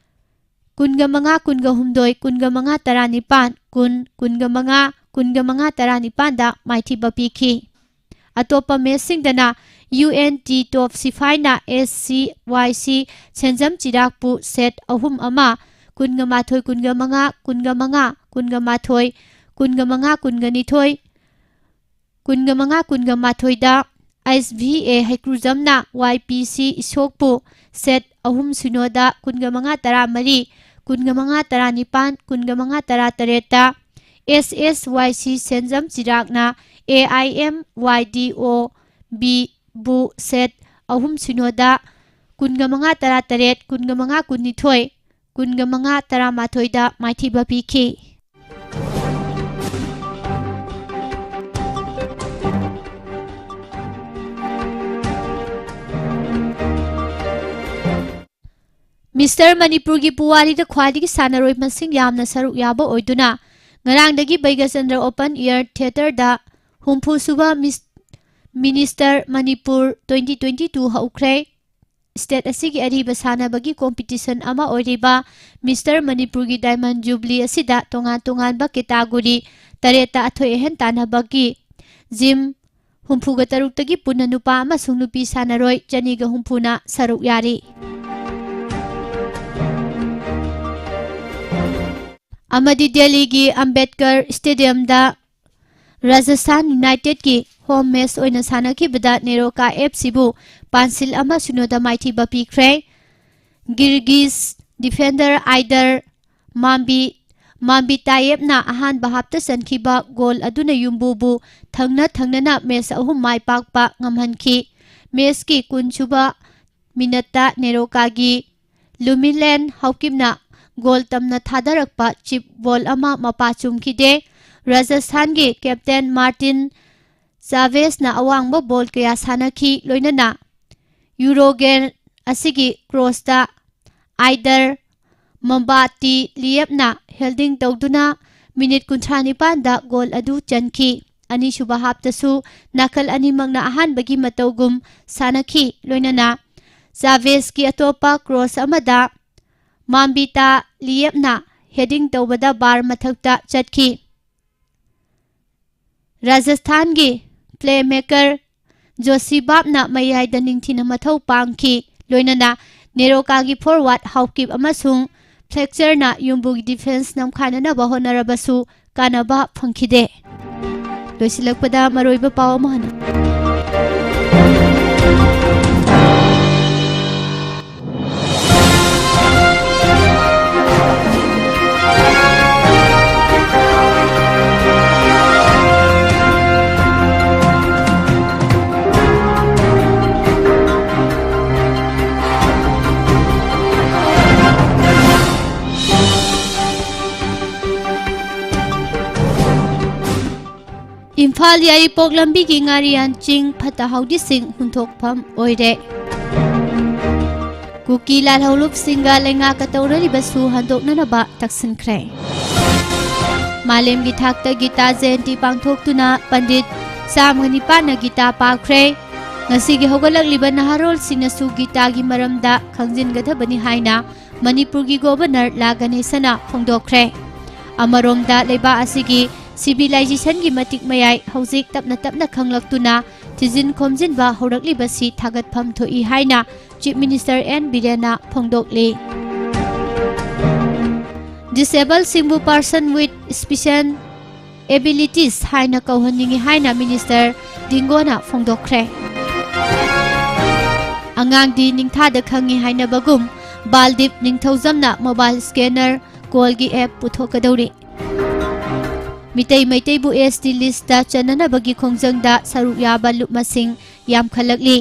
ꯀꯨꯟꯒ ꯃꯉꯥ, ꯀꯨꯟꯒ ꯍꯨꯝꯗꯣꯏ, ꯀꯨꯟꯒ ꯃꯉꯥ, ꯇꯔꯥꯅꯤꯄꯥꯟ, ꯀꯨꯟ, ꯀꯨꯟꯒ ꯃꯉꯥ, ꯀꯨꯟꯒ ꯃꯉꯥ, ꯇꯔꯥꯅꯤꯄꯥꯟꯗ ꯃꯥꯏꯊꯤꯕ ꯄꯤꯈꯤ꯫ ꯑꯇꯣꯞꯄ ꯃꯦꯆꯁꯤꯡꯗꯅ ꯌꯨ ꯑꯦꯟ ꯇꯤ ꯇꯣꯞ ꯁꯤꯐꯥꯏꯅ ꯑꯦꯁ ꯁꯤ ꯋꯥꯏ ꯁꯤ ꯁꯦꯟꯖꯝ ꯆꯤꯔꯥꯛꯄꯨ ꯁꯦꯠ ꯑꯍꯨꯝ ꯑꯃ, ꯀꯨꯟꯒ ꯃꯥꯊꯣꯏ, ꯀꯨꯟꯒ ꯃꯉꯥ, ꯀꯨꯟꯒ ꯃꯉꯥ, ꯀꯨꯟꯒ ꯃꯥꯊꯣꯏ, ꯀꯨꯟꯒ ꯃꯉꯥ, ꯀꯨꯟꯒ ꯅꯤꯊꯣꯏ, ꯀꯨꯟꯒ ꯃꯉꯥ, ꯀꯨꯟꯒ ꯃꯥꯊꯣꯏꯗ ꯑꯦꯁ ꯚꯤ ꯑꯦ ꯍꯩꯀ꯭ꯔꯨꯖꯝꯅ ꯋꯥꯏ ꯄꯤ ꯁꯤ ꯏꯁꯣꯛꯄꯨ ꯁꯦꯠ ꯑꯍꯨꯝ ꯁꯤꯅꯣꯗ, ꯀꯨꯟꯒ ꯃꯉꯥ, ꯇꯔꯥꯃꯔꯤ, ꯀꯨꯟꯒ ꯃꯉꯥ, ꯇꯔꯥꯅꯤꯄꯥꯟ, ꯀꯨꯟꯒ ꯃꯉꯥ, ꯇꯔꯥꯇꯔꯦꯠꯇ ꯑꯦꯁ ꯑꯦꯁ ꯋꯥꯏ ꯁꯤ ꯁꯦꯟꯖꯝ ꯆꯤꯔꯥꯛꯅ ꯑꯦ ꯑꯥꯏ ꯑꯦꯝ ꯋꯥꯏ ꯗꯤ ꯑꯣ ꯕꯤꯕꯨ ꯁꯦꯠ ꯑꯍꯨꯝ ꯁꯤꯅꯣꯗ, ꯀꯨꯟꯒ ꯃꯉꯥ, ꯇꯔꯥꯇꯔꯦꯠ, ꯀꯨꯟꯒ ꯃꯉꯥ, ꯀꯨꯟꯅꯤꯊꯣꯏ, ꯀꯨꯟꯒ ꯃꯉꯥ, ꯇꯔꯥꯃꯥꯊꯣꯏꯗ ꯃꯥꯏꯊꯤꯕ ꯄꯤꯈꯤ꯫ ꯃꯤꯁꯇꯔ ꯃꯅꯤꯄꯨꯔꯒꯤ ꯄꯨꯋꯥꯔꯤꯗ ꯈ꯭ꯋꯥꯏꯗꯒꯤ ꯁꯥꯟꯅꯔꯣꯏ ꯃꯁꯤꯡ ꯌꯥꯝꯅ ꯁꯔꯨꯛ ꯌꯥꯕ ꯑꯣꯏꯗꯨꯅ ꯉꯔꯥꯡꯗꯒꯤ ꯕꯩꯒꯆꯟꯗ꯭ꯔ ꯑꯣꯄꯟ ꯏꯌꯔ ꯊꯤꯌꯦꯇꯔꯗ ꯍꯨꯝꯐꯨ ꯁꯨꯕ ꯃꯤꯁ-, minister Manipur twenty twenty two ꯍꯧꯈ꯭ꯔꯦ꯫ ꯁ꯭ꯇꯦꯠ ꯑꯁꯤꯒꯤ ꯑꯔꯤꯕ ꯁꯥꯟꯅꯕꯒꯤ ꯀꯣꯝꯄꯤꯇꯤꯁꯟ ꯑꯃ ꯑꯣꯏꯔꯤꯕ ꯃꯤꯁꯇꯔ ꯃꯅꯤꯄꯨꯔꯒꯤ ꯗꯥꯏꯃꯟ ꯖꯨꯕꯂꯤ ꯑꯁꯤꯗ ꯇꯣꯉꯥꯟ ꯇꯣꯉꯥꯟꯕ ꯀꯦꯇꯥꯒꯣꯔꯤ ꯇꯔꯦꯠꯇ ꯑꯊꯣꯏ ꯑꯍꯦꯟ ꯇꯥꯟꯅꯕꯒꯤ ꯖꯤꯝ ꯍꯨꯝꯐꯨꯒ ꯇꯔꯨꯛꯇꯒꯤ ꯄꯨꯟꯅ ꯅꯨꯄꯥ ꯑꯃꯁꯨꯡ ꯅꯨꯄꯤ ꯁꯥꯟꯅꯔꯣꯏ ꯆꯅꯤꯒ ꯍꯨꯝꯐꯨꯅ ꯁꯔꯨꯛ ꯌꯥꯔꯤ꯫ ꯑꯃꯗꯤ ꯗꯦꯜꯂꯤꯒꯤ ꯑꯝꯕꯦꯗꯀꯔ ꯁ꯭ꯇꯦꯗꯤꯌꯝꯗ ꯔꯥꯖꯁꯊꯥꯟ ꯌꯨꯅꯥꯏꯇꯦꯗꯀꯤ ꯍꯣꯝ ꯃꯦꯆ ꯑꯣꯏꯅ ꯁꯥꯟꯅꯈꯤꯕꯗ ꯅꯦꯔꯣꯀꯥ ꯑꯦꯐ ꯁꯤꯕꯨ ꯄꯥꯟꯁꯤꯜ ꯑꯃ ꯁꯤꯅꯣꯗ ꯃꯥꯏꯊꯤꯕ ꯄꯤꯈ꯭ꯔꯦ꯫ ꯒꯤꯔꯒꯤꯁ ꯗꯤꯐꯦꯟꯗꯔ ꯑꯥꯏꯗꯔ ꯃꯥꯝꯕꯤ, ꯃꯥꯝꯕꯤ ꯇꯥꯌꯦꯞꯅ ꯑꯍꯥꯟꯕ ꯍꯥꯞꯇ ꯆꯟꯈꯤꯕ ꯒꯣꯜ ꯑꯗꯨꯅ ꯌꯨꯝꯕꯨꯕꯨ ꯊꯪꯅ ꯊꯪꯅꯅ ꯃꯦꯆ ꯑꯍꯨꯝ ꯃꯥꯏ ꯄꯥꯛꯄ ꯉꯝꯍꯟꯈꯤ꯫ ꯃꯦꯆꯀꯤ ꯀꯨꯟꯁꯨꯕ ꯃꯤꯅꯠꯇ ꯅꯦꯔꯣꯀꯥꯒꯤ ꯂꯨꯃꯤꯂꯦꯟ ꯍꯥꯎꯀꯤꯞꯅ ꯒꯣꯜ ꯇꯝꯅ ꯊꯥꯗꯔꯛꯄ ꯆꯤꯞ ꯕꯣꯜ ꯑꯃ ꯃꯄꯥ ꯆꯨꯝꯈꯤꯗꯦ꯫ ꯔꯥꯖꯁꯊꯥꯟꯒꯤ ꯀꯦꯞꯇꯦꯟ ꯃꯥꯔꯇꯤꯟ ꯆꯥꯚꯦꯁꯅ ꯑꯋꯥꯡꯕ ꯕꯣꯜ ꯀꯌꯥ ꯁꯥꯟꯅꯈꯤ, ꯂꯣꯏꯅꯅ ꯌꯨꯔꯣꯒꯦꯟ ꯑꯁꯤꯒꯤ ꯀ꯭ꯔꯣꯁꯇ ꯑꯥꯏꯗꯔ ꯃꯝꯕꯥꯇꯤ ꯂꯤꯌꯦꯞꯅ ꯍꯦꯜꯗꯤꯡ ꯇꯧꯗꯨꯅ ꯃꯤꯅꯤꯠ ꯀꯨꯟꯊ꯭ꯔꯥ ꯅꯤꯄꯥꯟꯗ ꯒꯣꯜ ꯑꯗꯨ ꯆꯟꯈꯤ꯫ ꯑꯅꯤꯁꯨꯕ ꯍꯥꯞꯇꯁꯨ ꯅꯥꯀꯜ ꯑꯅꯤꯃꯛꯅ ꯑꯍꯥꯟꯕꯒꯤ ꯃꯇꯧꯒꯨꯝ ꯁꯥꯟꯅꯈꯤ, ꯂꯣꯏꯅꯅ ꯆꯥꯚꯦꯁꯀꯤ ꯑꯇꯣꯞꯄ ꯀ꯭ꯔꯣꯁ ꯑꯃꯗ ꯃꯥꯝꯕꯤꯇꯥ ꯂꯤꯌꯦꯞꯅ ꯍꯦꯗꯤꯡ ꯇꯧꯕꯗ ꯕꯥꯔ ꯃꯊꯛꯇ ꯆꯠꯈꯤ꯫ ꯔꯥꯖꯁꯊꯥꯟꯒꯤ ꯄ꯭ꯂꯦꯃꯦꯀꯔ ꯖꯣꯁꯤꯕꯥꯞꯅ ꯃꯌꯥꯏꯗ ꯅꯤꯡꯊꯤꯅ ꯃꯊꯧ ꯄꯥꯡꯈꯤ, ꯂꯣꯏꯅꯅ ꯅꯦꯔꯣꯀꯥꯒꯤ ꯐꯣꯔꯋꯥꯔꯗ ꯍꯥꯎꯀꯤꯞ ꯑꯃꯁꯨꯡ ꯐ꯭ꯂꯦꯛꯆꯔꯅ ꯌꯨꯝꯕꯨꯒꯤ ꯗꯤꯐꯦꯟꯁ ꯅꯝꯈꯥꯏꯅꯅꯕ ꯍꯣꯠꯅꯔꯕꯁꯨ ꯀꯥꯟꯅꯕ ꯐꯪꯈꯤꯗꯦ꯫ ꯂꯣꯏꯁꯤꯜꯂꯛꯄꯗ ꯃꯔꯨꯑꯣꯏꯕ ꯄꯥꯎ ꯑꯃ ꯍꯟꯅ꯫ ꯏꯝꯐꯥꯜ ꯌꯥꯏꯔꯤꯄꯣꯛ ꯂꯝꯕꯤꯒꯤ ꯉꯥꯔꯤꯌꯥꯟ ꯆꯤꯡ ꯐꯠꯇ ꯍꯥꯎꯗꯤꯁꯤꯡ ꯍꯨꯟꯊꯣꯛꯐꯝ ꯑꯣꯏꯔꯦ꯫ ꯀꯨꯀꯤ ꯂꯥꯜꯍꯧꯂꯨꯞꯁꯤꯡꯒ ꯂꯩꯉꯥꯛꯀ ꯇꯧꯅꯔꯤꯕꯁꯨ ꯍꯟꯗꯣꯛꯅꯅꯕ ꯇꯛꯁꯤꯟꯈ꯭ꯔꯦ꯫ ꯃꯥꯂꯦꯝꯒꯤ ꯊꯥꯛꯇ ꯒꯤꯇꯥ ꯖꯌꯟꯇꯤ ꯄꯥꯡꯊꯣꯛꯇꯨꯅ ꯄꯟꯗꯤꯠ ꯆꯥꯝꯃꯒ ꯅꯤꯄꯥꯟꯅ ꯒꯤꯇꯥ ꯄꯥꯈ꯭ꯔꯦ꯫ ꯉꯁꯤꯒꯤ ꯍꯧꯒꯠꯂꯛꯂꯤꯕ ꯅꯍꯥꯔꯣꯜꯁꯤꯡꯅꯁꯨ ꯒꯤꯇꯥꯒꯤ ꯃꯔꯝꯗ ꯈꯪꯖꯤꯟꯒꯗꯕꯅꯤ ꯍꯥꯏꯅ ꯃꯅꯤꯄꯨꯔꯒꯤ ꯒꯣꯚꯔꯅꯔ ꯂꯥ ꯒꯅꯦꯁꯅ ꯐꯣꯡꯗꯣꯛꯈ꯭ꯔꯦ꯫ ꯑꯃꯔꯣꯝꯗ ꯂꯩꯕꯥꯛ ꯑꯁꯤꯒꯤ ꯁꯤꯚꯤꯂꯥꯏꯖꯦꯁꯟꯒꯤ ꯃꯇꯤꯛ ꯃꯌꯥꯏ ꯍꯧꯖꯤꯛ ꯇꯞꯅ ꯇꯞꯅ ꯈꯪꯂꯛꯇꯨꯅ ꯊꯤꯖꯤꯟ ꯈꯣꯝꯖꯤꯟꯕ ꯍꯧꯔꯛꯂꯤꯕꯁꯤ ꯊꯥꯒꯠꯐꯝ ꯊꯣꯛꯏ ꯍꯥꯏꯅ ꯆꯤꯐ ꯃꯤꯅꯤꯁꯇꯔ ꯑꯦꯟ ꯕꯤꯔꯦꯟꯅ ꯐꯣꯡꯗꯣꯛꯂꯤ꯫ ꯗꯤꯁꯦꯕꯜꯁꯤꯡꯕꯨ person with special abilities ꯍꯥꯏꯅ ꯀꯧꯍꯟꯅꯤꯡꯏ ꯍꯥꯏꯅ ꯃꯤꯅꯤꯁꯇꯔ ꯗꯤꯡꯒꯣꯅ ꯐꯣꯡꯗꯣꯛꯈ꯭ꯔꯦ꯫ ꯑꯉꯥꯡꯗꯤ ꯅꯤꯡꯊꯥꯗ ꯈꯪꯉꯤ ꯍꯥꯏꯅꯕꯒꯨꯝ, ꯕꯥꯜꯗꯤꯞ ꯅꯤꯡꯊꯧꯖꯝꯅ ꯃꯣꯕꯥꯏꯜ ꯁ꯭ꯀꯦꯅꯔ ꯀꯣꯜꯒꯤ ꯑꯦꯞ ꯄꯨꯊꯣꯛꯀꯗꯧꯔꯤ꯫ ꯃꯤꯇꯩ ꯃꯩꯇꯩꯕꯨ ꯑꯦꯁ ꯇꯤ ꯂꯤꯁꯇ ꯆꯟꯅꯅꯕꯒꯤ ꯈꯣꯡꯖꯪꯗ ꯁꯔꯨꯛ ꯌꯥꯕ ꯂꯨꯞ ꯃꯁꯤꯡ ꯌꯥꯝꯈꯠꯂꯛꯂꯤ꯫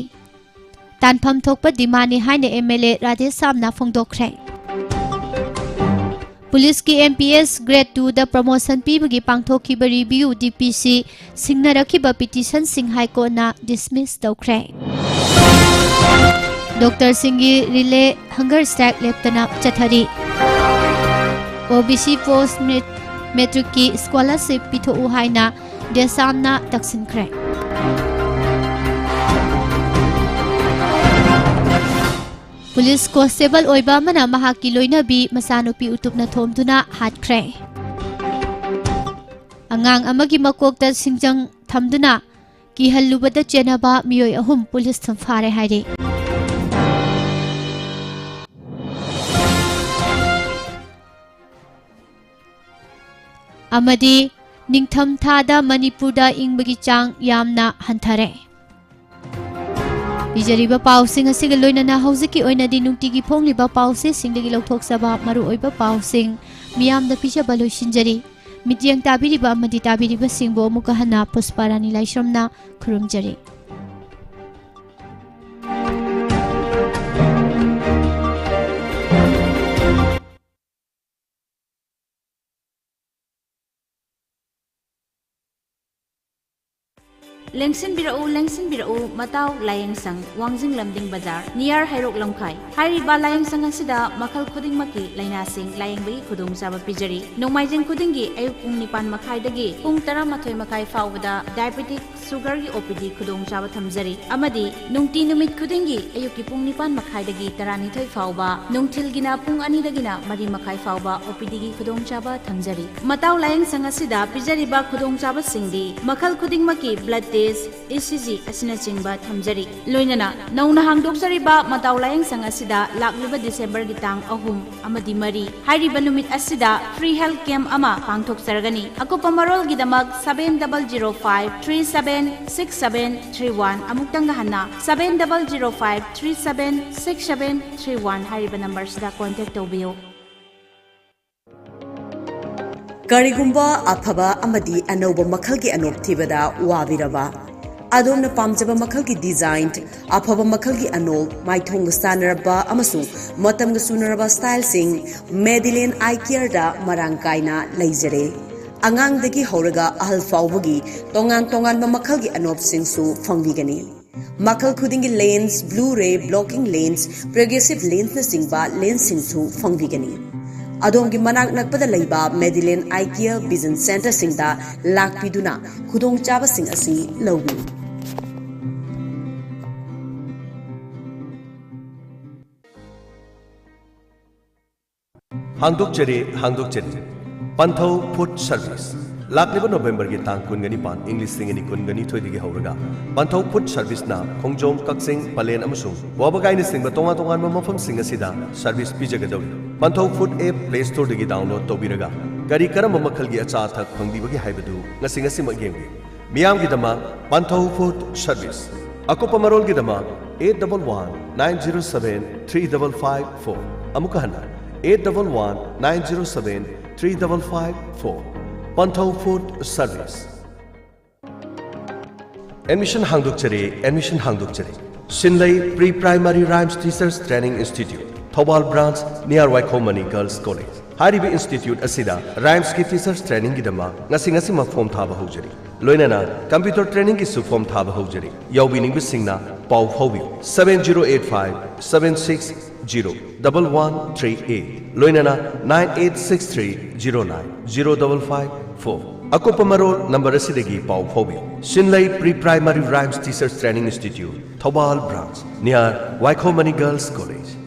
ꯇꯥꯟꯐꯝ ꯊꯣꯛꯄ ꯗꯤꯃꯥꯟꯅꯤ ꯍꯥꯏꯅ ꯑꯦꯝ ꯑꯦꯜ ꯑꯦ ꯔꯥꯙꯦꯁ꯭ꯌꯥꯝꯅ ꯐꯣꯡꯗꯣꯛꯈ꯭ꯔꯦ꯫ ꯄꯨꯂꯤꯁꯀꯤ ꯑꯦꯝ ꯄꯤ ꯑꯦꯁ ꯒ꯭ꯔꯦꯗ ꯇꯨꯗ ꯄ꯭ꯔꯃꯣꯁꯟ ꯄꯤꯕꯒꯤ ꯄꯥꯡꯊꯣꯛꯈꯤꯕ ꯔꯤꯚꯤꯌꯨ ꯗꯤ ꯄꯤ ꯁꯤ ꯁꯤꯡꯅꯔꯛꯈꯤꯕ ꯄꯤꯇꯤꯁꯟꯁꯤꯡ ꯍꯥꯏ ꯀꯣꯔꯠꯅ ꯗꯤꯁꯃꯤꯁ ꯇꯧꯈ꯭ꯔꯦ꯫ ꯗꯣꯛꯇꯔꯁꯤꯡꯒꯤ ꯔꯤꯂꯦ ꯍꯪꯒꯔ ꯁ꯭ꯇ꯭ꯔꯥꯏꯛ ꯂꯦꯞꯇꯅ ꯆꯠꯊꯔꯤ꯫ ꯑꯣ ꯕꯤ ꯁꯤ ꯄꯣꯁ ꯃꯦꯠ-, ꯃꯦꯇ꯭ꯔꯤꯛꯀꯤ ꯁ꯭ꯀꯣꯂꯔꯁꯤꯞ ꯄꯤꯊꯣꯛꯎ ꯍꯥꯏꯅ ꯗꯦꯁꯥꯝꯅ ꯇꯛꯁꯤꯟꯈ꯭ꯔꯦ꯫ ꯄꯨꯂꯤꯁ ꯀꯣꯟꯁꯇꯦꯕꯜ ꯑꯣꯏꯕ ꯑꯃꯅ ꯃꯍꯥꯛꯀꯤ ꯂꯣꯏꯅꯕꯤ ꯃꯆꯥꯅꯨꯄꯤ ꯎꯇꯨꯞꯅ ꯊꯣꯝꯗꯨꯅ ꯍꯥꯠꯈ꯭ꯔꯦ꯫ ꯑꯉꯥꯡ ꯑꯃꯒꯤ ꯃꯀꯣꯛꯇ ꯁꯤꯡꯖꯪ ꯊꯝꯗꯨꯅ ꯀꯤꯍꯜꯂꯨꯕꯗ ꯆꯦꯟꯅꯕ ꯃꯤꯑꯣꯏ ꯑꯍꯨꯝ ꯄꯨꯂꯤꯁꯅ ꯐꯥꯔꯦ ꯍꯥꯏꯔꯤ꯫ ꯑꯃꯗꯤ ꯅꯤꯡꯊꯝ ꯊꯥꯗ ꯃꯅꯤꯄꯨꯔꯗ ꯏꯪꯕꯒꯤ ꯆꯥꯡ ꯌꯥꯝꯅ ꯍꯟꯊꯔꯦ꯫ ꯄꯤꯖꯔꯤꯕ ꯄꯥꯎꯁꯤꯡ ꯑꯁꯤꯒ ꯂꯣꯏꯅꯅ ꯍꯧꯖꯤꯛꯀꯤ ꯑꯣꯏꯅꯗꯤ ꯅꯨꯡꯇꯤꯒꯤ ꯐꯣꯡꯂꯤꯕ ꯄꯥꯎꯆꯦꯁꯤꯡꯗꯒꯤ ꯂꯧꯊꯣꯛꯆꯕ ꯃꯔꯨꯑꯣꯏꯕ ꯄꯥꯎꯁꯤꯡ ꯃꯤꯌꯥꯝꯗ ꯄꯤꯖꯕ ꯂꯣꯏꯁꯤꯟꯖꯔꯤ꯫ ꯃꯤꯠꯌꯦꯡ ꯇꯥꯕꯤꯔꯤꯕ ꯑꯃꯗꯤ ꯇꯥꯕꯤꯔꯤꯕꯁꯤꯡꯕꯨ ꯑꯃꯨꯛꯀ ꯍꯟꯅ ꯄꯨꯁꯄꯥꯔꯥꯅꯤ ꯂꯥꯏꯁ꯭ꯔꯝꯅ ꯈꯨꯔꯨꯝꯖꯔꯤ꯫ ꯂꯦꯡꯁꯤꯟꯕꯤꯔꯛꯎ, ꯂꯦꯡꯁꯤꯟꯕꯤꯔꯛꯎ, ꯃꯇꯥꯎ ꯂꯥꯌꯦꯡꯁꯪ, ꯋꯥꯡꯖꯤꯡ ꯂꯝꯗꯤꯡ ꯕꯖꯥꯔ, ꯅꯤꯌꯥꯔ ꯍꯩꯔꯣꯛ ꯂꯝꯈꯥꯏ꯫ ꯍꯥꯏꯔꯤꯕ ꯂꯥꯌꯦꯡꯁꯪ ꯑꯁꯤꯗ ꯃꯈꯜ ꯈꯨꯗꯤꯡꯃꯛꯀꯤ ꯂꯥꯏꯅꯥꯁꯤꯡ ꯂꯥꯌꯦꯡꯕꯒꯤ ꯈꯨꯗꯣꯡꯆꯥꯕ ꯄꯤꯖꯔꯤ꯫ ꯅꯣꯡꯃꯥꯏꯖꯤꯡ ꯈꯨꯗꯤꯡꯒꯤ ꯑꯌꯨꯛ ꯄꯨꯡ ꯅꯤꯄꯥꯟ ꯃꯈꯥꯏꯗꯒꯤ ꯄꯨꯡ ꯇꯔꯥꯃꯥꯊꯣꯏ ꯃꯈꯥꯏ ꯐꯥꯎꯕꯗ diabetic sugarꯒꯤ OPD ꯈꯨꯗꯣꯡꯆꯥꯕ ꯊꯝꯖꯔꯤ, ꯑꯃꯗꯤ ꯅꯨꯡꯇꯤ ꯅꯨꯃꯤꯠ ꯈꯨꯗꯤꯡꯒꯤ ꯑꯌꯨꯛꯀꯤ ꯄꯨꯡ ꯅꯤꯄꯥꯟ ꯃꯈꯥꯏꯗꯒꯤ ꯇꯔꯥꯅꯤꯊꯣꯏ ꯐꯥꯎꯕ, ꯅꯨꯡꯊꯤꯜꯒꯤꯅ ꯄꯨꯡ ꯑꯅꯤꯗꯒꯤꯅ ꯃꯔꯤ ꯃꯈꯥꯏ ꯐꯥꯎꯕ OPDꯒꯤ ꯈꯨꯗꯣꯡꯆꯥꯕ ꯊꯝꯖꯔꯤ꯫ ꯃꯇꯥꯎ ꯂꯥꯌꯦꯡꯁꯪ ꯑꯁꯤꯗ ꯄꯤꯖꯔꯤꯕ ꯈꯨꯗꯣꯡꯆꯥꯕꯁꯤꯡꯗꯤ ꯃꯈꯜ ꯈꯨꯗꯤꯡꯃꯛꯀꯤ blood test, ECG ꯑꯁꯤꯅꯆꯤꯡꯕ ꯊꯝꯖꯔꯤ꯫ ꯂꯣꯏꯅꯅ ꯅꯧꯅ ꯍꯥꯡꯗꯣꯛꯆꯔꯤꯕ ꯃꯇꯥꯎ ꯂꯥꯌꯦꯡꯁꯪ ꯑꯁꯤꯗ ꯂꯥꯛꯂꯤꯕ ꯗꯤꯁꯦꯝꯕꯔꯒꯤ ꯇꯥꯡ ꯑꯍꯨꯝ ꯑꯃꯗꯤ ꯃꯔꯤ ꯍꯥꯏꯔꯤꯕ ꯅꯨꯃꯤꯠ ꯑꯁꯤꯗ free health camp ꯑꯃ ꯄꯥꯡꯊꯣꯛꯆꯔꯒꯅꯤ꯫ ꯑꯀꯨꯞꯄ ꯃꯔꯣꯜꯒꯤꯗꯃꯛ seven double zero five three seven six seven three one, ꯑꯃꯨꯛꯇꯪꯒ ꯍꯟꯅ seven double zero five three seven six seven three one ꯍꯥꯏꯔꯤꯕ ꯅꯝꯕꯔꯁꯤꯗ contact ꯇꯧꯕꯤꯌꯨ꯫ ꯀꯔꯤꯒꯨꯝꯕ ꯑꯐꯕ ꯑꯃꯗꯤ ꯑꯅꯧꯕ ꯃꯈꯜꯒꯤ ꯑꯅꯣꯞ ꯊꯤꯕꯗ ꯋꯥꯕꯤꯔꯕ? ꯑꯗꯣꯝꯅ ꯄꯥꯝꯖꯕ ꯃꯈꯜꯒꯤ design, ꯑꯐꯕ ꯃꯈꯜꯒꯤ ꯑꯅꯣꯞ, ꯃꯥꯏꯊꯣꯡꯒ ꯆꯥꯟꯅꯔꯕ ꯑꯃꯁꯨꯡ ꯃꯇꯝꯒ ꯆꯨꯅꯔꯕ styleꯁꯤꯡ Medillion Eye Careꯗ ꯃꯔꯥꯡ ꯀꯥꯏꯅ ꯂꯩꯖꯔꯦ꯫ ꯑꯉꯥꯡꯗꯒꯤ ꯍꯧꯔꯒ ꯑꯍꯜ ꯐꯥꯎꯕꯒꯤ ꯇꯣꯉꯥꯟ ꯇꯣꯉꯥꯟꯕ ꯃꯈꯜꯒꯤ ꯑꯅꯣꯞꯁꯤꯡꯁꯨ ꯐꯪꯕꯤꯒꯅꯤ꯫ ꯃꯈꯜ ꯈꯨꯗꯤꯡꯒꯤ lens, blue ray blocking lens, progressive lensꯅꯆꯤꯡꯕ lensꯁꯤꯡꯁꯨ ꯐꯪꯕꯤꯒꯅꯤ꯫ ꯑꯗꯣꯝꯒꯤ ꯃꯅꯥꯛ ꯅꯛꯄꯗ ꯂꯩꯕ Medillion Eye Care Vision Centreꯁꯤꯡꯗ ꯂꯥꯛꯄꯤꯗꯨꯅ ꯈꯨꯗꯣꯡꯆꯥꯕꯁꯤꯡ ꯑꯁꯤ ꯂꯧꯕꯤꯌꯨ꯫ ꯍꯥꯡꯗꯣꯛꯆꯔꯤ, ꯍꯥꯡꯗꯣꯛꯆꯔꯤ꯫ ꯄꯟꯊꯧ Food Service꯫ ꯂꯥꯛꯂꯤꯕ ꯅꯣꯕꯦꯝꯕꯔꯒꯤ ꯇꯥꯡ ꯀꯨꯟꯒ ꯅꯤꯄꯥꯟ, ꯏꯪ ꯂꯤꯁꯤꯡ ꯑꯅꯤ ꯀꯨꯟꯒ ꯅꯤꯊꯣꯏꯗꯒꯤ ꯍꯧꯔꯒ ꯄꯟꯊꯧ Food Serviceꯅ ꯈꯣꯡꯖꯣꯝ, ꯀꯛꯆꯤꯡ, ꯄꯂꯦꯟ ꯑꯃꯁꯨꯡ ꯋꯥꯕꯒꯥꯏꯅꯆꯤꯡꯕ ꯇꯣꯉꯥꯟ ꯇꯣꯉꯥꯟꯕ ꯃꯐꯝꯁꯤꯡ ꯑꯁꯤꯗ service ꯄꯤꯖꯒꯗꯧꯔꯤ꯫ ꯄꯟꯊꯧ Food app Play Storeꯗꯒꯤ download ꯇꯧꯕꯤꯔꯒ ꯀꯔꯤ ꯀꯔꯝꯕ ꯃꯈꯜꯒꯤ ꯑꯆꯥ ꯑꯊꯛ ꯐꯪꯕꯤꯕꯒꯦ ꯍꯥꯏꯕꯗꯨ ꯉꯁꯤ ꯉꯁꯤꯃꯛ ꯌꯦꯡꯕꯤꯌꯨ꯫ ꯃꯤꯌꯥꯝꯒꯤꯗꯃꯛ ꯄꯟꯊꯧ Food Service꯫ ꯑꯀꯨꯞꯄ ꯃꯔꯣꯜꯒꯤꯗꯃꯛ eight double one nine zero seven three double five four꯫ ꯑꯃꯨꯛꯀ ꯍꯟꯅ, eight double one nine zero seven three double five four꯫ ꯄꯟꯊꯧ Food Service꯫ Admission ꯍꯥꯡꯗꯣꯛꯆꯔꯤ, admission ꯍꯥꯡꯗꯣꯛꯆꯔꯤ꯫ ꯁꯤꯟꯂꯩ Pre Primary Rhymes Teachers Training Institute, Thoubal Branch, near Waikhom money Girls College꯫ ꯍꯥꯏꯔꯤꯕ ꯏꯟꯁꯇꯤꯇ꯭ꯌꯨꯠ ꯑꯁꯤꯗ ꯔꯥꯏꯝꯁꯀꯤ ꯇꯤꯆꯔꯁ ꯇ꯭ꯔꯦꯅꯤꯡꯒꯤꯗꯃꯛ ꯉꯁꯤ ꯉꯁꯤꯃꯛ ꯐꯣꯝ ꯊꯥꯕ ꯍꯧꯖꯔꯤ꯫ ꯂꯣꯏꯅꯅ ꯀꯝꯄ꯭ꯌꯨꯇꯔ ꯇ꯭ꯔꯦꯅꯤꯡꯒꯤꯁꯨ ꯐꯣꯝ ꯊꯥꯕ ꯍꯧꯖꯔꯤ꯫ ꯌꯥꯎꯕꯤꯅꯤꯡꯕꯁꯤꯡꯅ ꯄꯥꯎ ꯐꯥꯎꯕꯤꯌꯨ seven zero eight five seven six zero double one three eight, ꯂꯣꯏꯅꯅ nine eight six three zero nine zero double five four꯫ ꯑꯀꯨꯞꯄ ꯃꯔꯣꯜ ꯅꯝꯕꯔ ꯑꯁꯤꯗꯒꯤ ꯄꯥꯎ ꯐꯥꯎꯕꯤꯌꯨ꯫ ꯁꯤꯟꯂꯩ pre primary rhymes teachers training institute, Thoubal branch, near Waikhom Mani girls college.